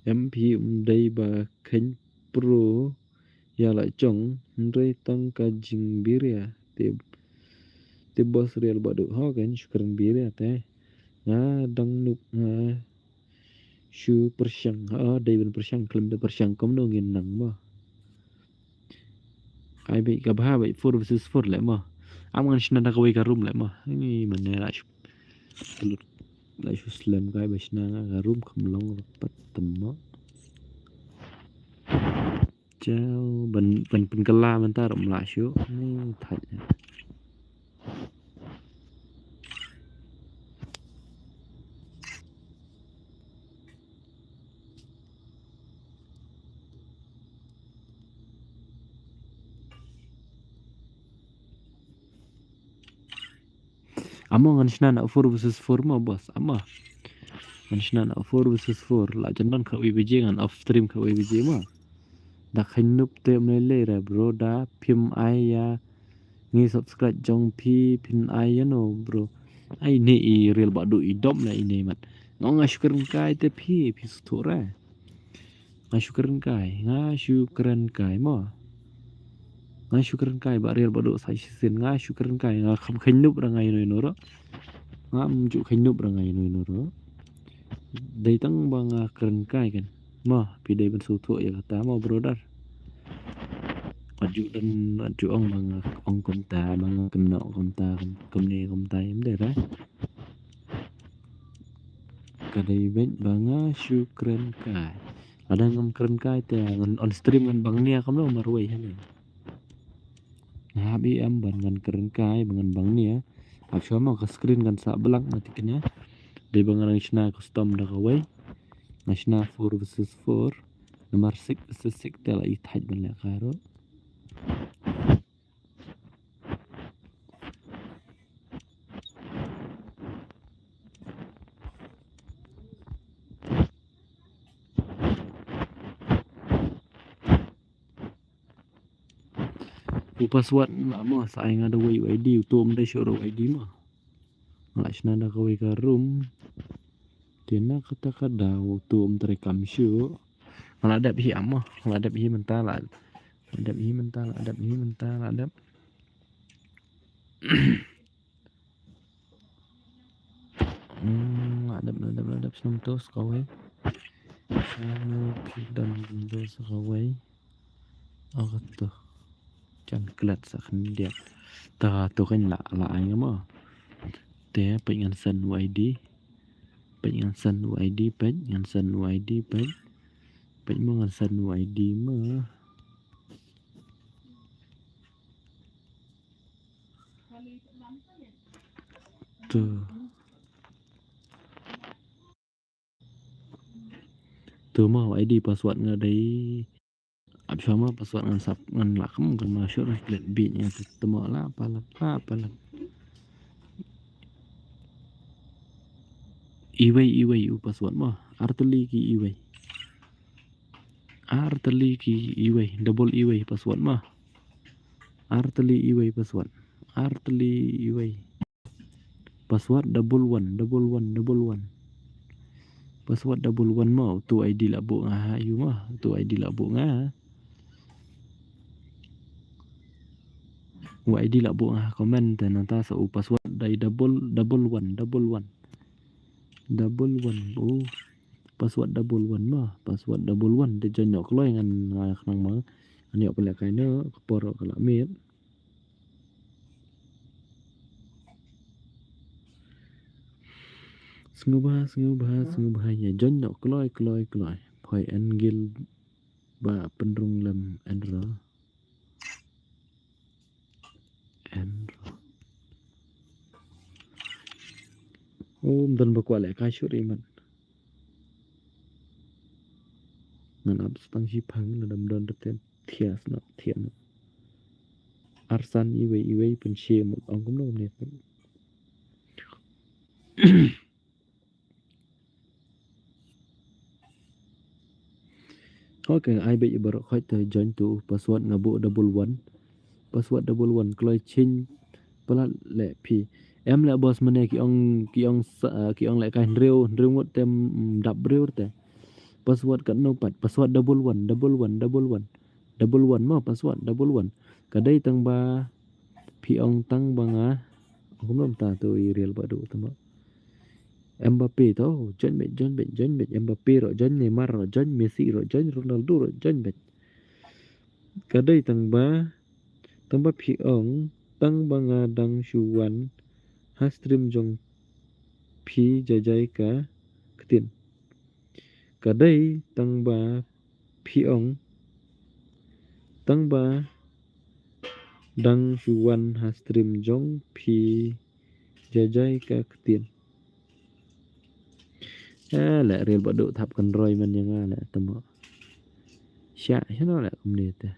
Em phi um dei ba khein pro ïa la jong, hynrei tang ka jingbiria. Te, te boss rial ba du ho kan shukran biria te. Nga dang nup nga shu pyrshang, ha, dei ban pyrshang, khlem da pyrshang kumno ngin nang mo. Ai bad ka bha bad four versus four leh mo. Am ngan shna da kawei ka room leh mo. Ni mane la shu. La shu slem kai ba shna nga ka room kham long pat tam mo. Chao ban, ban pynkylla mynta rum la shu. Ni thait. Amo ngan shna na four versus four mo boss, amo. Ngan shna na four versus four, la jan don kawei baje ngan off stream kawei baje mo. Da khein nup te mlei lei re bro, da phim ai ïa ngi subscribe jong phi phin ai ïa no bro. Ai ne i rel ba du i dom na i ne mat. Nga nga shukran kai te phi, phi suthu re. Nga shukran kai, nga shukran kai mo. Nga shukran kai ba rel ba du sa shisien, nga shukran kai, nga kham khein nup ra nga ïa no ïa no ro. Nga am ju khein nup ra nga ïa no ïa no ro. Dei tang ba nga kren kai kan. Mo, phi dei ban shu thuh ïa kata mo brother. Aju dan aju ong ba nga ong kumta, ba nga kynnoh kumta, kumne kumta em dei ra. Ka dei beit ba nga shu kren kai. Lada ngam kren kai te ngan on stream ngan bang nia kumno marwei hane. Nga hap i em ban ngan kren kai ba ngan bang nia. Ap shuwa mo ka screen kan sa blank na tikna. Dei ba nga nang shna custom da kawei. Nga shna four versus four. Namar six versus six te la i thait ban leh kai ro. U password la mo sa ai nga da wei u I D, u tu um dei shuh u I D mo. Nga la shna da kawei ka room. Te na kata ka daw u tu um trei kam shuh. Nga la dep hi am mo. Nga la dep hi mynta la. La dep hi mynta la dep hi mynta la dep. Hmm, la dep la dep la dep snem tu sa kawei. Snem tu dan tu sa kawei. Oh tu. Jan klet sa khyndiat. Ta tu kan la la ai mo. Te peit ngan send u I D. Peit ngan send u I D, peit ngan send u I D, peit. Peit mo ngan send u I D mo. Tu. Tu mo I D password nga dei. Ap shuwa mo password ngan sap ngan la kem kan ma shuwa klet bit nya tu mo la palat la palat. Iwei iwei u password mo. Artylli ki iwei. Artylli ki iwei, double iwei password mo. Artylli iwei password. Artylli iwei. Password double one, double one, double one. Password double one mo, utu ID la buh nga ha ïu mo, utu ID la buh nga. U ID la buh nga ha comment te nangta sa u password dei double, double one, double one. Double one, u password double one mo, password double one, te join noh kloi ngan nga khnang mo. Ngan ïoh pynlehkai noh, ka por ka la miet. Sngewbha, sngewbha, sngewbha ïa join noh kloi, kloi, kloi. Phoi en gil ba pynrung lem en ro. En ro. Um, don ba kwah lehkai shuh ri man. Ngan ap stang shi phang la dam don reten thias na thian. Arsan iwei iwei pynshim ong kumno kumne. Okay, ai beit baroh khoit te join tu password nga buh double one. Password double one kloi change palat leh phi. Em leh boss mane ki ong ki ong sa- ah, ki ong lehkai hynriew hynriew ngut te mm, dap briew te. Password katno pat password double one double one double one. Double one mo password double one. Ka dei tang ba phi ong tang ba nga. Ong kumno mynta tu i Real Baduh tang ba. Mbappe to, join beit, join beit, join beit. Mbappe ruh join, Neymar ruh join, Messi ruh join, Ronaldo ruh join beit. Ka dei tang ba, tang ba phi ong, tang ba nga dang shu wan ha stream jong phi jai jai ka ktien. Ka dei tang ba phi ong, tang ba dang shu wan ha stream jong phi jai jai ka ktien. Eh, leh Real Baduh thap kan roi man ïa nga leh tamo. Sha, sha no leh kumne te.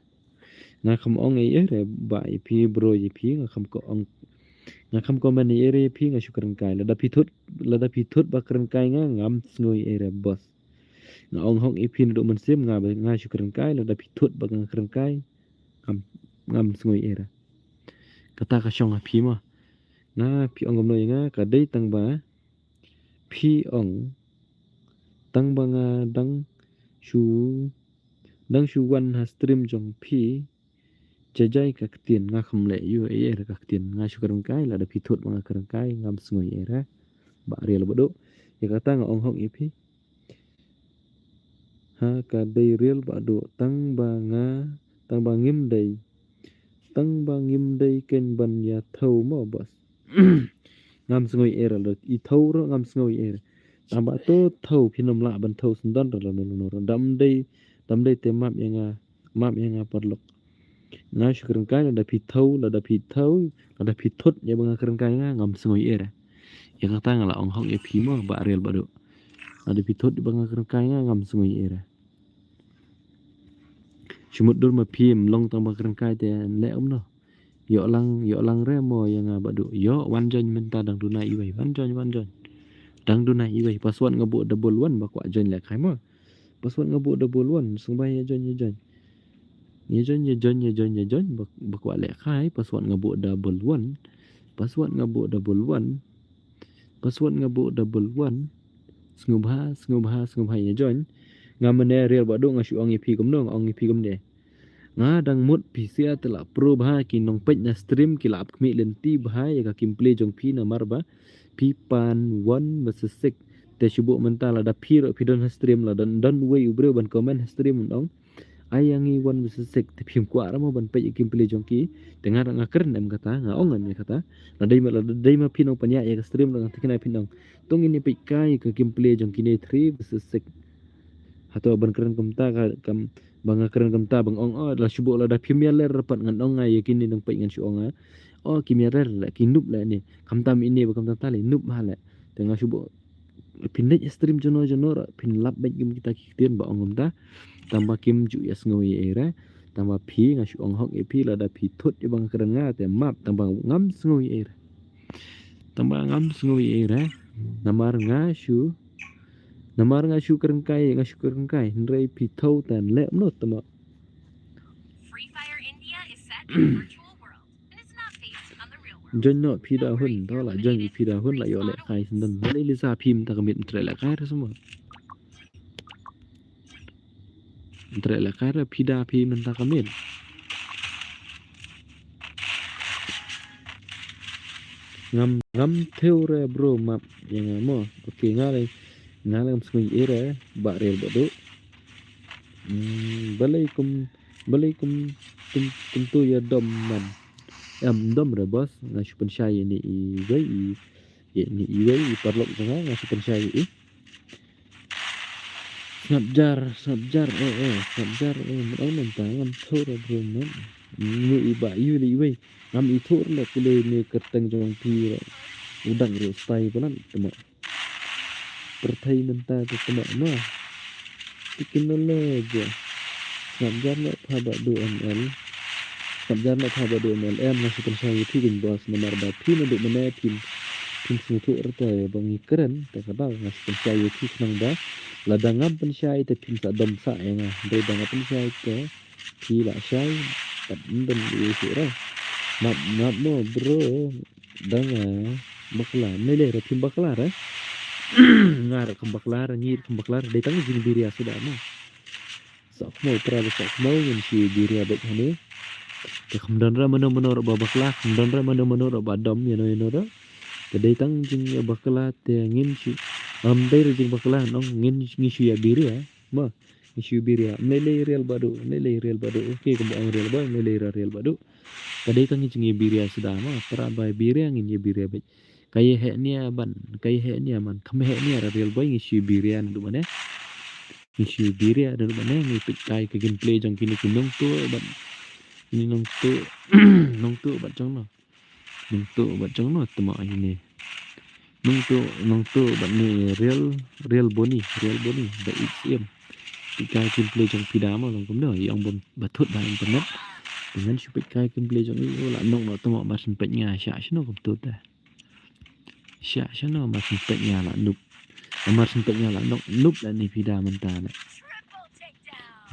Nga kham ong ei ei re ba ïa phi bro ïa phi nga kham ko ong. Nga kham ko man ei ei re ïa phi nga shu kren kai. Lada phi thut, lada phi thut ba kren kai nga ngam sngew ei ei re boss. Nga ong hok ïa phi naduh mynsiem nga ba nga shu kren kai, lada phi thut ba nga kren kai. Ngam, ngam sngew ei ei re. Kata ka shong ha phi mo. Nga phi ong kumno ïa nga ka dei tang ba phi ong tang ba nga dang shu dang shu wan ha stream jong phi jai jai ka ktien nga kham leh ïa ei ei re ka ktien nga shu kren kai lada phi thut ba nga kren kai ngam sngew ei ei re. Ba Real Baduh ïa kata nga ong hok ïa phi. Ha ka dei Real Baduh tang ba nga tang ba ngim dei tang ba ngim dei ken ban ïa thew mo boss. Ngam sngew ei ei re lada i thew ruh ngam sngew ei ei re. Tang ba to thew phin ym lah ban thew sendon re lano lano re. Dam dei dam dei te map ïa nga map ïa nga paralok. Nga shu kren kai lada phi thew lada phi thew lada phi thut ïa ba nga kren kai nga ngam sngew ei ei re. Ïa kata nga la ong hok ïa phi mo ba Real Baduh. Lada phi thut ïa ba nga kren kai nga ngam sngew ei ei re. Shu mutdur ma phi em long tang ba kren kai te leh kumno. Ïoh lang ïoh lang re mo ïa nga Baduh. Ïoh wan join mynta dang duna iwei wan join wan join. Dang duna iwei password nga buh double one ba kwah join lehkai mo. Password nga buh double one sngewbha ïa join ïa join. Ïa join ïa join ïa join ïa join ba kwah lehkai password nga buh double one. Password nga buh double one. Password nga buh double one. Sngewbha sngewbha sngewbha ïa join. Nga mane Real Baduh nga shu ong ïa phi kumno nga ong ïa phi kumne. Nga dang mut phi sia te la pro bha ki nongpeit na stream ki la ap khmih lynti bha ïa ka gameplay jong phi namar ba phi pan one versus six. Te shu buh mynta lada phi ruh phi don ha stream lada don uwei u briew ban comment ha stream un ong ai ïa ngi one versus six te phim kwah ra mo ban peit ïa gameplay jong ki. Te nga nga kren em kata nga ong em ïa kata. Lada dei ma lada dei ma phi nong pynïaid ïa ka stream lada nga te kynai phi nong. To ngin ïa peit kai ka gameplay jong kine three versus six. Hato ban kren kumta ka kam ba nga kren kumta ba nga ong oh la shu buh lada phim ïa ler pat ngan ong nga ïa kine nang peit ngan shu ong nga. Oh kim ïa ler leh ki noob leh ne. Khamtam ine ba khamtam ta leh noob ha leh. Te nga shu buh pynleit stream jano jano ra pynlap bad kim kita ki ktien ba ong kumta. Tang ba kim ju ïa sngew ïa ei re. Tang ba phi nga shu ong hok ïa phi lada phi thut ïa ba nga kren nga te map tang ba ngam sngew ïa ei re. Tang ba ngam sngew ïa ei re. Namar nga shu namar nga shu kren kai nga shu kren kai hynrei phi thaw tan leh mno tama. Free Fire India is set in a virtual world and is not based on the real world. Join no phi da hun thaw la join phi da hun la ïoh leh kai sendon mali lisa phim ta kamit mtre leh kai re semua. Ntre la kare phi da phi mynta ka miet. Ngam, ngam thew re bro map ïa nga mo. Okay, nga le, nga le ngam sngew ïa re, ba rel ba duk. Hmm, balei kum, balei kum, kum, kumto ïa dom man. Em dom re boss, nga shu pynshai ïa ini iwei i, ïa ini iwei i paralok jong nga, nga shu pynshai ïa i. Sngap jar, sngap jar, eh, eh, sngap jar, eh, mut ong mynta ngam thew re bro map. Ini i ba ïu le iwei. Ngam ithuh re la kule ne kyrteng jong phi re. U dang re stai palat, tama. Pyrthei mynta te tama ma. Tikin le je. Sngap jar na pha ba du M L. Sngap jar na pha ba du M L. Em nga shu pynshai ïa phi kin boss namar ba phi na du mane phi, phi sngewthuh re te ba ngi kren te ka daw nga shu pynshai ïa phi khnang ba. Lada ngam pynshai te phi sa dom sa ïa nga. Dei ba nga pynshai te. Phi la shai, pat ym don ïa shuh re. Map, map mo bro, dang, ah, bakla. Mlei lei re phim bakla re. Nga re kham bakla re, ngi re kham bakla re. Dei tang jingbiria suda mo. Sohkhmaw pra ba sohkhmaw ngin shu biria bad hane. Te kham don re mano mano re ba bakla, kham don re mano mano re ba dom ïano ïano re. Te dei tang jingbakla te ngin shu. Am dei re jingbakla nong ngin ngi shu ïa biria. Mo. Ngi shu biria, mlei lei riel badu, mlei lei riel badu. Okay, kumba ong riel badu, mlei lei riel badu. Ka dei ka ngi jingïabiria suda ma, para ba biria ngin ïabiria bad. Ka ïa heh nia ban, ka ïa heh nia man, kham heh nia ra riel boi ngi shu biria na du mane. Ngi shu biria na du mane, ngi peit kai ka gameplay jong kine ki nongtuh bad. Kine nongtuh, nongtuh bad jong no. Nongtuh bad jong no tama ine. Nongtuh, nongtuh bad ni riel, riel boni, riel boni, da ik siem. Peit kai gameplay jong phi da ma long kumno, i ong bam ba thut ba internet. Dengan shu peit kai gameplay jong i, oh, la nok no tama ba shu peit nga sha shano kum thut da. Sha shano ba shu peit nga la nup. Amar shu peit nga la nok, nup la ni phi da mynta ne.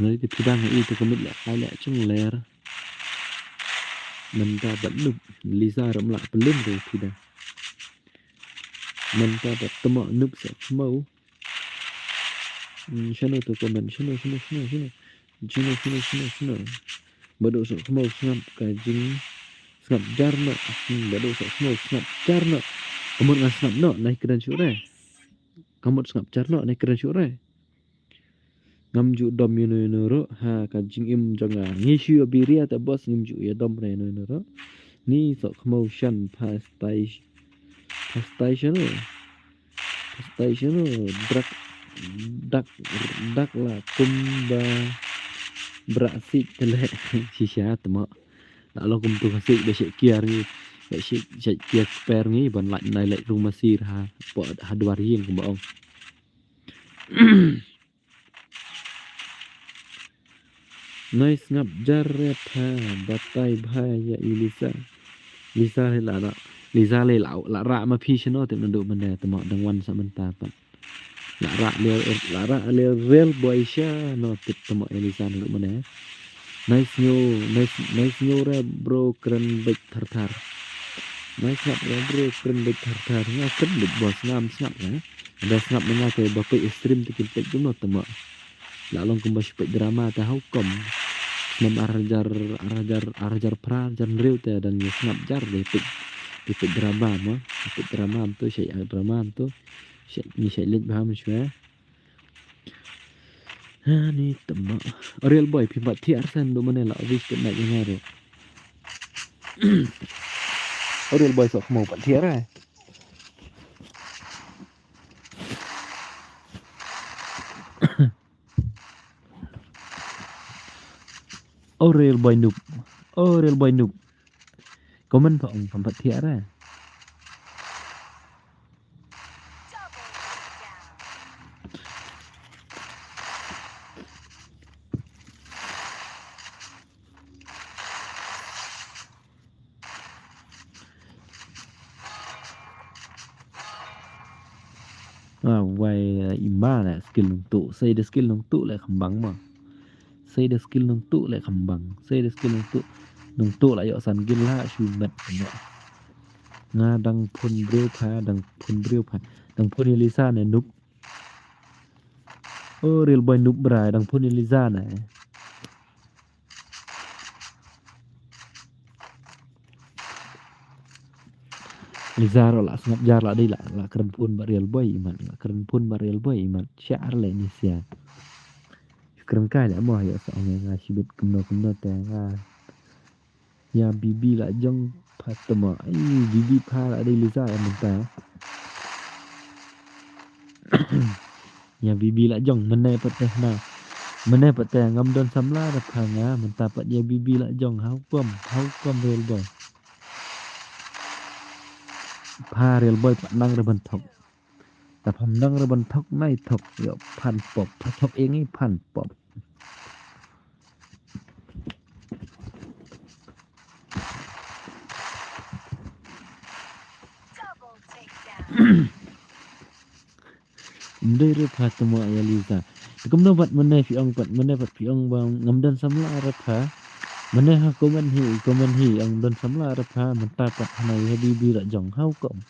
Ngai te phi da ngai te kumit la kai la chung ler. Mynta bad nup, Lisa ram lah pelin tu phi da. Mynta bad tama nup sa khmau. Hmm, shano tu comment, shano, shano, shano, shano. Shano, shano, shano, shano. Badu sa khmau sngap ka jing, sngap jar no. Hmm, badu sa khmau sngap jar no. Kamut nga sngap no, nai kren shu re. Kamut sngap jar no, nai kren shu re. Ngam ju dom ïano ïano ruh ha ka jingim jong nga. Ngi shu ïa biria te boss ngim ju ïa dom re ïano ïano ruh. Ngi soh khmau shan pha stai, pha stai shano. Pha stai shano drak dak dak la kumba bra sik te le shisha tama. La long kum tu ka sik ba shek kiar ngi ba shek shek kiar per ngi ban lait nai lait rung masir ha po ha dwar ïing kumba ong. Nai sngap jar re pha batai bha ïa i Lisa. Lisa le la ra, Lisa le la la ra ma phi shano tip na du mynta tama dang wan sa mynta pat. La ra le la ra le rel boi shano tip tama ïa Lisa na du mynta. Nai sngew, nai s-, nai sngew re bro kren beit thar thar. Nai sngap re bro kren beit thar thar. Nga kren beit boss ngam sngap re. Ada sngap na nga te ba peit stream te kin peit kumno tama. La long kumba shu peit drama te how come. Snem ar hajar, ar hajar, ar hajar phra, ar hajar hynriew te dang ïa sngap jar de peit. De peit drama mo. De peit drama to shai drama to. Shai ni shai leit bha mo shwa. Ha ni tama. Real boy phi pat thiar sen du mane la obvious peit na ïa nga re. Real boy soh khmau pat thiar eh. Oh real boy noob. Oh real boy noob. Comment pa ong pam pat thiar eh. Ah, wai, eh, ima la skill nongtuh. Sei da skill nongtuh la khambang ma. Sei da skill nongtuh la khambang. Sei da skill nongtuh. Nongtuh la ïoh san gin la shu met ma. Nga dang phone briew pha, dang phone briew pha. Dang phone ïa Lisa ne noob. Oh, Real Boy Noob Brai dang phone ïa Liza na. Liza ruh la sngap jar la dei la, la kren phone bad Real Boy imat, la kren phone bad Real Boy imat. Share le ni sia. Kren kai le mo ïa sa ong nga shibit kumno kumno te nga. Ïa Bibi la jong pha tama. Ai, Bibi pha la dei Liza ïa mynta. Ïa Bibi la jong mynne pat te na. Mynne pat te ngam don samla da pha nga mynta pat ïa Bibi la jong, how come, how come Real Boy. Pha Real Boy pat nang re ban thok. Ta pham nang re ban thok nai thok ïa phan pop, pha thok ïa ngi phan pop. Ndei re pha tama ïa Liza. Te kumno pat mynne phi ong pat mynne pat phi ong ba ngam don samla re pha. Mynne ha comment hi, comment hi ong don samla re pha mynta pat hana ïa Bibi la jong, how come.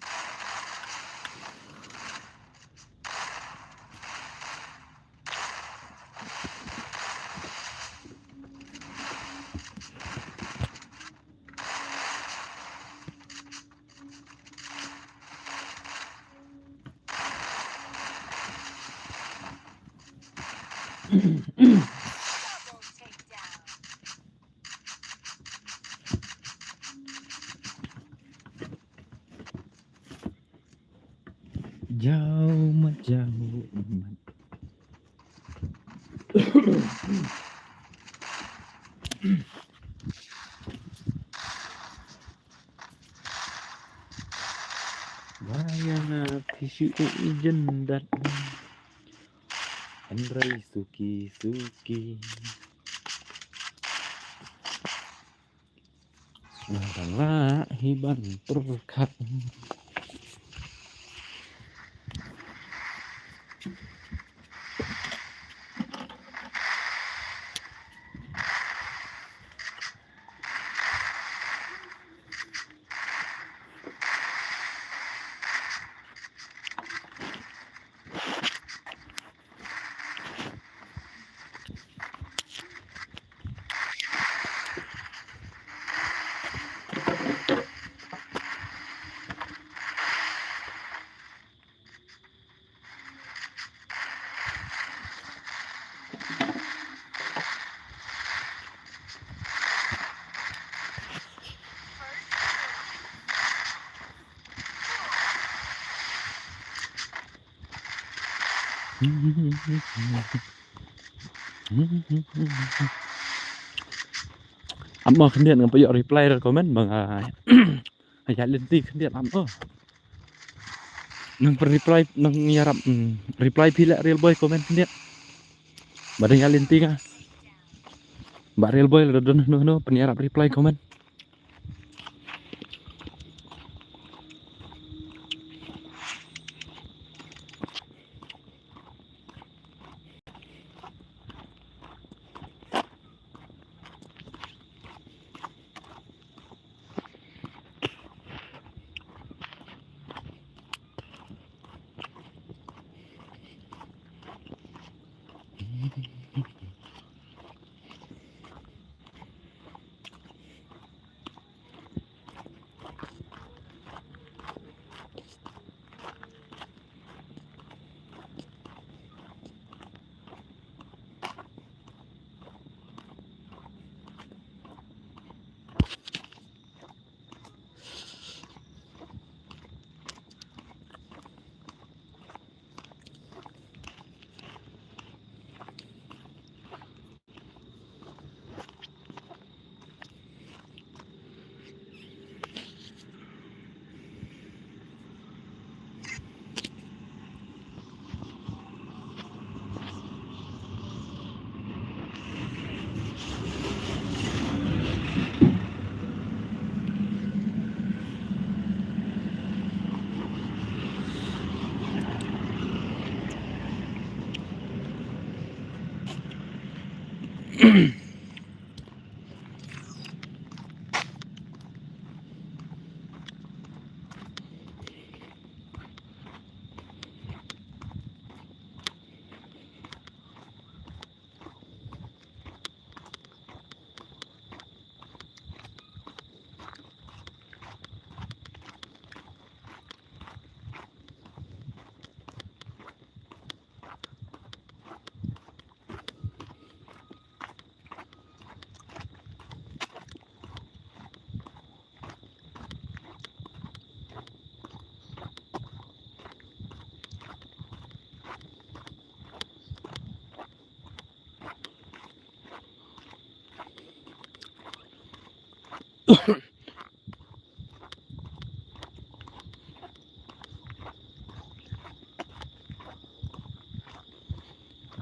Jaw ma jaw. Wayang phi shu ïoh ïa jen dat. Hynrei suki suki. Nga la hi ban pyrkhat. Ap mo khyndiat ngam pat ïoh reply re comment ba nga ïa lynti khyndiat ap mo. Nang pyn reply nang ïarap, hmm, reply phi leh Real Boy comment khyndiat. Ba dang ïa lynti nga. Ba Real Boy la don hano hano pyn ïarap reply comment.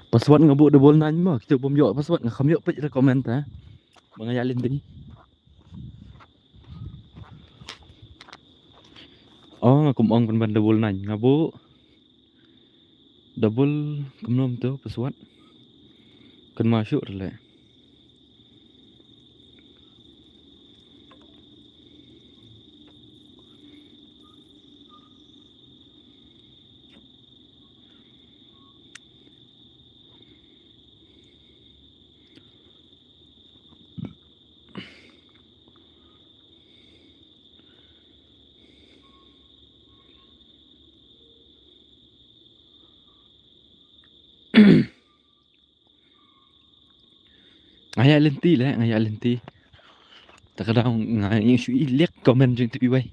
Password nga buh double nine mo, kita bym ïoh password, nga kham ïoh peit recommend ta. Ba nga ïa lynti. Oh, nga kum ong pynban double nine, nga buh double kumno to password. Kynmaw shuh re leh. Nga ïa lynti leh, nga ïa lynti. Ta ka daw nga ïa shu i leh comment jong tip iwei.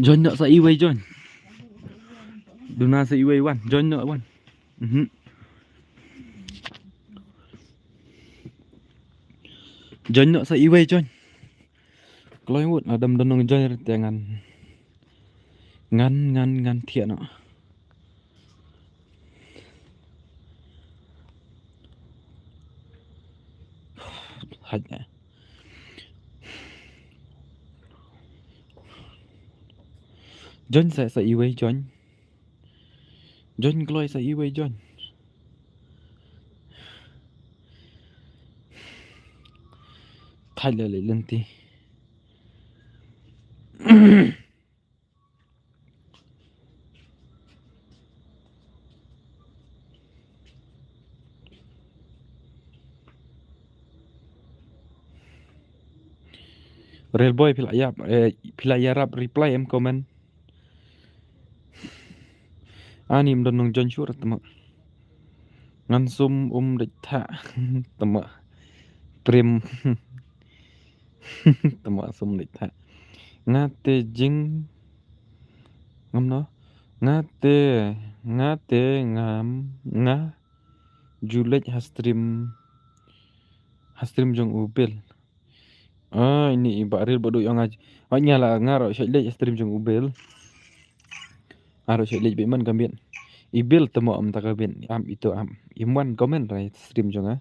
Join noh sa iwei join. Duna sa iwei wan. Join noh wan. Mhm. Join noh sa iwei join. Kloi wut, la dam don nong join rite ngan. Ngan, ngan, ngan thiah noh. Haj eh. Join sa, sa iwei join. Join kloi sa iwei join. Thaj la leh lynti. Real boy phi la ïap, eh, phi la ïarap reply em comment. Ani ym don nong join shuh re tama. Ngan sum um dei tha. Tama. Prim. Tama sum dei tha. Nga te jing. Ngam no. Nga te, nga te ngam, nga ju leit ha stream. Ha stream jong u Bill. Ah, ini i Bah Ril Bah Duh ïong nga. Hoi nga la nga ruh shait leit stream jong u Bill. Nga ruh shait leit beit man ka miet. I Bill tamo am ta ka miet. Am ito am. Im wan comment ra stream jong nga.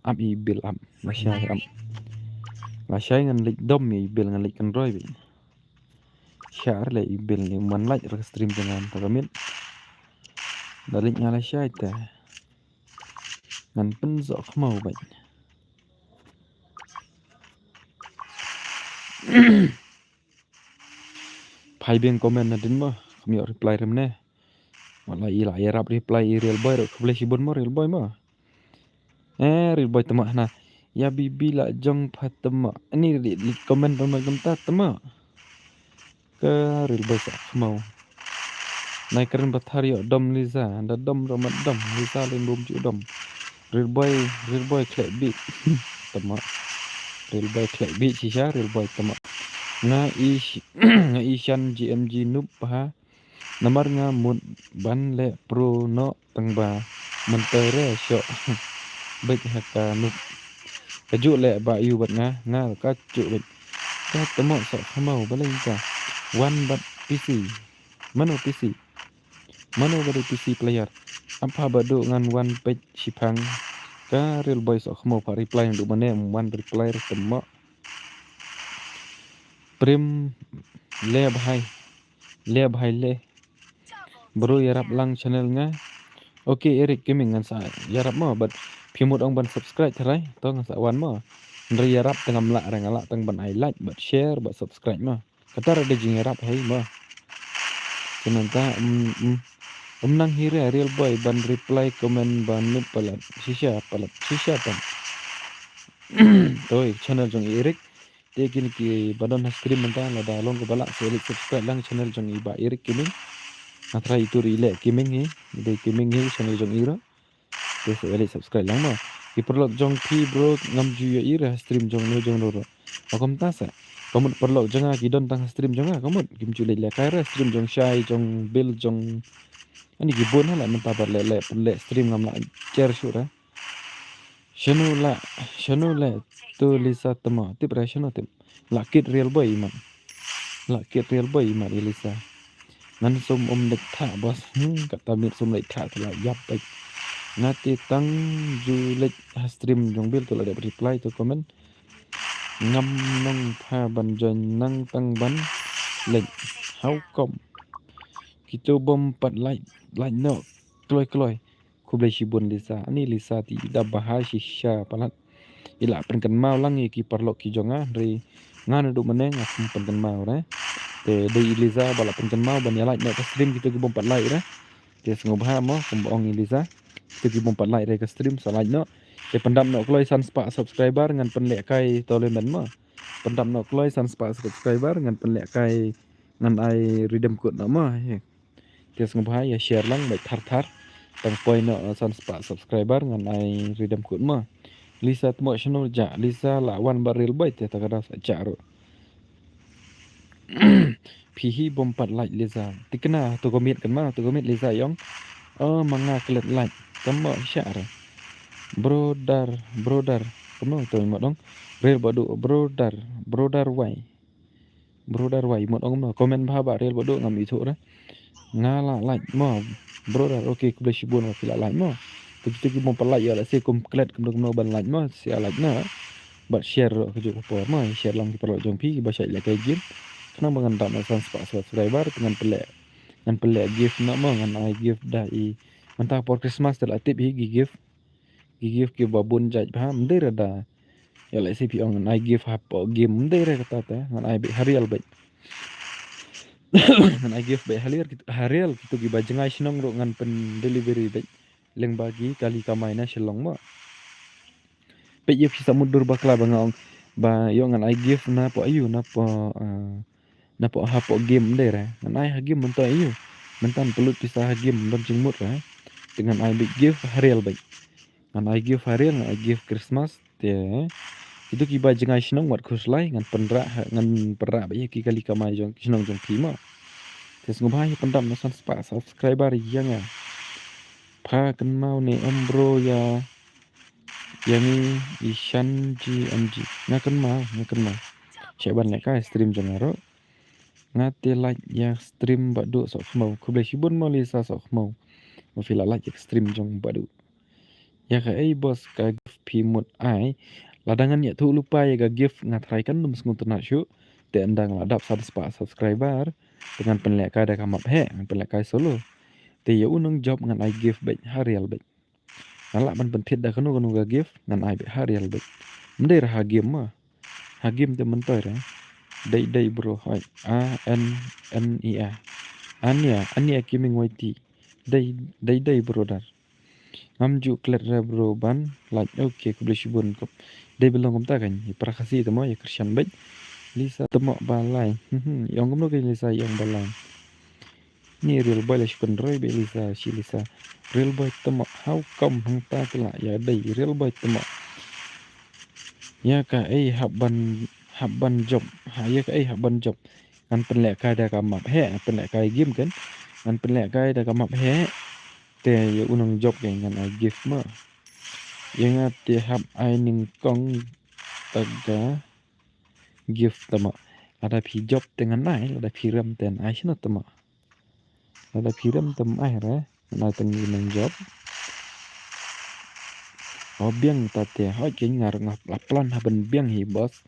Am i Bill am. Nga shai am. Nga shai ngan leit dom i Bill ngan leit kynroi beit. Shah re leh i Bill ni man lait re stream jong nga ta ka miet. Da leit nga la shai te. Ngan pynsoh khmaw beit. Phai biang comment na dien mo. Kham ïoh reply rem ne. Wala i la ïarap reply i Real Boy ruh khublei shibun mo Real Boy mo. Eh, Real Boy tama hana. Ïa bibi la jong pha tama. Ani ri, ri comment tama kumta tama. Ka Real Boy sa khmaw. Nai kren bathar ïoh dom Liza. Da dom ruh mat dom. Liza lin bum ju dom. Real Boy, Real Boy khlek bi. Tama. Real Boy khlek bi shisha, Real Boy tama. Nga i, nga i shan G M G noob ha. Namar nga mut ban leh pro noh tang ba mynta re shoh beit ha ka noob. Kajuh leh ba ïu bad nga, nga kajuh beit. Ka tamo soh khmaw balei ka wan bad P C. Mano P C? Mano ba dei P C player? Ap ha ba duh ngan wan peit shiphang. Ka Real Boy soh khmaw pha reply nang duh mane wan reply re tamo. Prim le bhai. Le bhai le. Bro ïarap lang channel nga. Ok Eric Gaming ngan sa ïarap mo bad phi mut ong ban subscribe tharai to ngan sa wan mo. Hynrei ïarap tang ngam lah re nga lah tang ban ai like bad share bad subscribe mo. Kata re da jingïarap hei mo. Kumta um, um, um nang hi re Real Boy ban reply comment ban noob palat shisha palat shisha tam. Toi channel jong Eric. Te kine kiba don ha stream mynta lada long kaba lah sa ïa leit subscribe lang channel jong i Bah Eric Kiming. Nga trai i tur i Leh Kiming hi, i dei Kiming hi channel jong i ruh. Te sa ïa leit subscribe lang mo. Ki paralok jong phi bro ngam ju ïohi re ha stream jong no jong no ruh. Ba kumta sa. Ka mut paralok jong nga ki don tang ha stream jong nga ka mut. Kim ju leit lehkai re ha stream jong Shai, jong Bill, jong ani ki bun ha leh mynta ba leh leh leh stream ngam lah jer shuh re. Shano leh, shano leh tu Lisa temo. Tip re shano tip. Lah kit real boy i mat. Lah kit real boy i mat i Lisa. Ngan sum um leit thah boss. Hmm, kata miet sum leit thah te lah ïap beit. Nga te tang ju leit ha stream jong Bill tu lah dep reply to comment. Ngam nang pha ban join nang tang ban leit. How come? Kito bym pat like, like noh. Kloi kloi. Khublei shibun Lisa. Ani Lisa te i dap bha shisha palat. I lah pynkynmaw lang ïa ki paralok ki jong nga, hynrei nga naduh mynne ngam pynkynmaw re. Te dei i Lisa ba lah pynkynmaw ban ïa like noh ka stream kito ki bym pat like re. Te sngewbha mo kumba ong i Lisa. Kito ki bym pat like re ka stream sa like noh. Te pyndap noh kloi san spah subscriber ngan pynlehkai to leh men mo. Pyndap noh kloi san spah subscriber ngan pynlehkai ngan ai redeem code noh mo. Te sngewbha ïa share lang beit thar thar. Tang poi noh san spah subscriber ngan ai redeem code mo. Lisa temo shano ja, Lisa lah wan bad real boy te ta ka dei sa ja ruh. Phi hi bym pat like Lisa. Tikna to comment kan ma, to comment Lisa i ong. Oh ma nga klet like. Temo sha re. Brother, brother. Temo to i mot ong. Real Bah Duh, brother, brother why? Brother why mot ong kumno, comment bha ba real Bah Duh ngam ithuh re. Nga lah like mo. Brother, okay, khublei shibun ba phi lah like mo. Te kito ki bym pat like ïa leh shisha kum klet kumno kumno ban like mo, sa like noh. Bad share ruh kajuh ka por mo, share lang ki paralok jong phi kiba shait lehkai game. Khnang ba ngan dap noh san spah subscriber te ngan pynleh, ngan pynleh gift noh mo, ngan ai gift da i. Mynta por Christmas te lah tip hi ki gift. Ki gift kiba bun jait bha, ym dei re da ïa leh shisha phi ong ngan ai gift hapoh game, ym dei re kata te, ngan ai beit ha real beit. Ngan ai gift beit ha real, ha real kito kiba jngai shnong ruh ngan pyn delivery beit. Lyngba ki kali kamai na Shillong mo. Peit ïa phi sa mutdur bakla ba nga ong ba ïoh ngan ai gift napoh aiu, napoh, ah, napoh hapoh game, ym dei re. Ngan ai ha game mynta aiu. Mynta pynlut pisa ha game ym don jingmut re. Te ngan ai beit gift ha real beit. Ngan ai gift ha real, ngan ai gift Christmas. Te kito kiba jngai shnong wat khuslai ngan pynrah ha, ngan pynrah beit ïa ki kali kamai jong shnong jong phi mo. Te sngewbha ïa pyndap noh san spah subscriber ïa nga. Pha kynmaw ne em bro ïa ïa ngi i shan ji em ji. Nga kynmaw, nga kynmaw. Shah ban lehkai stream jong nga ruh. Nga te like ïa stream Bah Duh Sohkhmaw. Khublei shibun mo Lisa Sohkhmaw. Mo phi la like ïa stream jong Bah Duh. Ïa kaei boss ka gift phi mut ai? Lada ngan ïathuh lypa ïa ka gift nga tharai kan ym sngewtynnat shuh. Te ynda nga la dap san spah subscriber te ngan pynlehkai da ka map heh, ngan pynlehkai solo. Te ïa u nongjop ngan ai gift beit ha real beit. Nga lah ban pynthit da kano kano ka gift ngan ai beit ha real beit. Ym dei re ha game ma. Ha game te myntoi re. Dei dei bro hoi. A N N E A. Ania, Ania Gaming Y T. Dei dei dei brother. Ngam ju klet re bro ban like. Okay, khublei shibun kop. Dei ba long kumta kan. Ïa para Khasi te mo ïa kyrshan beit. Lisa te mo ba lai. Hmm, ïa ong kumno kan Lisa ïa ong ba lai. Ni real boy la shi pynroi beit Lisa, shi Lisa. Real boy te mo, how come hangta te la ïa dei real boy te mo. Ïa kaei hap ban, hap ban jop, ha ïa kaei hap ban jop. Ngan pynlehkai da ka map heh, ngan pynlehkai game kan. Ngan pynlehkai da ka map heh. Te ïa u nongjop kan ngan ai gift ma. Ïa nga te hap ai nyngkong ta ka gift te mo. Lada phi jop te ngan ai, lada phi rem te ngan ai shano te mo. Lada phi rem te ym ai re, ngan ai tang ïa u nongjop. O biang ta te, hoi keiñ nga ruh nga la plan ha ban biang hi boss.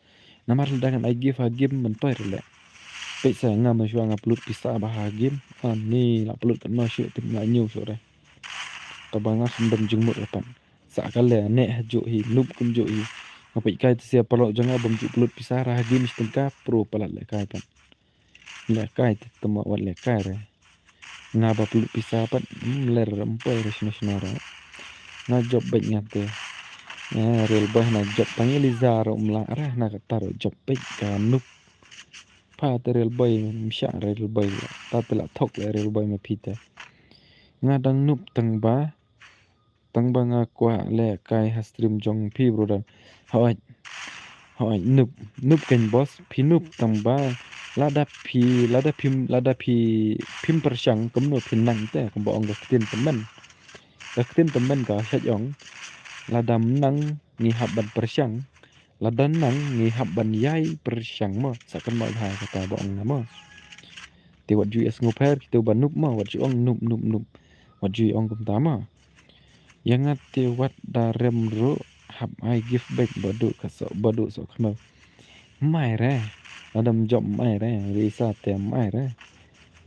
Namar lada ngan ai gift ha game myntoi re leh. Peit sa nga mynshuwa nga pynlut pisa bha ha game. Ani la pynlut katno shuh te nga ñiew shuh re. Te ba nga kham don jingmut re pat. Sa ka leh neh ha juh hi, noob kumjuh hi. Nga peit kai te sia paralok jong nga bym ju pynlut pisa ra ha game shi tyngka pro palat lehkai pat. Lehkai te te mo wat lehkai re. Nga ba pynlut pisa pat, hmm, ler re ym poi re shano shano re. Nga jop beit nga te. Eh, Real Boy hana jop, tang i Liza ruh mla re, hana kata ruh jop peit ka Noob. Pha te Real Boy msha Real Boy. Ta te la thok le Real Boy ma phi te. Nga dang Noob tang ba. Tang ba nga kwah leh kai ha stream jong phi, brother. Hooid. Hooid, Noob. Noob kein boss, phi Noob tang ba. Lada phi, lada phim, lada phi, phim pyrshang kumno phin nang te, kumba ong ka ktien tymmen. Ka ktien tymmen ka shait ong. Lada ym nang ngi hap ban pyrshang. Lada nang ngi hap ban ïai pyrshang mo. Sa kynmaw bha kata ba ong nga mo. Te wat ju ïa sngewpher kito ba Noob mo, wat ju ong Noob, Noob, Noob. Wat ju ïa ong kumta mo. Ïa nga te wat da rem ruh hap ai gift beit, Baduh ka soh, Baduh soh khmiew. Mai re. Lada ym jop mai re, Liza te mai re.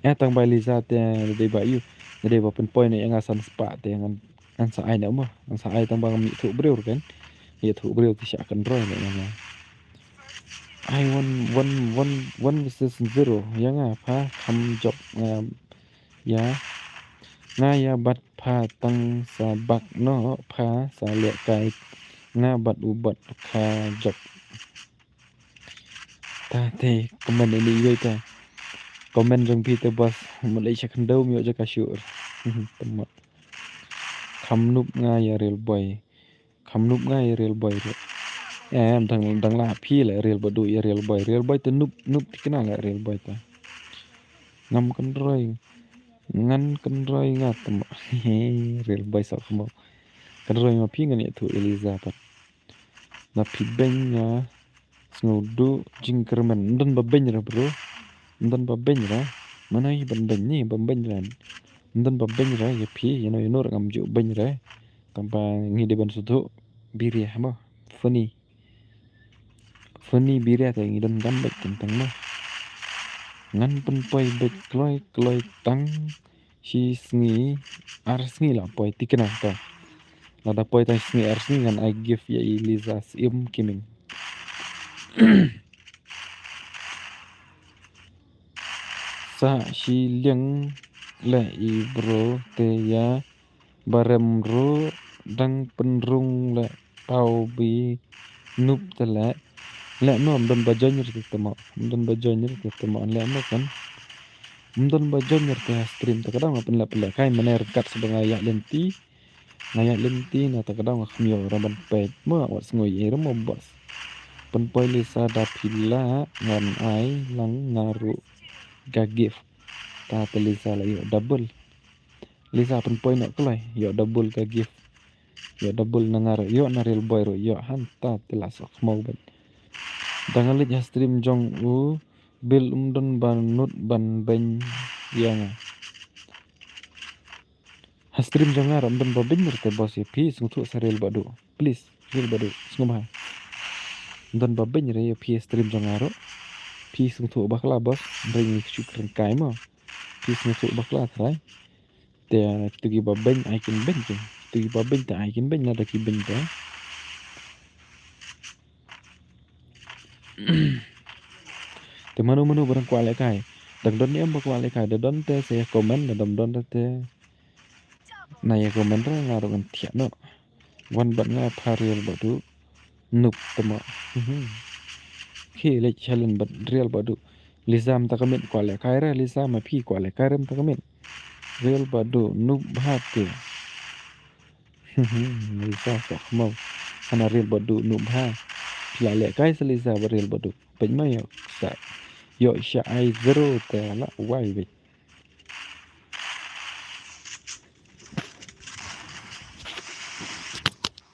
Eh, tang ba Liza te dei ba ïu, dei ba pynpoi ne ïa nga san spah te ngan, ngan sa ai ne mo, ngan sa ai tang ba ngam ïathuh briew re kan. Ïathuh briew te sha kynroi ne ïa nga. Ai one, one, one, one versus zero. Ïa nga pha kham jop nga ïa nga ïa bad pha tang sa bak noh pha sa leh kai nga bad u bad kha jop. Ta te comment ini iwei ta. Comment jong phi te boss, mut lei sha khyndew myo jaka shuh. Tama. Kham Noob nga ïa Real Boy. Kham Noob nga ïa Real Boy ruh. Eh, dang, dang la phi le Real Baduh ïa Real Boy. Real Boy te Noob, Noob tikna le Real Boy ta. Ngam kynroi. Ngan kynroi nga tama. Real Boy soh khmiew. Kynroi ma phi ngan ïathuh ïa Liza pat. Na phi beiñ nga. Sngewduh jingkyrmen. Ym don ba beiñ re bro. Ym don ba beiñ re. Mano hi ban beiñ ni ba beiñ re. Ym don ba beiñ re ïa phi, ïa no ïa no re ngam ju beiñ re. Tang ba ngi dei ban sngewthuh biria mo. Funny. Funny biria te ngi don gam beit tang tang mo. Ngan pynpoi beit kloi kloi tang shi sngi ar sngi la poi tikna to. Lada poi tang shi sngi ar sngi ngan ai gift ïa i Liza Syiem Gaming. Sa shi liang le i bro te ïa ba rem ruh dang pynrung le tau bi Noob te le. Le no ym don ba join re te tama. Ym don ba join re te tama le no kan. Ym don ba join re te ha stream te ka dang nga pynleh pynleh kai mane ryngkat sa ba nga ïaid lynti. Nga ïaid lynti na ta ka dang nga khmio ra ban peit mo wat sngew ïa re mo boss. Pynpoi Liza da phi lah ngan ai lang nga ruh ka gift. Ta te Liza la ïoh double. Liza pynpoi noh kloi ïoh double ka gift. Ïoh double na nga ruh ïoh na Real Boy ruh ïoh hangta te la soh khmiew bad. Da nga leit ha stream jong u Bill ym don ba nud ban beiñ ïa nga. Ha stream jong nga ruh ym don ba beiñ re te boss ïa phi sngewthuh sa Real Baduh. Please, Real Baduh, sngewbha. Ym don ba beiñ re ïa phi ha stream jong nga ruh. Phi sngewthuh bakla boss, hynrei ngi shu kren kai mo. Phi sngewthuh bakla trai. Te kito kiba beiñ ai kin beiñ te. Kito kiba beiñ te ai kin beiñ, lada ki beiñ te. Te mano mano ba dang kwah lehkai. Dang don ne em ba kwah lehkai, da don te sa ïa comment, da dang don te. Na ïa comment re nga ruh ngan thiah noh. Wan bad nga pha Real Baduh. Noob tama. Mhm. Khi leh challenge bad Real Baduh. Liza mynta ka miet kwah lehkai re, Liza ma phi kwah lehkai re mynta ka miet. Real Baduh, noob bha te. Mhm. Liza soh khmiew. Hana Real Baduh noob bha. Phi la lehkai sa Liza bad Real Baduh. Peit ma ïoh sa. Ïoh sha ai zero te la wai beit.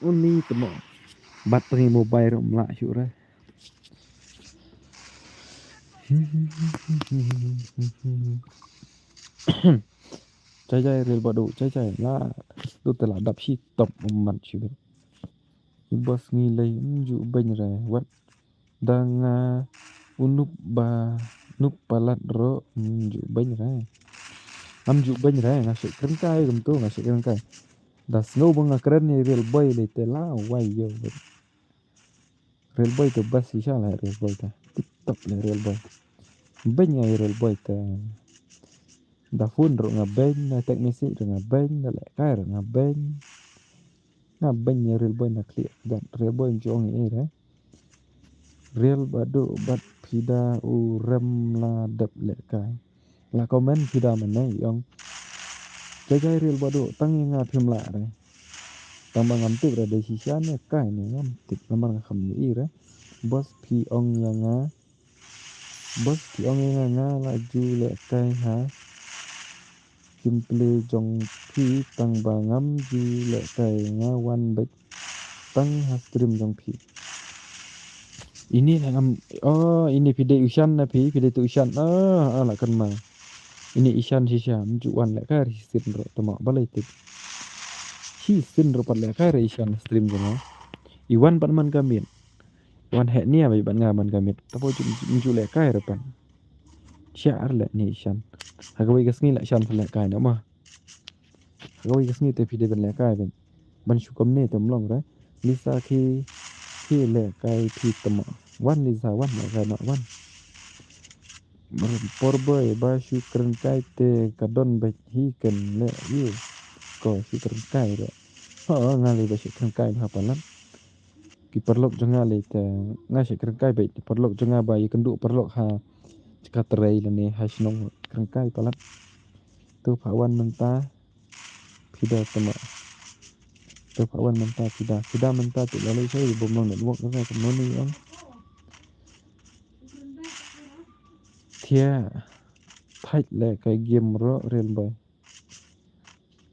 Uni tama. Battery mobile ruh mla shuh re. Jai jai Real Baduh, jai jai la. Tu te la dap shi top mat shi beit. Boss ngi lei ym ju beiñ re wat. Da nga u noob ba noob palat ruh ym ju beiñ re. Ngam ju beiñ re, nga shu kren kai kumto, nga shu kren kai. Da sngew ba nga kren ïa Real Boy lei te la wai ïa. Real Boy te bas shisha le Real Boy te. Tip top le Real Boy. Beiñ nga ïa Real Boy te. Da phone ruh nga beiñ, da text message ruh nga beiñ, da lehkai ruh nga beiñ. Nga beiñ ïa Real Boy na khlieh. Bad Real Boy jong i re. Real Badu bad Pida u rem la dep lehkai. La comment Pida mynne i ong. Jai jai Real Badu tang ïa nga phim lah re. Tang ba ngam tip re dei shisha ne kai ne ngam tip namar nga kham ïohi re. Boss phi ong ïa nga. Boss phi ong ïa nga nga la ju lehkai ha. Gameplay jong phi tang ba ngam ju lehkai nga wan beit tang ha stream jong phi. Ini la ngam, oh, ini phi dei u Ishan na phi, phi dei tu u Ishan. Ah, ah, la kan ma. Ini Ishan shisha, mju wan lehkai re shisien ro, tama balei tip. Shisien ro pat lehkai re Ishan stream jong nga. I wan pat man ka miet. Wan heh nia beit bad nga man ka miet. Tapo mju lehkai re pat. Sha ar leh ni Ishan. Ha kawei ka sngi la Ishan sa lehkai na ma. Ha kawei ka sngi te phi dei ban lehkai beit. Ban shu kumne te mlong re. Lisa ki, ki lehkai phi tama. Wan Lisa wan lehkai ma wan. Por boi ba shu kren kai te ka don beit hi ken leh ïu. Ko shu kren kai re. Ho nga lei ba shu kren kai ha palat. Ki paralok jong nga lei te nga shu kren kai beit. Paralok jong nga ba ïa kynduh paralok ha jaka trei lane ha shnong kren kai palat. Tu pha wan mynta. Phi da tama. Tu pha wan mynta phi da. Phi da mynta tu la lei sai bom long network na kumno ni ong. Thia. Thait lehkai game ro Real Boy.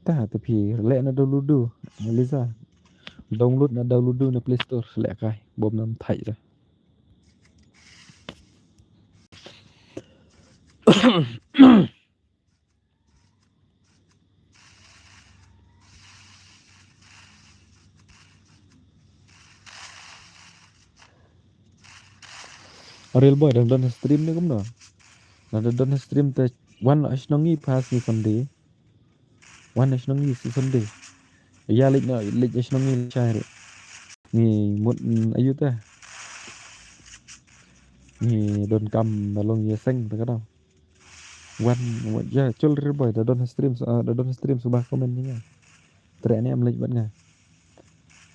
Ta te phi leh na download du. Lisa. Download na download du na Play Store lehkai. Bom nam thait re. Real Boy dang don stream ne kumno? Na da don stream te wan la shnong ngi pas ni Sunday. Wan na shnong ngi si Sunday. Ïa leit na leit na shnong ngi shai re. Ngi mut mm, ayu ta. Ngi don kam na long ïa seng ta ka dau. Wan mut ïa chul Real Boy da don stream ah, da don stream suba comment ni nga. Tre ne am leit bad nga.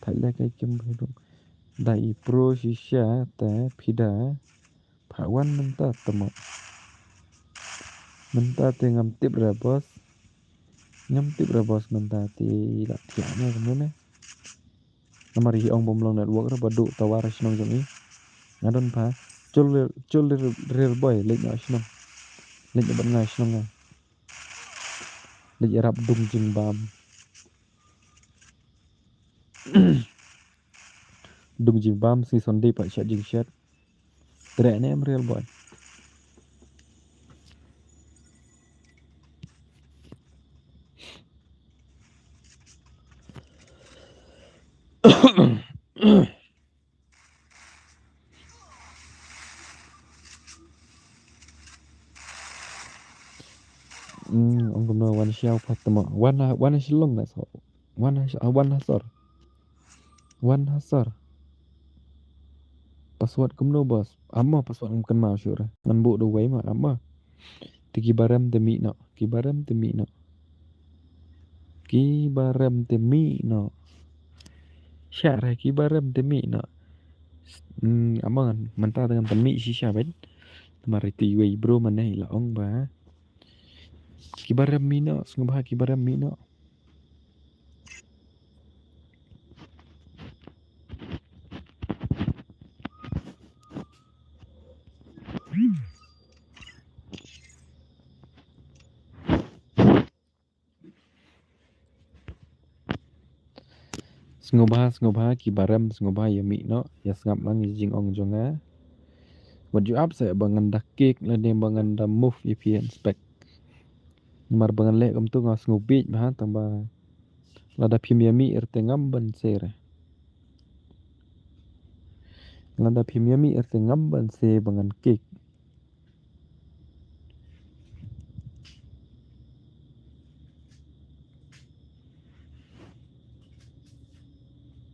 Thait lehkai game hi dong. Da i pro shisha te phi da. Pha wan mynta tama. Mynta te ngam tip re boss. Ngam tip re boss mynta te la thiah ne kumno ne. Namar i ong bom long network re ba duh tower shnong jong i. Nga don pha. Chul chul Real Boy leit na shnong. Leit na bad nga shnong nga. Leit rap dung jingbam. Dung jingbam si Sunday pat shat jingshat. Treh ne em Real Boy. Hmm, ong kumno wan sha u Fatima. Wan ha, wan ha Shillong na so. Wan ha, wan ha sor. Wan ha sor. Password kumno boss? Amo password ngam kynmaw shuh re. Ngan buh da uwei ma amo. Te ki barem te mih noh. Ki barem te mih noh. Ki barem te mih noh. Shah re ki barem te mih noh. Hmm, amo ngan mynta te ngan pynmih shisha beit. Namar iti iwei i bro mane i la ong ba. Ki barem mih noh, sngewbha ki barem mih noh. Sngewbha, sngewbha, ki barem, sngewbha, ïa mih noh, ïa sngap lang, ïa jingong jong nga. Wat ju ap seh ba ngan da kick, lane ba ngan da move, ïa phi inspect. Namar ba ngan leh kumtu nga sngewbha, tang ba. Lada phim ïa mih, erte ngam ban share. Lada phim ïa mih, erte ngam ban share, ba ngan kick.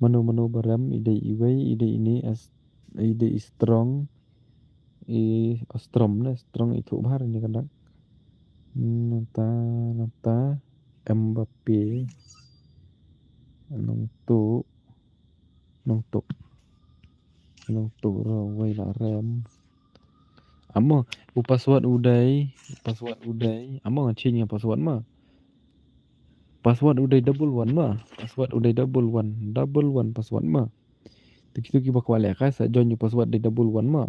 Mano mano barem, i dei iwei, i dei ini, i dei i strong, i strong ne, strong i thuh bha ini ka dak. Nata, nata, Mbappe. Nongtuh. Nongtuh. Nongtuh ruh wei la rem. Amo, u password u dei, u password u dei. Amo ngan change ïa u password ma. Password u dei double one ma. Password u dei double one, double one password ma. Te kito kiba kwah lehkai sa join ïa u password dei double one ma.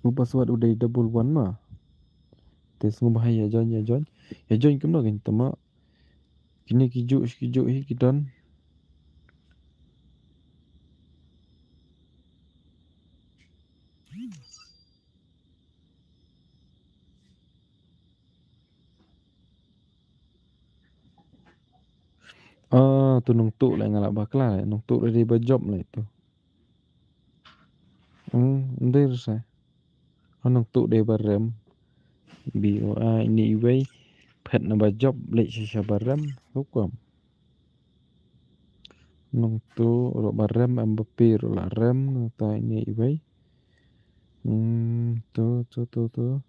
U password u dei double one ma. Te sngewbha ïa join, ïa join. Ïa join kumno kein te ma. Kine ki juh, ki juh hi ki don. Ah, tu Nongtuh leh nga la bakla leh, Nongtuh dei ba jop leh tu. Hmm, ym dei sa. Oh, Nongtuh dei ba rem. B O A ine iwei. Phet na ba jop leh shisha ba rem. Hukum. Nongtuh ruh ba rem, Mbappe ruh la rem, nangta ine iwei. Hmm, tu, tu, tu, tu.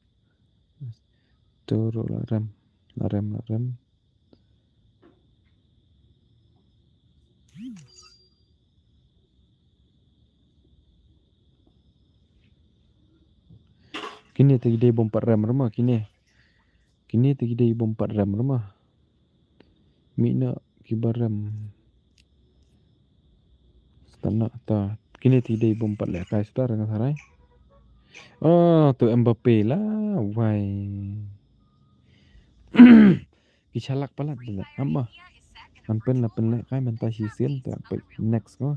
Tu ruh la rem. La rem, la rem. Kine te ki dei bym pat rem rema kine. Kine te ki dei bym pat rem rema. Mih na kiba rem. Stana ta. Kine te ki dei bym pat lehkai star nga tharai. Oh, tu Mbappe la wai. Ki shalak palat la. Ama. An pen la pen lehkai mynta shisien ta peit next ko.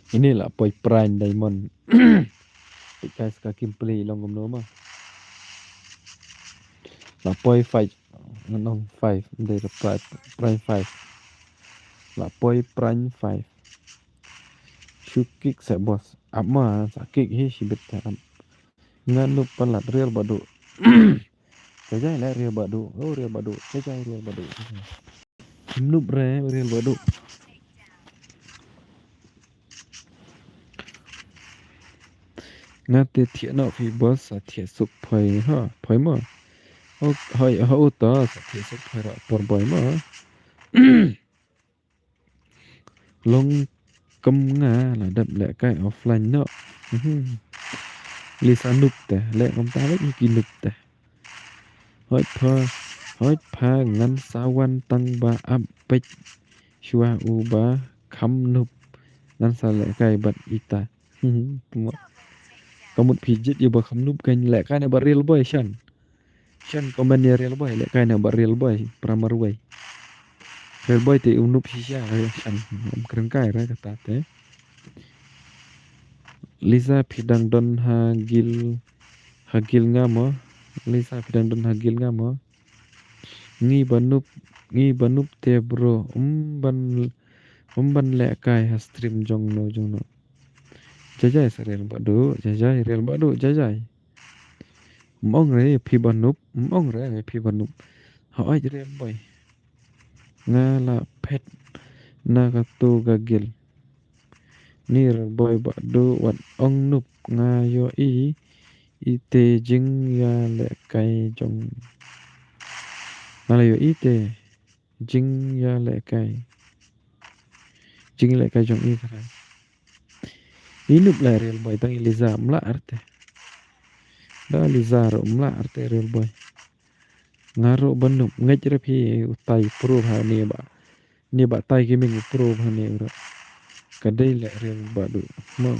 Ini la poi Prime Diamond. Peit kai sa ka gameplay long kumno ma. La poi five. Ngan ong five. Ym dei da Prime, Prime five. La poi Prime five. Shu kick sa boss. Ap ma sa kick hi shibit ta ap. Nga noob palat Real Baduh. Jai jai leh Real Baduh. Oh, Real Baduh. Jai jai Real Baduh. Noob re Real Baduh. Nga te thiah noh phi boss, sa thiah suk phai ha, phai ma. Oh, hoi, ha, uta, sa thiah suk phai ra por boi ma. Long kum nga la dep lehkai offline noh. Mhm. Lisa noob te, leh kumta leh ki noob te. Hoi pha, hoi pha ngan sa wan tang ba ap peit shuwa u ba kham noob. Ngan sa lehkai bad ita. Mhm. Ka mut phi jied ïa ba kham noob kan lehkai na ba Real Boy shan. Shan comment ïa Real Boy, lehkai na ba Real Boy, Primary Way. Real Boy te u noob shisha, shan, ym kren kai re kata te. Lisa phi dang don ha guild, ha guild nga mo. Lisa phi dang don ha guild nga mo. Ngi ba noob, ngi ba noob te bro, ym ban, ym ban lehkai ha stream jong no, jong no. Jai jai sa Real Baduh, jai jai Real Baduh, jai jai. Ym ong re phi ba noob, ym ong re phi ba noob. Hooid Real Boy. Nga la phet na katu ka guild. Ni Real Boy Baduh wat ong noob nga ïohi ite jingïalehkai jong. Nga la ïohi ite jingïalehkai. Jingïalehkai jong i tharai. I noob la Real Boy tang i Liza ym lah arte. Da Liza ruh ym lah arte Real Boy. Nga ruh ba noob ngeit re phi utai pro ha ne ba. Ne ba tai ki ming pro ha ne ruh. Ka dei leh Real Baduh. Mo.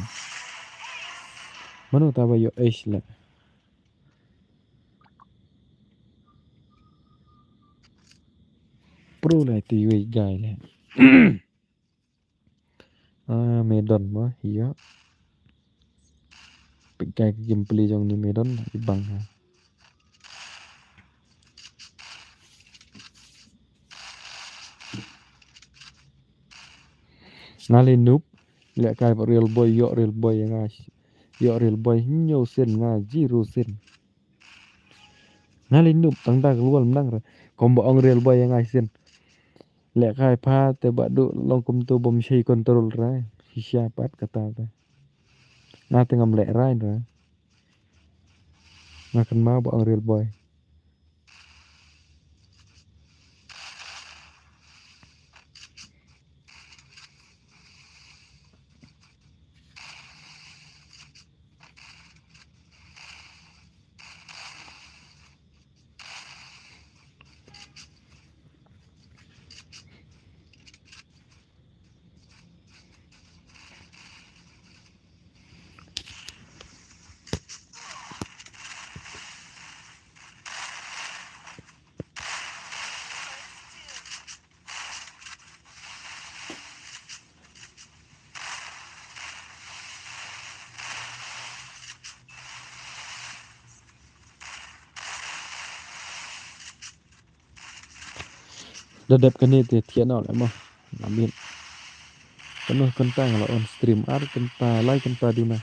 Mano ta ba ïoh ace leh. Pro leh te wei guy leh. Ah, Maiden mo, ïa. Peit kai ka gameplay jong ni Maiden, i bang ha. Nga leh noob, lehkai ba Real Boy, ïoh Real Boy ïa nga. Ïoh Real Boy hynñiew sien, nga zero sien. Nga leh noob tang da ka lual mynta re. Kumba ong Real Boy ïa nga sien. Lehkai pha te ba duh long kumto bym shai control re. Shisha pat kata te. Nga te ngam leh rai re. Nga kynmaw ba ong Real Boy. Da dep kane te thiah noh leh mo. Namit. Kano kynta nga la on stream ar kynta lai kynta duna.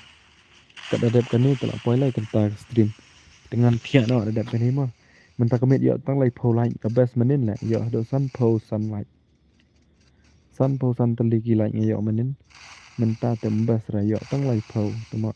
Kat da dep kane te la poi lai kynta ka stream. Te ngan thiah noh da dep kane mo. Mynta ka miet ïoh tang laiphew like ka best mynnin leh ïoh haduh sanphew san like. Sanphew san tylli ki like nga ïoh mynnin. Mynta te best ra ïoh tang laiphew te mo.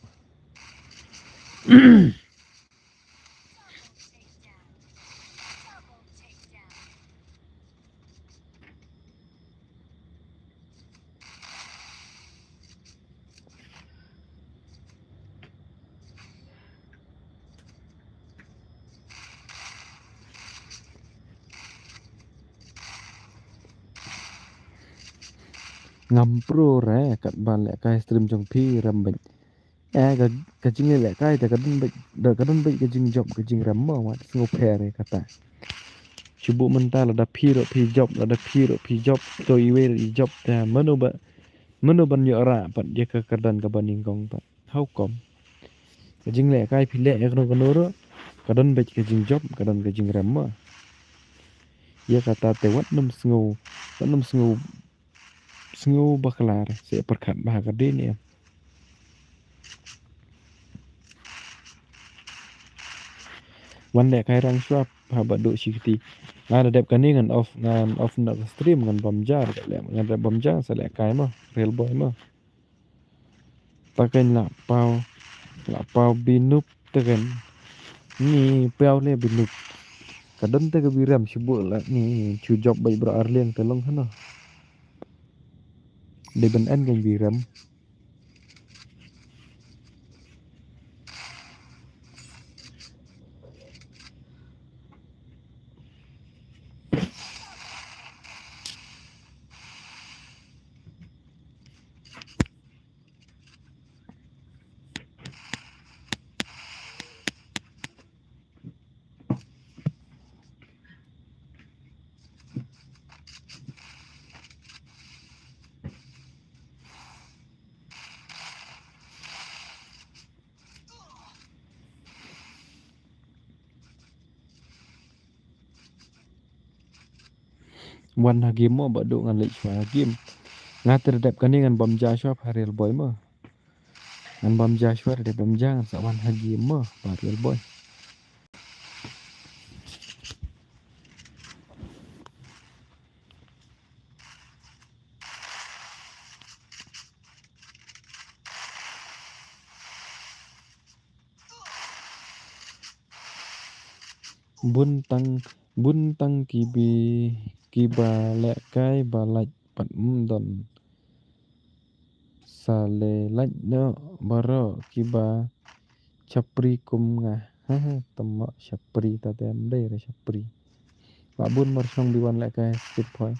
Ngam pro re katba lehkai stream jong phi rem beit. Eh, ka, ka jinglehkai te ka don beit, da ka don beit ka jingjop ka jingrem mo, wat sngewpher ïa kata. Shu buh mynta lada phi ruh phi jop, lada phi ruh phi jop, to iwei ruh i jop te mano ba, mano ban ïoh rah pat ïa ka kyrdan kaba nyngkong pat. How come? Ka jinglehkai phi leh ïa kano kano ruh ka don beit ka jingjop, ka don ka jingrem mo. Ïa kata te wat nym sngew, wat nym sngew, sngew bakla re, sa pyrkhat bha ka dei ne em. Wan lehkai rang shuwa haba duh shi kti. Nga da dep kane ngan off, ngan off noh ka stream, ngan bam ja, ngan dep bam ja sa lehkai mo, Real Boy mo. Ta kein la paw, la paw binup ta kein. Ni paw le binup. Ka don te ka birem shu buh la ni shu jop beit bro arliang te long hano. Dei ban en kein birem. Wan ha game mo, ba duh ngan leit shuwa ha game. Nga te da dep kane ngan bam ja shuwa ha Real Boy mo. Ngan bam ja shuwa, da dep bam ja ngan sa wan ha game mo, ha Real Boy. Bun tang, bun tang ki bi, kiba lehkai ba lait pat ym don. Sa leh lait noh baroh kiba chapri kum nga. Ha ha, tama chapri ta te ym dei re chapri. Ba bun mar shong bi wan lehkai skip phoi.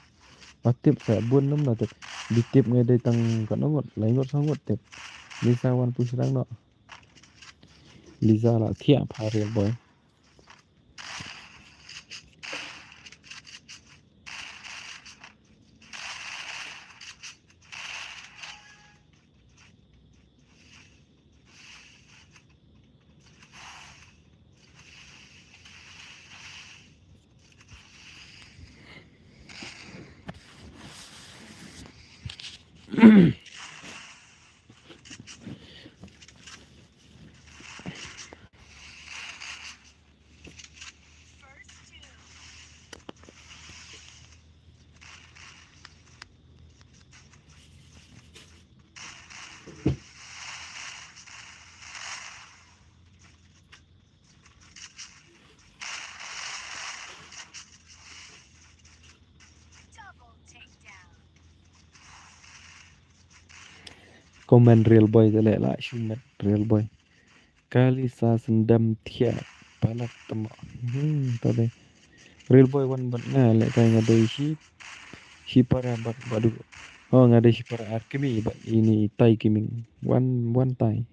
Ba tip sa bun nym na tip. Bi tip ngai dei tang katno ngut, lai ngut saw ngut tip. Lisa wan push rang noh. Lisa la thiah pha Real Boy. Comment Real Boy te leh la shu met Real Boy. Kali sa sendam thiah palat temo. Hmm, ta dei. Real Boy wan bad nga leh kai nga dei shi, shi para bad badu. Oh, nga dei shi para ar kmie bad ini tai kiming. Wan, wan tai.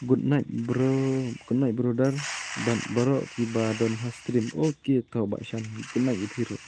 Good night, bro. Good night, brother. Bad baroh kiba don ha stream. Okay, to ba shan. Good night ïa phi ruh.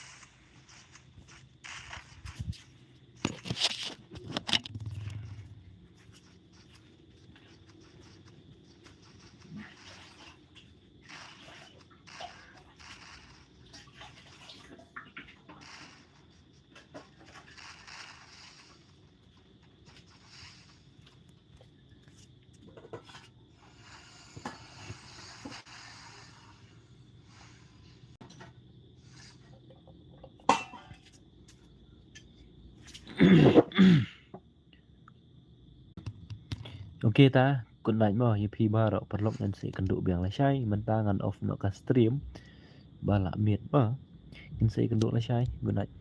Okay ta, good night mo ïa phi baroh paralok, ngin sa ïakynduh biang lashai, mynta ngan off noh ka stream. Ba la miet mo. Ngin sa ïakynduh lashai, good night.